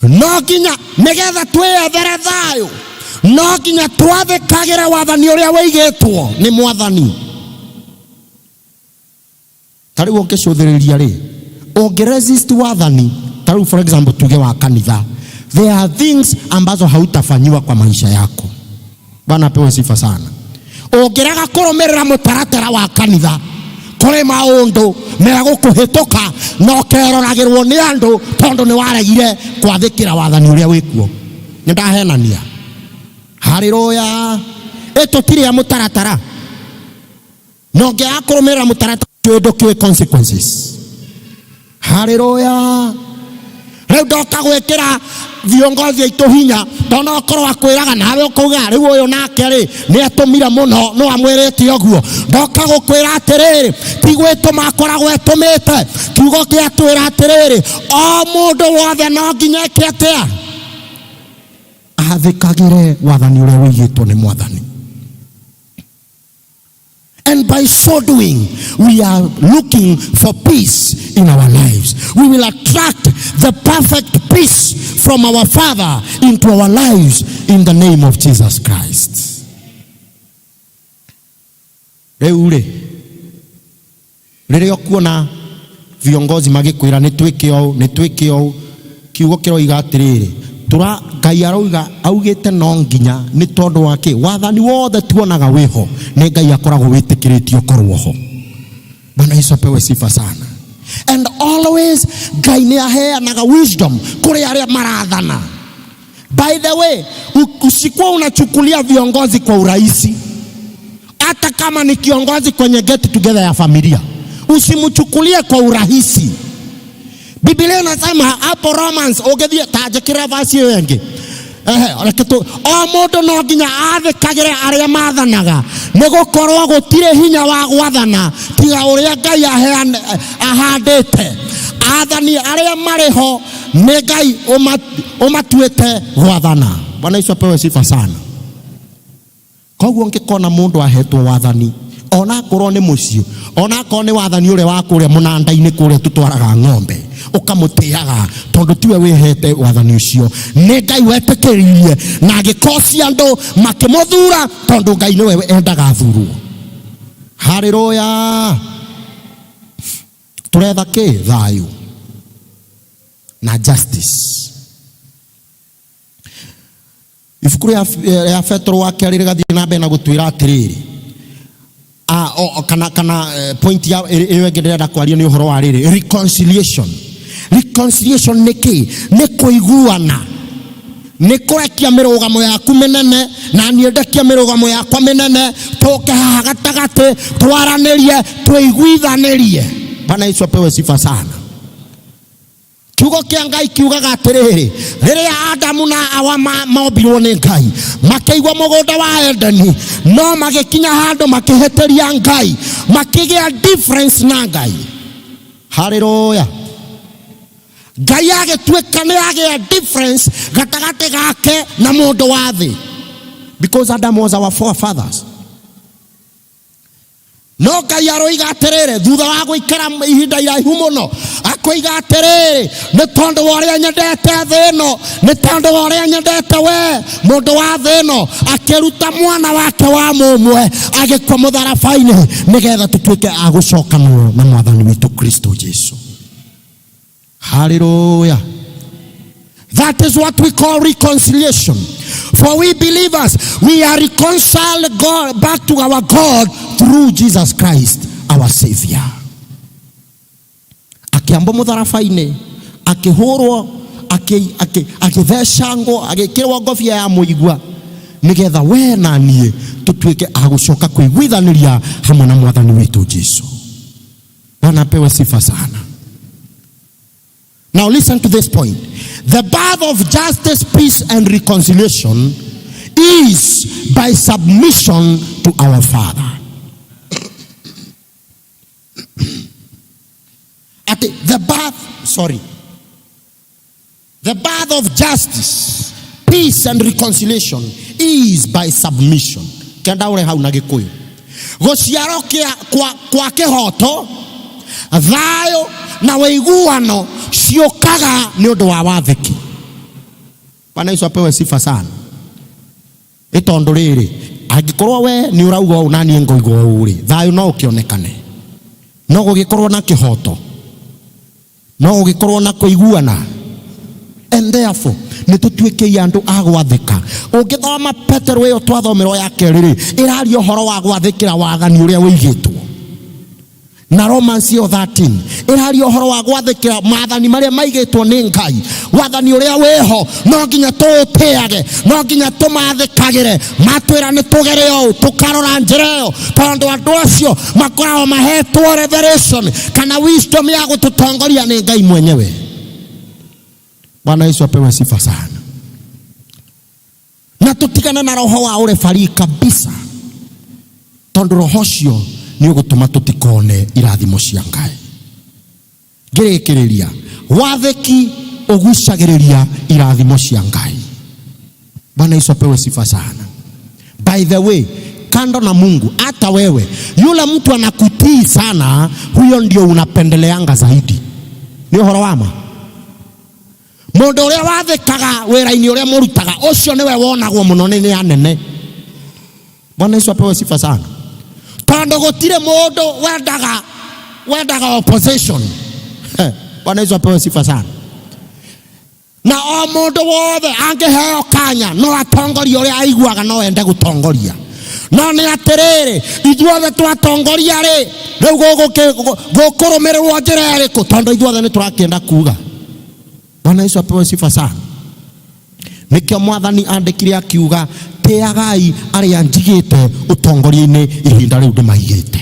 No nginya, nĩgetha twĩyethere thayũ, no nginya twathĩkagĩre wathani ũrĩa wĩigĩtwo nĩ mwathani. Ta rĩu ũngĩcũthĩrĩria rĩ, ũngĩresist wathani, ta rĩu for example tuge wa kanitha, there are things ambazo hautafanyiwa kwa maisha yako. Bwana apewe sifa sana. Ũngĩrega kũrũmĩrĩra mũtaratara wa kanitha, kũrĩ maũndũ megũkũhĩtũka na ũkeroragĩrwo nĩ andũ tondũ nĩ waregire kwathĩkĩra wathani ũrĩa wĩkuo. Nĩ ndahenania? Haleluya. Ĩtũtirĩ a mũtaratara, na ũngĩaga kũrũmĩrĩra mũtaratara ũcio ndũkĩũĩ consequences. Haleluya. Rĩu ndoka gwĩkĩra viongozi aitũ hinya, tondũ no korwo akwĩraga nawe ũkauga rĩu ũyũ nake rĩ nĩ atũmire mũno, no amwĩrĩte ũguo. Ndoka gũkwĩra atĩrĩrĩ, ti gwĩtũma akoragwo etũmĩte. Kiugo gĩatwĩra atĩrĩrĩ, o mũndũ wothe no nginya eke atĩa? Athĩkagĩre wathani ũrĩa wĩigĩtwo nĩ mwathani. And by so doing, we are looking for peace in our lives. We will attract the perfect peace from our Father into our lives in the name of Jesus Christ. Rĩu rĩ, rĩrĩa ũkuona viongozi magĩkwĩra nĩ twĩke ũũ, nĩ twĩke ũũ, kiugo kĩroiga atĩrĩrĩ, tũra Ngai aroiga augĩte no nginya. Nĩ tondũ wa kĩ? Wathani wothe tuonaga wĩho nĩ Ngai akoragwo wĩtĩkĩrĩtie ũkorwo ho. Bwana Yesu apewe sifa sana. And always Ngai nĩ aheanaga wisdom kũrĩ arĩa marathana. By the way, usikuwa unachukulia viongozi kwa urahisi. Hata kama ni kiongozi kwenye get together ya familia, usimchukulie kwa urahisi. Biblia inasema hapo Romans, ũngĩthiĩ ta njĩkĩra verse ĩyo ĩngĩ. Ehe, reke tu, o mũndũ no nginya athĩkagĩre arĩa mathanaga, nĩ gũkorwo gũtirĩ hinya wa gwathana tiga ũrĩa Ngai ahandĩte. Athani arĩa marĩ ho nĩ Ngai ũmatuĩte gwathana. Bwana Yesu apewe sifa sana. Koguo ngĩkona mũndũ ahetwo wathani, ona akorwo nĩ mũciĩ, ona akorwo nĩ wathani ũrĩa wa kũrĩa mũnanda-inĩ kũrĩa tũtwaraga ng'ombe, ũkamũtĩaga tondũ tiwe wĩhete wathani ũcio, nĩ Ngai wetĩkĩririe na agĩkocia andũ makĩmũthura, tondũ Ngai nĩwe endaga athurwo. Haleluya. Tũretha kĩ? Thayũ na justice. Ibuku rĩa Petero wa kerĩ rĩgathiĩ na mbere na gũtwĩra atĩrĩrĩ. Ah, o- o- kana kana eh, point ya ĩyo ĩngĩ ndĩrenda kwaria nĩ ũhoro wa rĩrĩ reconciliation. Reconciliation nĩ kĩ? Nĩ kũiguana, nĩ kũrekia mĩrũgamo yaku mĩnene na niĩ ndekie mĩrũgamo yakwa mĩnene, tũke haha gatagatĩ twaranĩrie, tũiguithanĩrie. Bwana Yesu apewe sifa sana. Kiugo kĩa Ngai kiugaga atĩrĩrĩ, rĩrĩa Adamu na Awa mombirwo nĩ Ngai makĩigwo mũgũnda wa Edeni, no magĩkinya handũ makĩhĩtĩria Ngai, makĩgĩa difference na Ngai. Haleluya! Ngai agĩtuĩka nĩ agĩa difference gatagatĩ gake na mũndũ wa thĩ, because Adam was our forefathers. No Ngai aroiga atĩrĩrĩ, thutha wa gũikara ihinda iraihu mũno, akoiga atĩrĩrĩ, nĩ tondũ wa ũrĩa nyendete thĩ ĩno, nĩ tondũ wa ũrĩa nyendete we mũndũ wa thĩ ĩno, akĩruta mwana wake wa mũmwe agĩkua mũtharaba-inĩ, nĩgetha tũtuĩke a gũcokanwo na mwathani witũ Kristo Jesu. Hallelujah. That is what we call reconciliation. For we believers, we are reconciled God, back to our God through Jesus Christ, our Savior. Akĩambwo mũtharaba-inĩ, akĩhũrwo, agĩthecangwo, agĩkĩrwo ngobia ya mũigua, nĩgetha we na niĩ tũtuĩke a gũcoka kũiguithanĩria hamwe na mwathani witũ Jesu. Bwana apewe sifa sana. Now listen to this point. The birth of justice, peace and reconciliation is by submission to our Father. At the birth, sorry. The birth of justice, peace and reconciliation is by submission. Kenda ure hau na Gikuyu. Gũciarwo kĩa kwa kĩhoto, thayũ na wĩiguano ciũkaga nĩ ũndũ wa wathĩki. Bwana Yesu apewe sifa sana. Ĩ tondũ rĩrĩ, angĩkorwo we nĩ ũrauga ũũ na niĩ ngoiga ũũ rĩ, thayũ no ũkĩonekane, no gũgĩkorwo na kĩhoto, no gũgĩkorwo na kũiguana. And therefore nĩ tũtuĩkei andũ a gwathĩka. Ũngĩthoma Petero ĩyo twathomerwo ya kerĩ rĩ, ĩraria ũhoro wa gwathĩkĩra wathani ũrĩa ũigĩtwo, na Romans ĩyo 13 ĩraria ũhoro wa gwathĩkĩra maathani marĩa maigĩtwo nĩ Ngai. Wathani ũrĩa wĩho no nginya tũũtĩage, no nginya tũmathĩkagĩre. Matwĩra nĩ tũgere ũũ, tũkarora njĩra ĩyo, tondũ andũ acio makoragwo mahetwo revelation kana wisdom ya gũtũtongoria nĩ Ngai mwenyewe. Bwana Yesu apewe sifa sana. Na tũtigane na roho wa ũrebari kabisa, tondũ roho ũcio nĩ ũgũtũma tũtikone irathimo cia Ngai. Ngĩrĩkĩrĩria, wathĩki ũgucagĩrĩria irathimo cia Ngai. Bwana Yesu apewe sifa sana. By the way, kando na Mungu, hata wewe yule mtu anakutii sana, huyo ndio unapendeleanga zaidi. Nĩ ũhoro wa ma. Mũndũ ũrĩa wathĩkaga wĩra-inĩ ũrĩa mũrutaga, ũcio nĩwe wonagwo mũno nĩ anene. Bwana Yesu apewe sifa sana. Tondũ gũtirĩ mũndũ wendaga opposition. Bwana Yesu apewe sifa sana. Na o mũndũ wothe angĩheo kanya no atongorie ũrĩa aiguaga no ende gũtongoria. No nĩ atĩrĩrĩ, ithuothe twatongoria rĩ, rĩu gũkũrũmĩrĩrwo njĩra ĩrĩkũ? Tondũ ithuothe nĩ tũrakĩenda kuga. Bwana Yesu apewe sifa sana. Nĩkĩo mwathani andĩkire akiuga, tĩagai arĩa njigĩte ũtongoria-inĩ ihinda rĩu ndĩmaigĩte.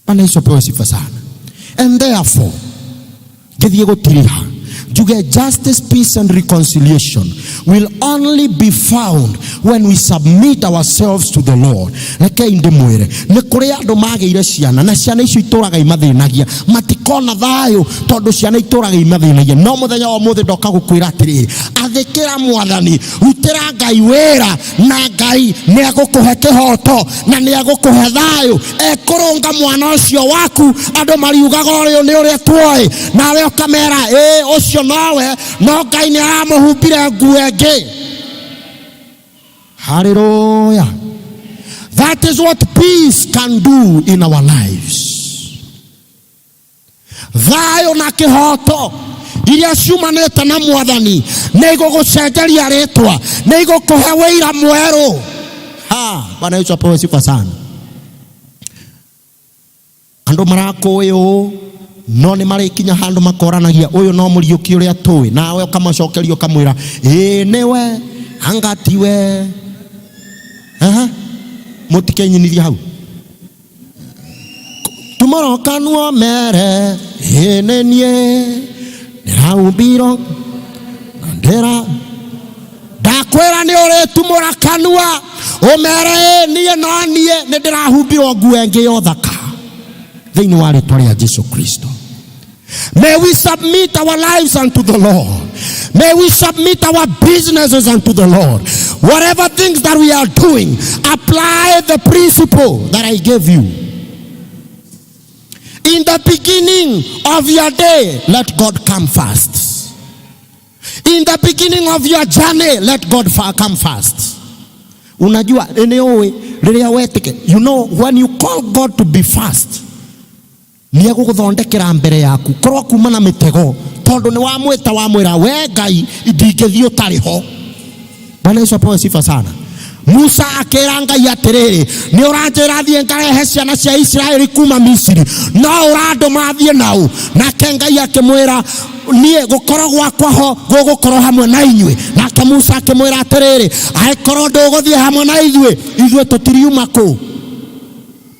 Bwana Yesu apewe sifa sana. And therefore ngĩthiĩ gũtiriha njuge, justice, peace and reconciliation will only be found when we submit ourselves to the Lord. Rekei ndĩmwĩre, nĩ kũrĩ andũ magĩire ciana na ciana icio itũraga imathĩnagia, matikona thayũ tondũ ciana itũraga imathĩnagia. No mũthenya wa ũmũthĩ ndoka gũkwĩra atĩrĩrĩ, athĩkĩra mwathani, rutĩra Ngai wĩra, na Ngai nĩ egũkũhe kĩhoto na nĩ egũkũhe thayũ. Ekũrũnga mwana ũcio waku, andũ mariugaga ũrĩa nĩ ũrĩa tuoĩ, nawe ũkamera ĩ ũcio nowe, no Ngai nĩ aramũhumbire nguo ĩngĩ. Hallelujah. That is what peace can do in our lives. Thayũ na kĩhoto iria ciumanĩte na mwathani nĩ igũgũcenjeria rĩtwa, nĩ igũkũhe wĩira mwerũ. Ha, Bwana Yesu apewe sifa sana. Andũ marakũĩ ũũ no nĩ marĩkinya handũ makoranagia ũyũ no mũriũki ũrĩa tũĩ, nawe ũkamacokeria ũkamwĩra ĩĩ nĩwe anga tiwe. Aha, mũtikenyinithia hau tumoro kanua mere ĩĩ nĩ niĩ ndĩraumbirwo na ndĩra ndakwĩra nĩ ũrĩtumũra kanua ũmere ĩĩ niĩ no niĩ nĩ ndĩrahumbirwo nguo ĩngĩ ya ũthaka thĩinĩ wa rĩtwa rĩa Jesu Kristo. May we submit our lives unto the Lord. May we submit our businesses unto the Lord. Whatever things that we are doing, apply the principle that I gave you. In the beginning of your day, let God come first. In the beginning of your journey, let God come first. Unajua, nĩ rĩrĩa wetĩke, you know, when you call God to be first, nĩ egũgũthondekera mbere yaku korwo kuma na mĩtego tondũ nĩ wamwĩta wamwĩra we Ngai ndingĩthiĩ ũtarĩ ho. Bwana Yesu apewe sifa sana. Musa akĩra Ngai atĩrĩrĩ, nĩ ũranjĩra thiĩ ngarehe ciana cia Isiraeli kuma Misiri, no ũrandũma thiĩ nau. Nake Ngai akĩmwĩra niĩ gũkorwo gwakwa ho gũgũkorwo hamwe na inyuĩ. Nake Musa akĩmwĩra atĩrĩrĩ, angĩkorwo ndũgũthiĩ hamwe na ithuĩ, ithuĩ tũtiriuma kũu.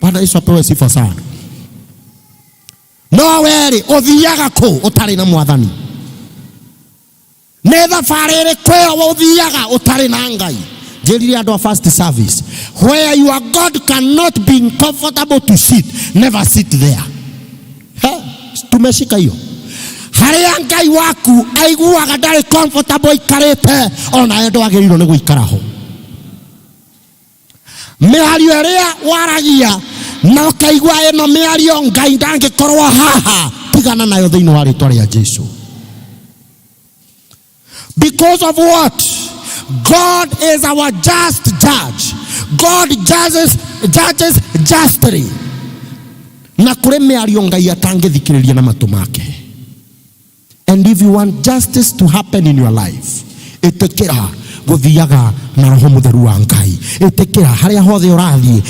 Bwana Yesu apewe sifa sana. No werĩ ũthiaga kũ ũtarĩ na mwathani? Nĩ thabarĩ ĩrĩkũ ĩyo ũthiaga ũtarĩ na Ngai? Njĩrire andũ a first service, where your God cannot be comfortable to sit, never sit there. He, tumeshika hiyo. Harĩa Ngai waku aiguaga ndarĩ comfortable aikarĩte, onawe ndwagĩrĩirwo nĩ gũikara ho. Mĩario ĩrĩa waragia na ũkaigua ĩno mĩario Ngai ndangĩkorwo haha, tigana nayo thĩinĩ wa rĩtwa rĩa Jesu. Because of what? God is our just judge. God judges justly. Na kũrĩ mĩario Ngai atangĩthikĩrĩria na matũ make. And if you want justice to happen in your life, ĩtĩkĩra gũthiaga na roho mũtheru wa Ngai. Ĩtĩkĩra harĩa hothe ũrathiĩ,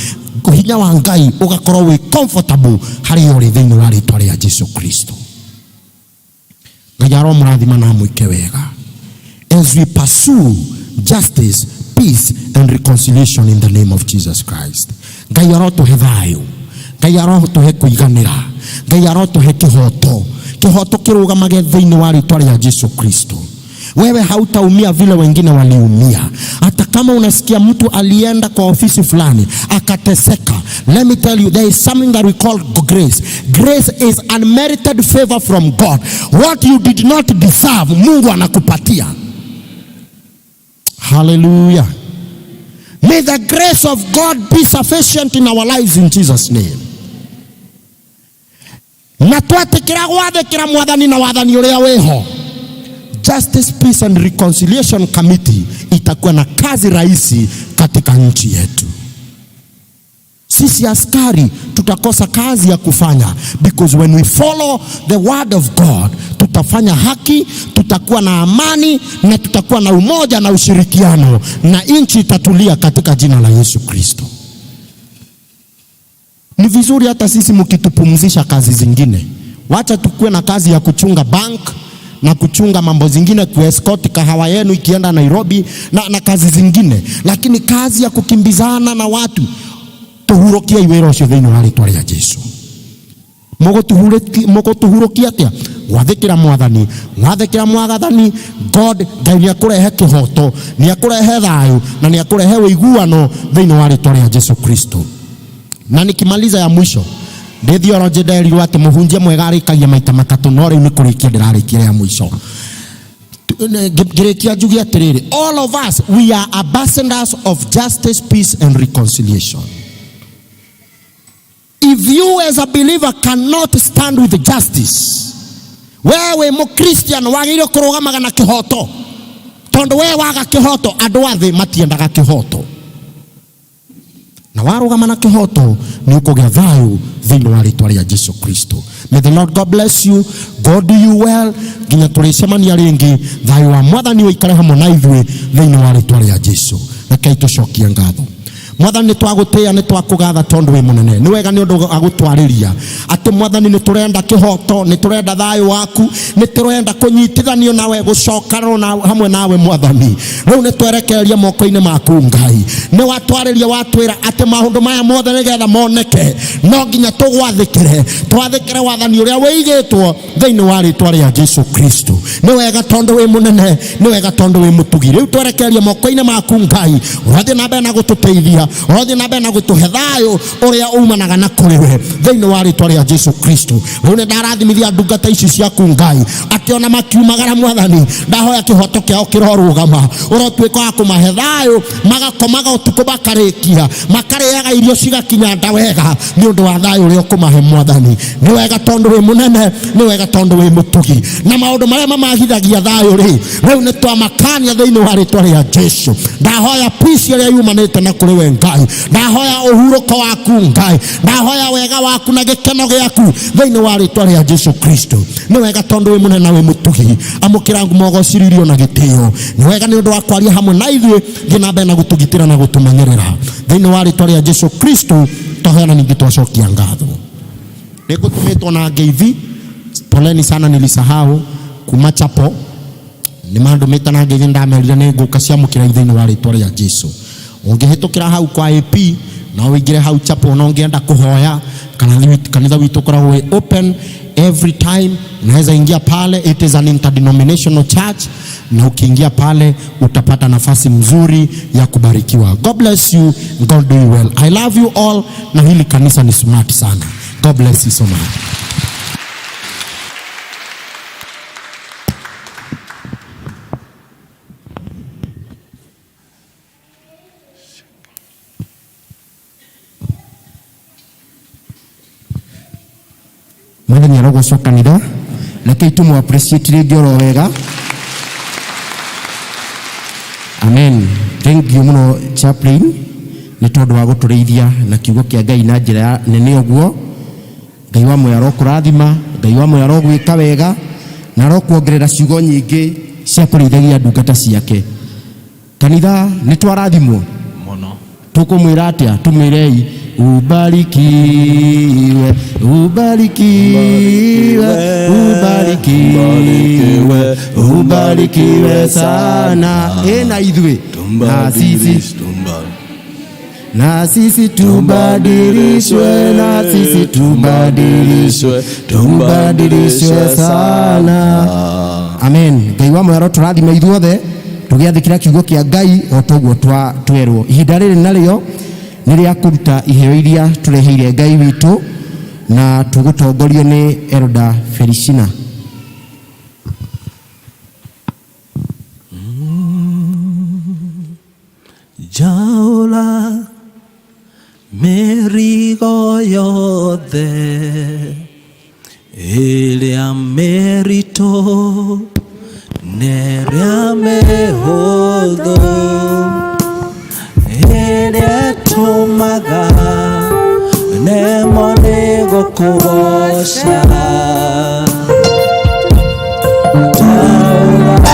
hinya wa Ngai ũgakorwo wĩ comfortable harĩa ũrĩ thĩinĩ wa rĩtwa rĩa Jesu Kristo. Ngai aromũrathima na amwĩke wega as we pursue justice, peace and reconciliation in the name of Jesus Christ. Ngai arotũhe thayũ, Ngai arotũhe kũiganĩra, Ngai arotũhe kĩhoto, kĩhoto kĩrũgamage thĩinĩ wa rĩtwa rĩa Jesu Kristo. Wewe hautaumia vile wengine waliumia. Hata kama unasikia mtu alienda kwa ofisi fulani akateseka, let me tell you, there is something that we call grace. Grace is unmerited favor from God. What you did not deserve, Mungu anakupatia. Hallelujah. May the grace of God be sufficient in our lives in Jesus' name. Na twetĩkĩra gwathĩkĩra mwathani na wathani ũrĩa wĩho, Justice, Peace and Reconciliation Committee itakuwa na kazi rahisi katika nchi yetu. Sisi askari tutakosa kazi ya kufanya, because when we follow the word of God, tutafanya haki, tutakuwa na amani na tutakuwa na umoja na ushirikiano, na nchi itatulia katika jina la Yesu Kristo. Ni vizuri hata sisi mkitupumzisha kazi zingine, wacha tukuwe na kazi ya kuchunga bank na kuchunga mambo zingine, kuescort kahawa yenu ikienda Nairobi na kazi zingine, lakini kazi ya kukimbizana na watu tuhurokie wĩra ũcio thĩinĩ wa rĩtwa rĩa Jesu. Mũgũtũhurokia atĩa? Gwathĩkĩra mwathani, gwathĩkĩra mwathani God Ngai nĩ akũrehe kĩhoto, nĩ akũrehe thayũ na nĩ akũrehe ũiguano thĩinĩ wa rĩtwa rĩa Jesu Kristo. Na nikimaliza ya mwisho, ndĩ theology nderirwo atĩ mũhunjia mwega arĩkagia maita matatũ, no rĩu nĩ kũrĩkia ndĩrarĩkia ya mwisho. Ngĩrĩkia njuge atĩrĩrĩ, all of us, we are ambassadors of justice, peace and reconciliation. If you as a believer cannot stand with justice, wewe mũkristiano wagĩrĩirwo kũrũgamaga na kĩhoto, tondũ we waga kĩhoto andũ a thĩ matiendaga kĩhoto, na warũgama na kĩhoto nĩ ũkũgĩa thayũ thĩinĩ wa rĩtwa rĩa Jesu Kristo. May the Lord God bless you, God do you well, nginya tũrĩcemania rĩngĩ. Thayũ wa mwathani ũikare hamwe na ithuĩ thĩinĩ wa rĩtwa rĩa Jesu. Rekei tũcokie ngatho. Mwathani nĩ twagũtĩĩa, nĩ twakũgatha tondũ wĩ mũnene. Nĩ wega nĩ ũndũ wa gũtwarĩria atĩ Mwathani nĩ tũrenda kĩhoto, nĩ tũrenda thayũ waku, nĩ tũrenda kũnyitithanio nawe, gũcokanwo na hamwe nawe Mwathani. Rĩu nĩ twerekereria moko-inĩ maku Ngai. Nĩ watwarĩria, watwĩra atĩ maũndũ maya mothe nĩgetha moneke no nginya tũgwathĩkĩre, twathĩkĩre wathani ũrĩa wĩigĩtwo thĩinĩ wa rĩtwa rĩa Jesu Kristo. Nĩ wega tondũ wĩ mũnene, nĩ wega tondũ wĩ mũtugi. Rĩu twerekereria moko-inĩ maku Ngai, ũrathiĩ na mbere na gũtũteithia, ũrathiĩ na mbere na gũtũhe thayũ ũrĩa umanaga na kũrĩ we thĩinĩ wa rĩtwa rĩa Jesu Kristo. Rĩu nĩ ndarathimithia ndungata ici ciaku Ngai, atĩ ona makiumagara Mwathani, ndahoya kĩhoto kĩao kĩrorũgama, ũrotuĩka wa kũmahe thayũ, magakomaga ũtukũ makarĩkia, makarĩaga irio cigakinya nda wega nĩ ũndũ wa thayũ ũrĩa ũkũmahe Mwathani. Nĩ wega tondũ wĩ mũnene, nĩ wega tondũ wĩ mũtugi, na maũndũ marĩa mamagithagia thayũ rĩ, rĩu nĩ twamakania thĩinĩ wa rĩtwa rĩa Jesu. Ndahoya peace ĩrĩa yumanĩte na kũrĩ we Ngai, ndahoya ũhurũko waku Ngai, ndahoya wega waku na gĩkeno gĩaku thĩinĩ wa rĩtwa rĩa Jesu Kristo. Nĩ wega tondũ wĩ mũnene na wĩ mũtugi, amũkĩra ngumo, ũgociririo na gĩtĩo. Nĩ wega nĩ ũndũ wa kwaria hamwe na ithuĩ, thiĩ na mbere na gũtũgitĩra na gũtũmenyerera thĩinĩ wa rĩtwa rĩa Jesu Kristo. Twahoya ningĩ twacokia ngatho. Nĩ ngũtũmĩtwo na ngeithi, poleni sana nilisahau kuma chapo nĩ mandũmĩte na ngeithi, ndamerire nĩ ngũka ciamũkĩra thĩinĩ wa rĩtwa rĩa Jesu. Ũngĩhĩtũkĩra hau kwa AP no ũingĩre hau chapo, no ũngĩenda kũhoya kana kanitha witũ ũkoragwo wĩ open every time, unaweza ingia pale. It is an interdenominational church, na ukiingia pale utapata nafasi mzuri ya kubarikiwa. God bless you, God do you well. I love you all, na hili kanisa ni smart sana. God bless you so much. Mwathani arogocwo kanitha. Rekei tũmũ appreciate rĩngĩ oro wega. Amen. Thank you mũno chaplain nĩ tondũ wa gũtũrĩithia na kiugo kĩa Ngai na njĩra ya nene ũguo. Ngai wa muoyo arokũrathima, Ngai wa muoyo arogwĩka wega na arokuongerera ciugo nyingĩ cia kũrĩithagia ndungata ciake. Kanitha nĩ twarathimwo Mũno. Tũkũmwĩra atĩa? Tũmwĩrei ubarikiwe, ubarikiwe, ubarikiwe, ubarikiwe sana. Ĩ na ithuĩ na sisi, na sisi tubadilishwe, na sisi tubadilishwe, tubadilishwe sana. Amen. Ngai wa muoyo tũrathime ithuothe tũgĩathĩkĩra kiugo kĩa Ngai o toguo twerwo. Ihinda rĩrĩ narĩo nĩ rĩa kũruta iheo iria tũreheire Ngai witũ, na tũgũtongorio nĩ Elder Felicina. Njaũra mĩrigo yothe ĩrĩa mĩritũ na ĩrĩa mĩhũthũ, ĩrĩa ĩtũmaga nemwo nĩ gũkũgoca. Njaũra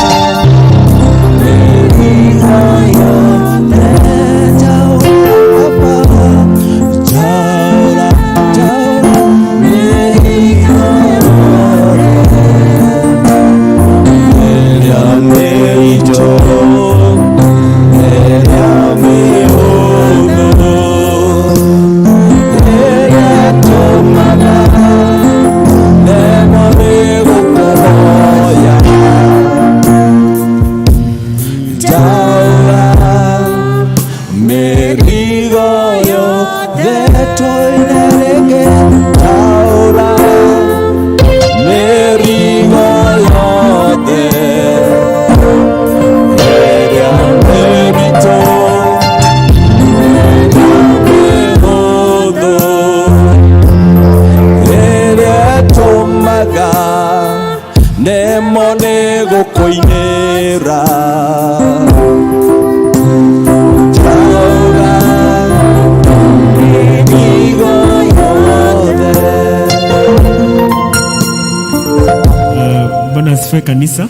mĩrigo yothe, njaũra njaũra njaũra mĩrigo yothe ĩrĩa mĩritũ ĩrĩa mĩhũthũ, ĩrĩa ĩtũmaga nemwo nĩ gũkũhoya. Njaũra mĩrigo yothe, tũine rĩngĩ. Njaũra mĩrigo yothe ĩrĩa mĩritũ ĩrĩa mĩhũthũ, ĩrĩa ĩtũmaga nemwo nĩ gũkũinĩra. Njaũra mĩrigo yothe. Bwana asifiwe kanisa.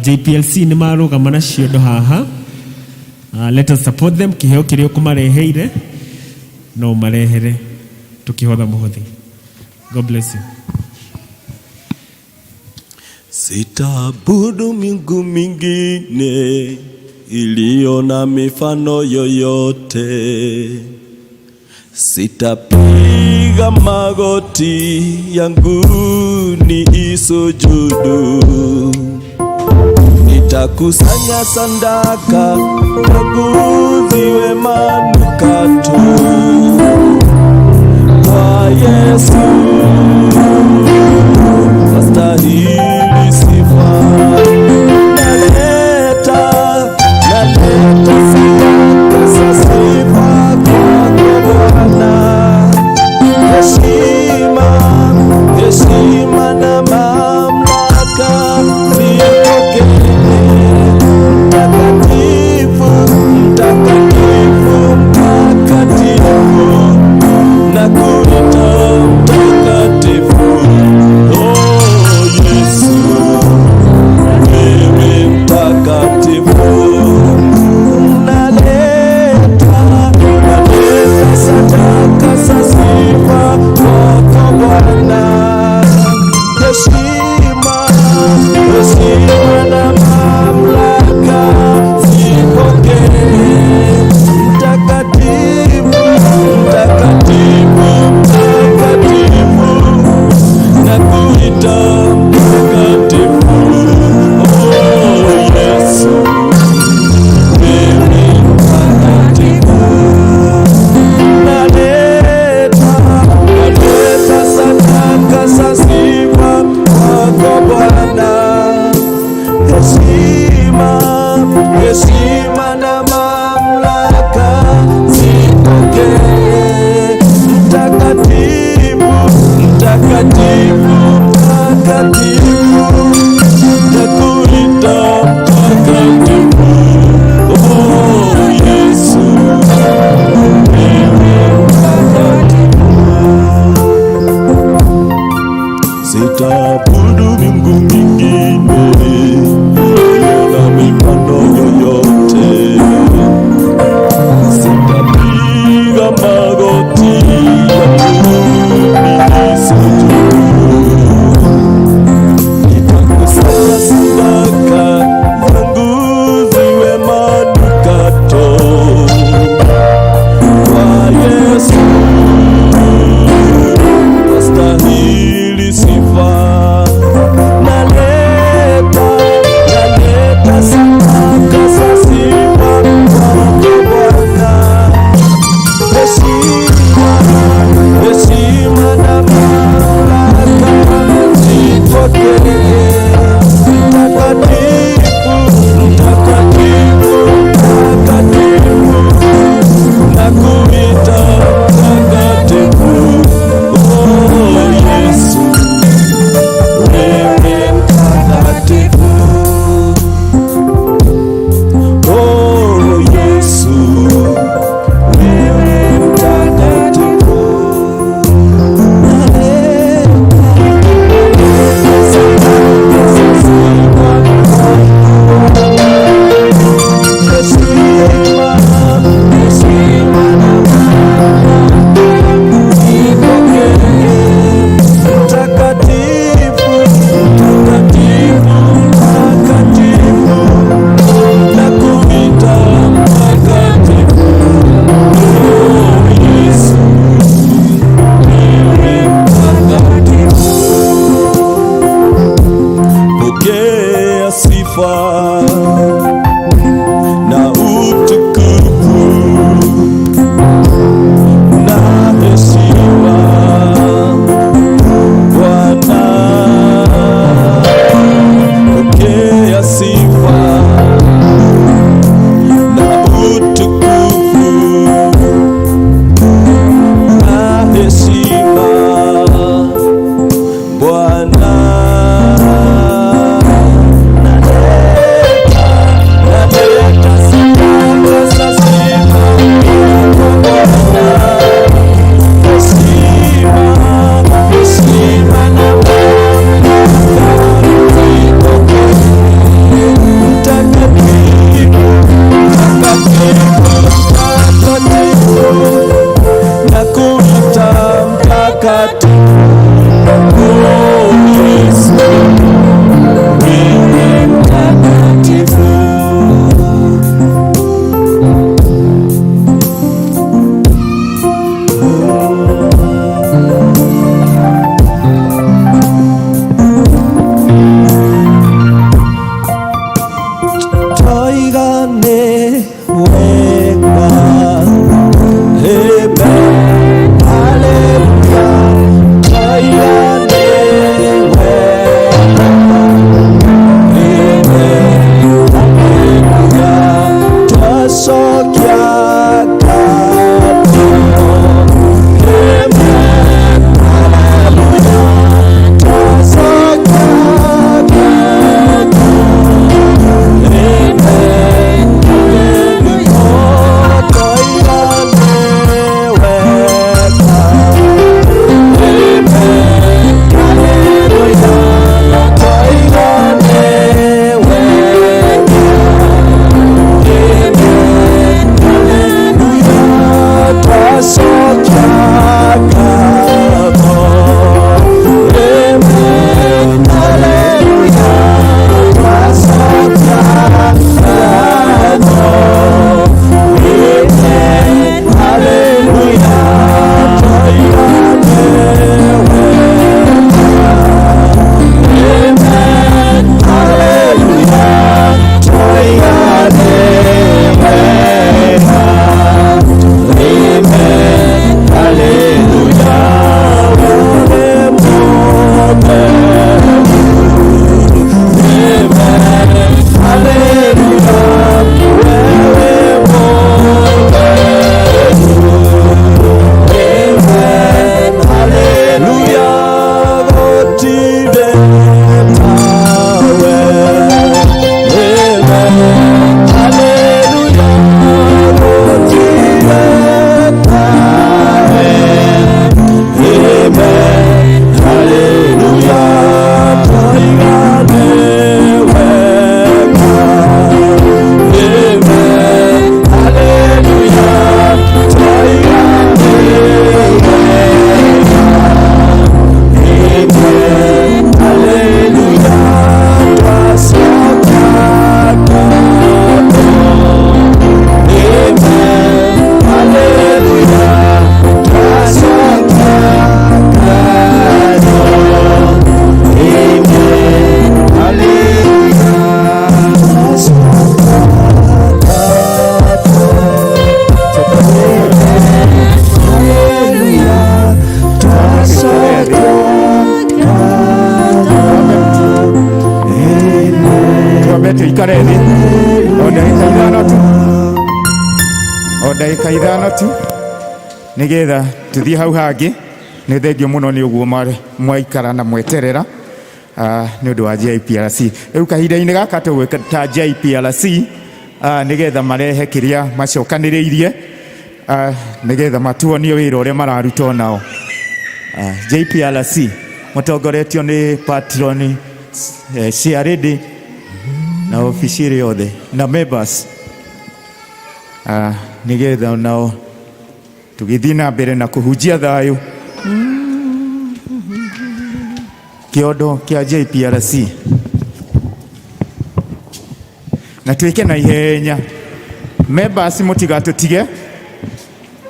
JPLC nĩ marũgama na ciondo haha. Let us support them. Kiheo kiria ukumareheire no umarehere tukihotha muhothi. God bless you. Sitaabudu miungu mingine iliyo na mifano yoyote. Sitapiga magoti yangu ni isujudu. Nitakusanya sadaka zangu ziwe manukato kwa Yesu astahili sifa. Naleta, naleta sadaka za sifa kwako Bwana, heshima, heshima na mamlaka zipokee. Mtakatifu, mtakatifu, mtakatifu. mtakatifu. Oh, Yesu, wewe mtakatifu. Toigane wega. Amen. Hallelujah. Toigane wega. Amen. Hallelujah. Twacokia ngatho. Amen. Hallelujah. Twacokia ngatho. Twambe tuikare thĩ o ndagĩka ithano tu, o ndagĩka ithano tu, nĩgetha tũthiĩ hau hangĩ. Nĩ thengio mũno nĩ ũguo mwaikara na mweterera nĩ ũndũ wa JPRC. Rĩu kahinda-inĩ gaka tũgwĩta JPRC nĩgetha marehe kĩrĩa macokanĩrĩirie, nĩgetha matuonie wĩra ũrĩa mararuta onao. JPRC mũtongoretio nĩ patroni Ciarĩndĩ na obici ĩrĩ yothe na members, nĩgetha nao tũgĩthiĩ na mbere na kũhunjia thayũ kĩondo kĩa JPRC na twĩke na ihenya. Members, mũtigatũtige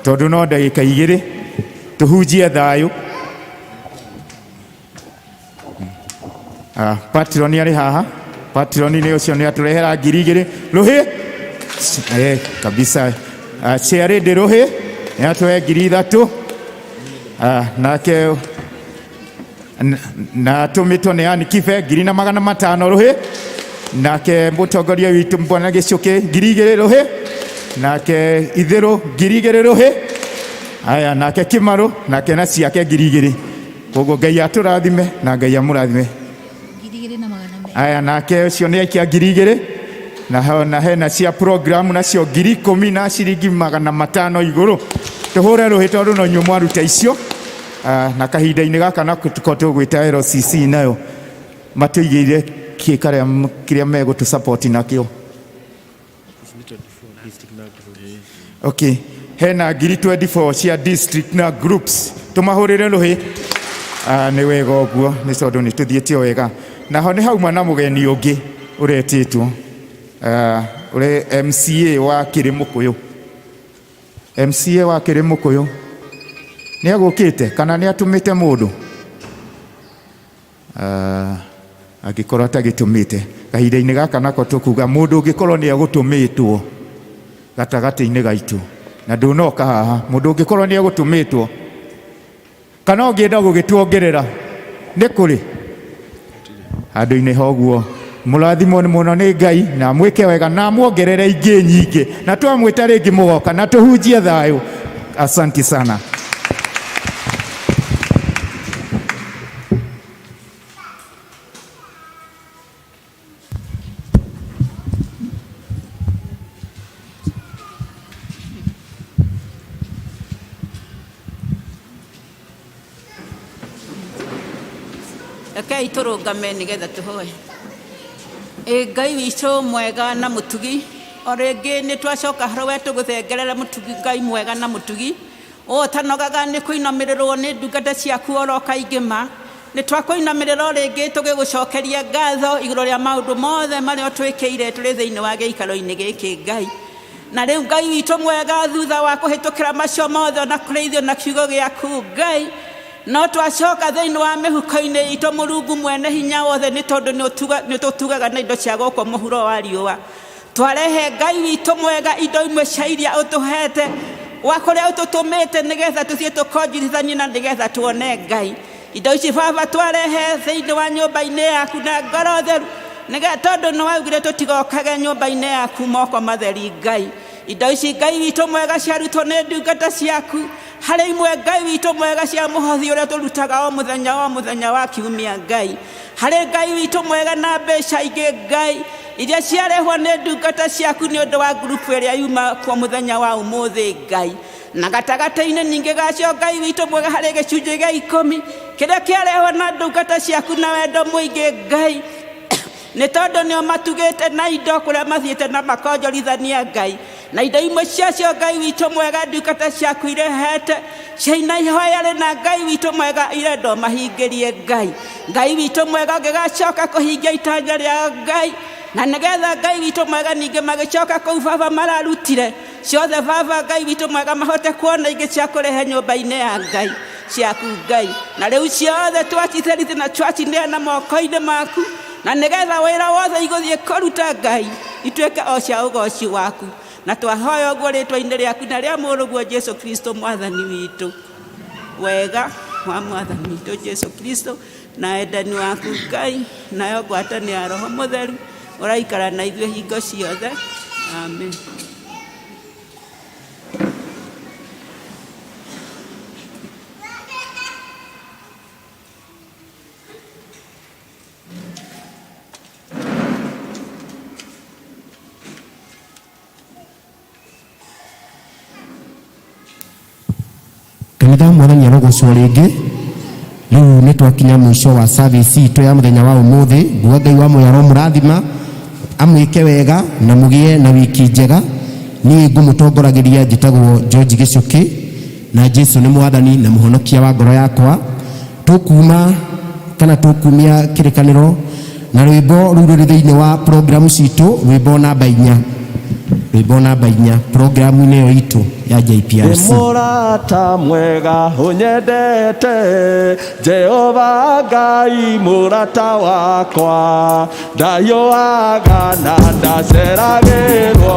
tondũ no ndagĩka 2 tũhunjie thayũ. Patroni arĩ haha, patroni nĩ ũcio nĩ atũrehera 2000 rũhĩ kabisa. Ciarĩndĩ rũhĩ nĩ atũhe 3000. Nake na atũmĩtwo nĩ Ann Kibe 1500 rũhĩ. Nake mũtongoria witũ Bwana Gĩcũkĩ 2000 rũhĩ. Nake Itherũ 2000 rũhĩ. Aya, nake Kĩmarũ nake na ciake 2000. Koguo Ngai atũrathime na Ngai amũrathime. Aya, nake ũcio nĩ aikia 2000 na hena cia program nacio 10,000 na ciringi 500 igũrũ. Tũhũre rũhĩ tondũ no inyuĩ mwaruta icio. Na kahinda-inĩ gaka nako tũkorwo tũgwĩta LCC nayo matũigĩire kĩ karĩa kĩrĩa megũtũ support nakĩo. Okay, Hena ngiri 24 cia district na groups, tũmahũrĩre rũhĩ. Ah, nĩ wega ũguo, nĩ tondũ nĩ tũthiĩte o wega. Naho nĩ hauma na mũgeni ũngĩ ũretĩtwo, ah, ũrĩ MCA wa Kĩrĩmũkũyũ. MCA wa Kĩrĩmũkũyũ nĩ agũkĩte kana nĩ atũmĩte mũndũ? Ah, angĩkorwo atagĩtũmĩte kahinda-inĩ gaka, nako tũkuga mũndũ ũngĩkorwo nĩ agũtũmĩtwo gatagatĩ-inĩ gaitũ na ndũnoka haha, mũndũ ũngĩkorwo nĩ agũtũmĩtwo kana ũngĩenda gũgĩtuongerera nĩ kũrĩ handũ-inĩ ha ũguo. Mũrathimwo nĩ mũno nĩ Ngai na mwĩke wega na muongerere ingĩ nyingĩ, na twamwĩta rĩngĩ mũgoka na tũhunjie thayũ. Asanti sana. Rekei tũrũngame nĩgetha tũhoe. Ĩ Ngai witũ mwega na mũtugi, o rĩngĩ nĩ twacoka harĩ we tũgũthengerera, mũtugi, Ngai mwega na mũtugi, ũũ ũtanogaga nĩ kũinamĩrĩrwo nĩ ndungata ciaku oro kaingĩ. Ma nĩ twakũinamĩrĩra o rĩngĩ tũgĩgũcokeria ngatho igũrũ rĩa maũndũ mothe marĩa ũtwĩkĩire tũrĩ thĩinĩ wa gĩikaro-inĩ gĩkĩ, Ngai. Na rĩu, Ngai witũ mwega, thutha wa kũhĩtũkĩra macio mothe ona kũrĩithio na kiugo gĩaku, Ngai, no twacoka thĩinĩ wa mĩhuko-inĩ itũ, Mũrungu mwene hinya wothe, nĩ tondũ nĩ ũtũtugaga na indo cia gũkũ mũhuro wa riũa. Twarehe, Ngai witũ mwega, indo imwe cia iria ũtũhete wa kũrĩa ũtũtũmĩte nĩgetha tũthiĩ tũkonjirithanie na nĩgetha tuone, Ngai, indo ici. Baba, twarehe thĩinĩ wa nyũmba-inĩ yaku na ngoro theru, nĩgetha tondũ nĩ waugire tũtigokage nyũmba-inĩ yaku moko matheri. Ngai, indo ici, Ngai witũ mwega, ciarutwo nĩ ndungata ciaku, harĩ imwe, Ngai witũ mwega, cia mũhothi ũrĩa tũrutaga o mũthenya o mũthenya wa kiumia, Ngai, harĩ, Ngai witũ mwega, na mbeca ingĩ, Ngai, iria ciarehwo nĩ ndungata ciaku nĩ ũndũ wa ngurubu ĩrĩa yuma kuo mũthenya wa ũmũthĩ, Ngai. Na gatagatĩ-inĩ ningĩ gacio, Ngai witũ mwega, harĩ gĩcunjĩ gĩa 10 kĩrĩa kĩarehwo na ndungata ciaku na wendo mũingĩ, Ngai, nĩ tondũ nĩo matugĩte na indo kũrĩa mathiĩte na makonjorithania, Ngai. Na indo imwe ciacio, Ngai witũ mwega, ndungata ciaku irehete ciaina ihoya rĩna, Ngai witũ mwega, irenda mahingĩrie. Ngai, Ngai witũ mwega, ũngĩgacoka kũhingia itanya rĩao, Ngai, na nĩgetha, Ngai witũ mwega, ningĩ magĩcoka kũu, Baba, mararutire ciothe, Baba, Ngai witũ mwega, mahote kuona ingĩ cia kũrehe nyũmba-inĩ ya Ngai ciaku, Ngai. Na rĩu ciothe twacitherithia na twacineana moko-inĩ maku, na nĩgetha wĩra wothe igũthiĩ kũruta, Ngai, ituĩke o cia ũgoci waku. Na twahoya ũguo rĩtwa-inĩ rĩaku na rĩa mũrũguo Jesu Kristo mwathani witũ. Wega wa mwathani witũ Jesu Kristo na wendani waku, Ngai, nayo ngwatanĩro ya Roho Mũtheru ũraikara na ithuĩ hingo ciothe. Amen. Kanitha, mwathani arogocwo rĩngĩ. Rĩu nĩ twakinya mũico wa service itũ ya mũthenya wa ũmũthĩ. Nguga Ngai wa muoyo aromũrathima, amwĩke wega na mũgĩe na wiki njega. Niĩ ngũmũtongoragĩria njĩtagwo George Gĩcũkĩ, na Jesu nĩ mwathani na mũhonokia wa ngoro yakwa. Tũkuma kana tũkumia kĩrĩkanĩro na rwĩmbo rũu rũrĩ thĩinĩ wa programu citũ, rwĩmbo namba 4, rwĩmbo namba 4 programu-inĩ ĩyo itũ ya JPRC. Nĩ mũrata mwega ũnyendete, Jehova Ngai mũrata wakwa, ndayũaga na ndaceragĩrwo,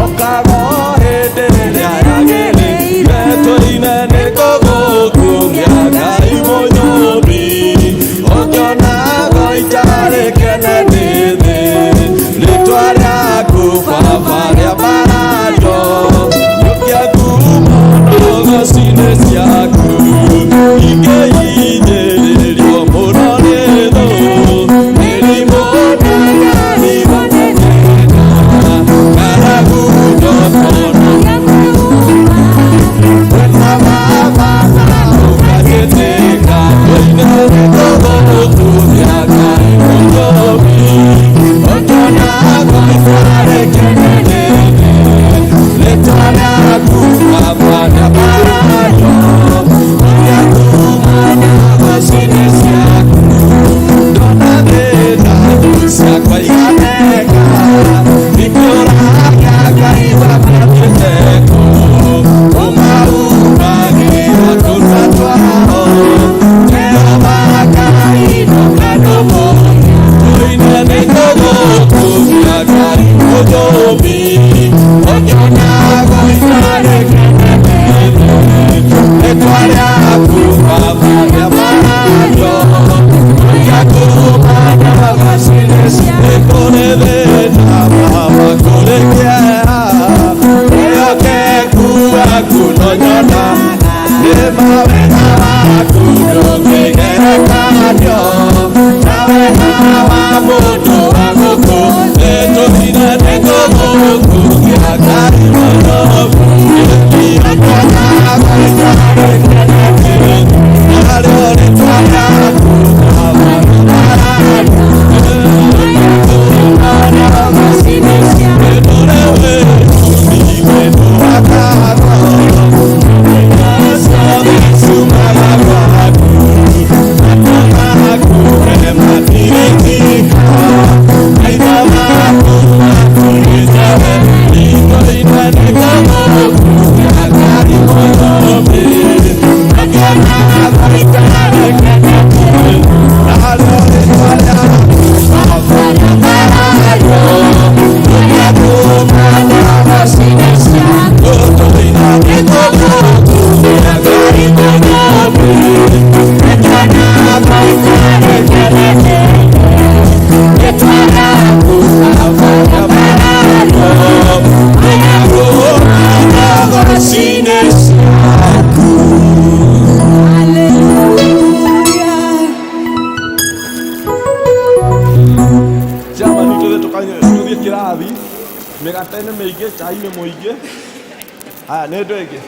okaga o hĩndĩ ĩrĩa yagĩrĩire. Tũine nĩ kũgũkumia Ngai mũnyũmbi, ũngĩonaga itarĩ kene ndĩ thĩ, rĩtwa rĩaku Baba rĩambarario, nyũkia ngumo ndogo-inĩ ciaku, ingĩhinyĩrĩrio mũno nĩ thũ, mĩrimũ na ngarigo na thĩna, ng'aragu ndokono wena Baba na ũkanjĩtĩka. Tũine nĩ kũgũkumia Ngai mũnyũmbi, ũngĩonaga itarĩ kene ndĩ thĩ, rĩtwa rĩaku Jamani tuthe tuthie kirathi mĩgate-inĩ mĩingĩ chai-inĩ mũingĩ haya nĩ ndũ ĩngĩ.